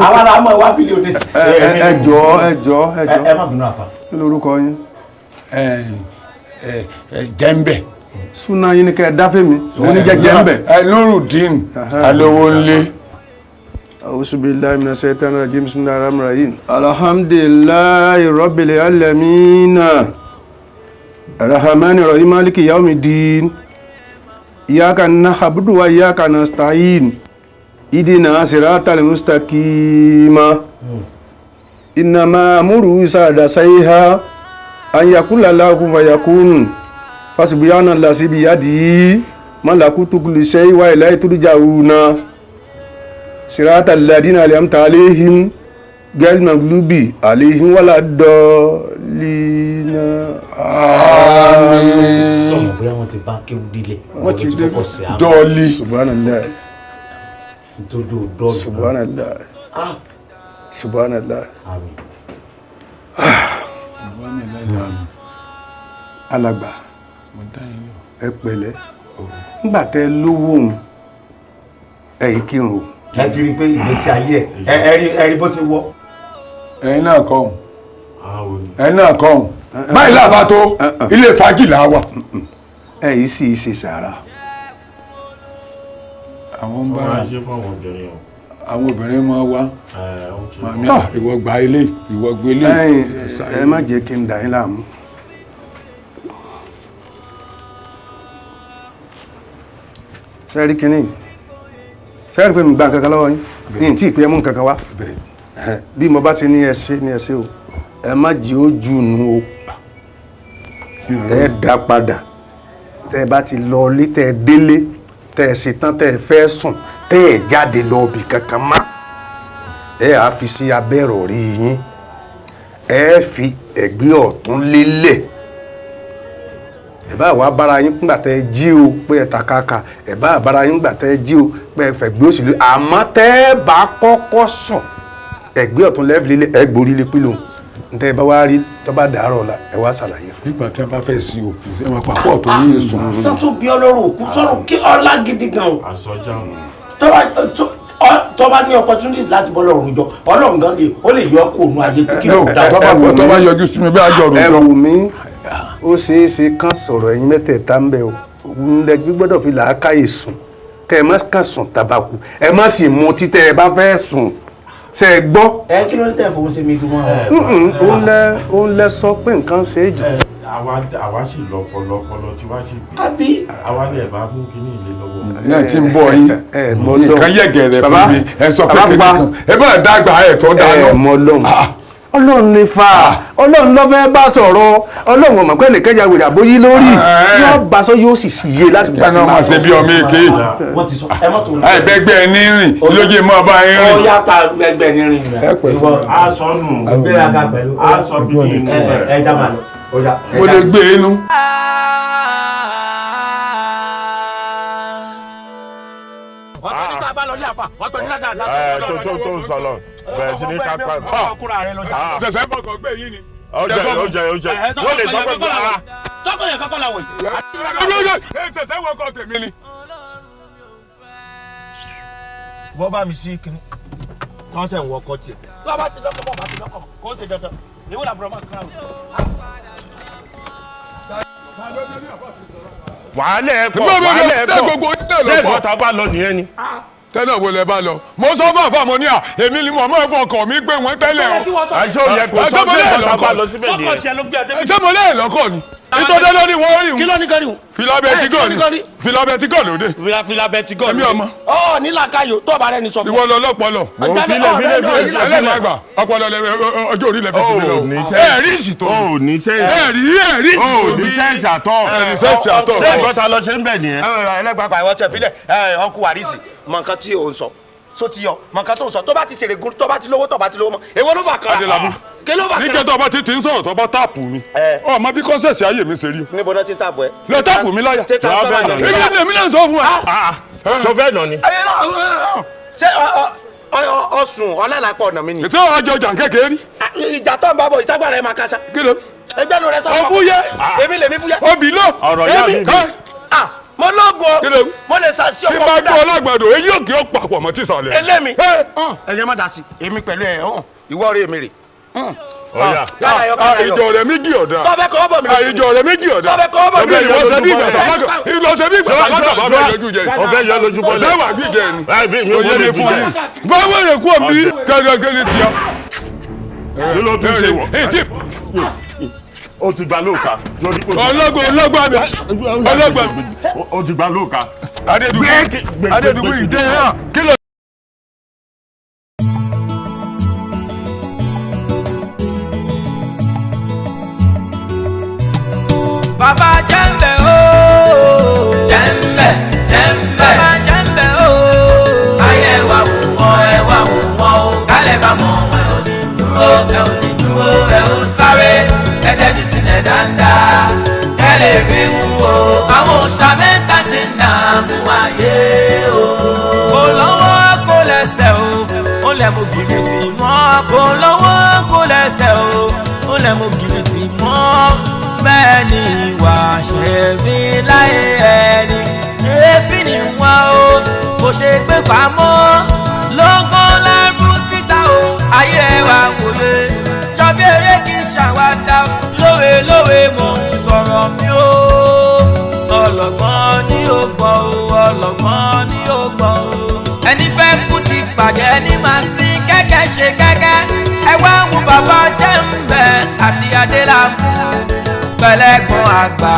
àwọn àmọ́ ìwà fílẹ̀ òde. Ẹ jọ̀ọ́ ẹ jọ̀ọ́ ẹ jọ̀ọ́ ẹ má bínú àfa. Kí lorúkọ yín? Jẹ́ńbẹ̀. Súná yín ni kẹ́ ẹ dáfẹ́ mi òun ní jẹ́ Jẹ́ńbẹ̀. Ẹ Nurudeen Alówólé. A'udhu billahi minash shaitanir rajim, bismillahir rahmanir rahim. Alhamdulillahi rabbil alamin. Arrahmanir rahim, maliki yawmiddin. Iyyaka na'budu wa iyyaka nasta'in. Ihdina siratal mustaqim. Innama amruhu idha arada shay'an an yaqula lahu kun fayakun. Fasubhana allazi biyadihi malakutu kulli shay'in wa ilayhi turja'una. Sirata alladhina an'amta alayhim ghayril maghdubi alayhim waladdallin. Àmín. Sọ̀rọ̀ bóyá wọ́n ti bá kéwú délé. Wọ́n ti dé dọ́ọ̀lì. Subhanallah. Nítorí dọ́ọ̀lì. Subhanallah. Subhanallah. Àmín. Alàgbà, ẹ pẹ̀lẹ́, nígbà tẹ́ lówó òun ẹ yìí kírun o. Ẹ ti rí i pé ìgbésí ayé ẹ ẹ rí bó ti wọ. Ẹ̀yin náà kọ́ ọ̀hún, ẹ̀yin náà kọ́ ọ̀hún, báyìí làbá tó ilé fàájì là wà. Ẹ yìí sì ṣe sàrà. Àwọn ń bára àwọn obìnrin máa wá màmí ìwọ gba ilé ìwọ gbé ilé. Ẹ má jẹ́ kí n dà yín láàmú. Sẹ́ẹ̀rí kínní sẹ́ẹ̀rí pé mi gba nǹkan kan lọ́wọ́ yín ní tí ìpè ẹ mú nǹkan kan wá bí mo bá ti ní ẹ ṣe ní ẹ ṣe o, ẹ má jí ó jù nù o, ẹ dá padà. Tẹ ẹ bá ti lọ ilé tẹ ẹ délé tẹ ẹ ṣe tán tẹ ẹ fẹ́ sùn tẹ ẹ jáde lọ ibì kankan má, ẹ á fi sí abẹ́ ìrọ̀rí yín, ẹ fi ẹ̀gbẹ́ ọ̀tún lélẹ̀. Ẹ bá wàá bára yín gbà tẹ jí o pé ẹ tàkàkà, ẹ bá bára yín gbà tẹ jí o pé ẹ fẹ̀gbẹ́ òsì lé, àmọ́ tẹ́ ẹ bá kọ́kọ́ sùn ẹ̀gbẹ́ ọ̀tún lẹ́ẹ̀fì lélẹ̀, ẹ gborí lé pílò ntẹ́ ẹ bá wá rí tó bá dàárọ̀ ọ̀la ẹ wá ṣàlàyé fún. Nígbà tí a bá fẹ́ sin òkú ẹ máa pàpọ̀ tó ní sùn. Sọ́tún bí ọlọ́run òkú sọ̀rọ̀ kí ọlá gidi gan o. Tó bá ní opportunity láti bọ́ lọ́rùn jọ ọlọ́run gan lè ó lè yọ kó nu ayé pé kí ló dá. Tó bá yọjú sí mi bí àjọ rò jọ. Ẹ wù mí ó ṣeé ṣe kán sọ̀rọ̀ ẹ̀yin mẹ́tẹ̀ẹ̀ta ń bẹ̀ o, ńlẹ̀ gbọ́dọ̀ fi làákàyè sùn kẹ́ ẹ má kàn sùn tabaku, ẹ má sì mu títẹ́ ẹ bá fẹ́ sùn, ṣe é gbọ́. Ẹ kí ló dé tẹ̀ fowó ṣe mi dùn mọ́. Ó ń lẹ sọ pé nǹkan ṣe é jù. Àwa sì lọ́pọ̀lọpọ̀lọ tí wá sì pè. Àbí. Àwa lè bá mú kíní ilé lọ́wọ́. Náà ti ń bọ̀ yín nǹkan yẹ̀gẹ̀rẹ̀ fún mi ẹ sọ pé kíní kan ẹ bá dàgbà ẹ̀ tó dáná. Ẹ mọ Ọlọ́run, Ọlọ́run ní fa Ọlọ́run ló fẹ́ bá sọ̀rọ̀, Ọlọ́run ọmọ pẹ́ẹ́lẹ̀ kẹjà wèrè àbóyí lórí yóò bá sọ yóò sì yé láti gbà tí máa ṣe bí ọmọ èké ẹgbẹgbẹ ní rìn lóye mọ bá yín rìn. Ó yàtọ̀ ẹgbẹ́ ní rìn rẹ̀. Ẹ pẹ̀ fún mi. A sọ nù. Ìgbéraga pẹ̀lú. A sọ bí kí n mú ẹ dá màá lọ. Mo lè gbé inú. Ọ̀tọ̀ ní ká bá lọ ní àfà, ọ̀tọ̀ ní ládàá. Ẹ tó tó tó ń sọ lọ bẹ̀rẹ̀ sí ní ká pa. Ṣẹ̀ṣẹ̀ bọ̀kọ̀ gbé yín ni. Ó jẹ ó jẹ ó jẹ wọ́n lè sọ pé Sọ́kọ̀ yẹn kọ́kọ́ la wọ̀ yìí. Ẹ ṣẹ̀ṣẹ̀ wọkọ̀ tèmi ni. Bọ́ bá mi sí kinní. Wọ́n sẹ̀ ń wọkọ̀ tiẹ̀. Bí wọ́n bá ti lọ́kọ̀ bọ́ bá ti lọ́kọ̀ kó o ṣe dandan. Èwo làbúrò máa kán àwùjọ. Wàhálẹ̀ ẹ̀ pọ̀, wàhálẹ̀ ẹ̀ pọ̀. Ṣé ìgbọ́n ta bá lọ nìyẹn ni? Tẹ́lẹ̀ wo lẹ bá lọ? Mo sọ fún àfàmọ́ ní à, èmi ni mo máa ń fọkàn mi gbé wọn tẹ́lẹ̀ o. Àṣé ò yẹ kó sọ pé ìgbọ́n ta bá lọ síbẹ̀ nìyẹn. Ṣé mo lẹ́yìn lọ́kọ̀ ni? Nítorí ló ní wọ́n rí. Kí ló ní kan ní? Filabẹ tí gọ̀ lóde. Filabẹ tí gọ̀ lóde. Èmi ọmọ. Ọ ní làákàyò tó bá rẹ ní sọ fún. Ìwọ lọ lọ́pọlọ. Ẹlẹ́gbàgbà ọpọlọ ọjọ́ orí lẹ fi jù mí lọ. Ẹ̀rí ìsìtò. Ó ní sẹ́ǹsì. Ẹ̀rí ẹ̀rí ìsìtò. Ó ní sẹ́ǹsì àtọ̀. Ẹ̀rí sẹ́ǹsì àtọ̀. Ṣé ìgbọ́n ta lọ ṣe ń bẹ̀ nìyẹn? Ẹlẹ́gbàgbà ìwọ tẹ̀ fílẹ̀ ọkùn wàrísì mọ nǹkan tí ò ń sọ. So ti yọ mọ nǹkan tó ń sọ tó bá ti ṣèrègùn tó bá ti lówó tó bá ti lówó mọ èwo ló fà kàrà. Adélábù níjẹ́ tó bá ti ń sọ̀rọ̀ tó bá táàpù mi ọmọ bí kọ́nsẹ̀sì ayé mi ṣe rí o. Níbo náà ti ń táàpù ẹ. Lọ táàpù mi láyà. Èmi èmi náà sọ fún ẹ. Sọ fẹ́ nà ni. Ṣé ọsùn ọlálàpọ̀ ọ̀nà mi ni. Ètò ọjọ́ ọjà kékeré rí. Ìjà tó ń bá bọ̀ ìságbára ẹ máa kásá. Kí ló. Ẹgbẹ́ nu rẹ sọ. Ọfúyẹ́. Èmi lèmi fúyẹ́. Obì lọ. Ọ̀rọ̀ yá mi. Mo lóògùn o mo lè sàṣì ọkọ kúdà. Tí bá gbọ́ ọlọ́gbàdo èyí òkè ó papọ̀ mọ́ tìsàlẹ̀. Elémi ẹ̀yẹ́ má dà sí èmi pẹ̀lú ẹ̀ hàn ìwọ rẹ̀ èmi rè. Ìjọ rẹ̀ méjì ọ̀dà. Sọ́bẹ̀ kọ́ bọ̀ mi lójú. Ìjọ rẹ̀ méjì ọ̀dà. Sọ́bẹ̀ kọ́ bọ̀ mi lójú. Ìwọ ṣe bí ìgbà tàlákà ìwọ ṣe bí ìgbà tàlákà bá bẹ̀ lójú jẹ. Ọ̀fẹ́ yọ lójú bọ́lẹ̀. Ọ̀sẹ̀ wà gbígbẹ ni. Òye ni fún yín. Báwo lè kú omi gẹ́gẹ́ ní tiẹ̀. Kí ló tún ṣe wọ̀? O ti gba lóòka. Ọlọ́gbọ̀n ọlọ́gbọ̀n mi. Ọlọ́gbọ̀n mi. O ti gba lóòka. Adédùgbò ìdè hàn. Kí ló. Bàbá jẹ́ǹbẹ̀ ooo. Jẹ́ǹbẹ̀ jẹ́ǹbẹ̀. Bàbá jẹ́ǹbẹ̀ ooo. Ayé wa wò wọ́n ẹ wá wò wọ́n o. Kálẹ̀ bá mọ̀ wọn ẹ ò ní dúró ẹ ò ní dúró ẹ ò sáré. Ẹ dẹ́bi sílẹ̀ dáadáa. Ẹ lè rí mú o. Àwọn òòṣà mẹ́ta ti ń dààmú ayé o. Kò lọ́wọ́ kò lẹ́sẹ̀ o. Ó lẹ̀ mú gìrìtì mọ́. Kò lọ́wọ́ kò lẹ́sẹ̀ o. Ó lẹ̀ mú gìrìtì mọ́. Bẹ́ẹ̀ ni ìwà ṣe fi láyé ẹni èéfín ni wọ́n o kò ṣe gbé pamọ́ lọ́gán lárú síta o ayé ẹ wá wòye jọbí eré kì í ṣàwádà lówe lówe mò ń sọ̀rọ̀ mi o ọlọ́gbọ́n ni ó gbọ́ o ọlọ́gbọ́n ni ó gbọ́ o ẹni fẹ́ kú ti pàdé ẹni máa sin kẹ́kẹ́ ṣe kẹ́kẹ́ ẹ wá ń wo bàbá Jẹ́ǹbẹ̀ àti Adélabú pẹ̀lẹ́gbọ́n àgbà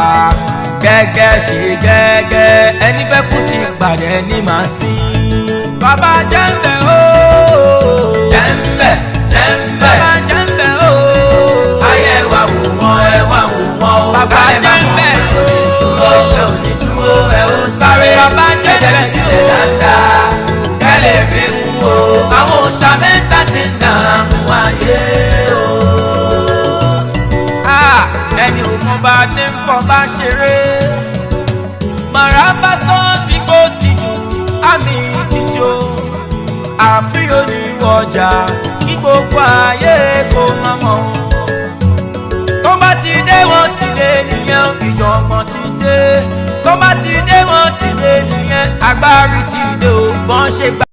gẹ́gẹ́ ṣe gẹ́gẹ́ ẹni fẹ́ kú ti pàdé ẹni máa sin. Bàbá Jẹ́ǹbẹ̀ ooo. Jẹ́ǹbẹ̀ jẹ́ǹbẹ̀. Bàbá Jẹ́ǹbẹ̀ ooo. Ayé ẹ wá wò wọ́n ẹ wá wò wọ́n o. Bàbá Jẹ́ǹbẹ̀ ooo. Ẹ ò ní dúró ẹ ò sáré. Bàbá Jẹ́ǹbẹ̀ sílẹ̀ dáadáa. Ẹ lè rí mú o. Àwọn òòṣà mẹ́ta ti ń dààmú ayé o. Ẹni òkun bá ní fọba ṣeré màràbá sọ tí kò tìjú àmì títí o àfi oníwọjà kí gbogbo ayé kò má mọ̀ o. Tó bá ti dé wọ́n ti dé nìyẹn ìjọ̀gbọ̀n ti dé tó bá ti dé wọ́n ti dé nìyẹn agbárí ti dé o bọ́n ṣe gbà.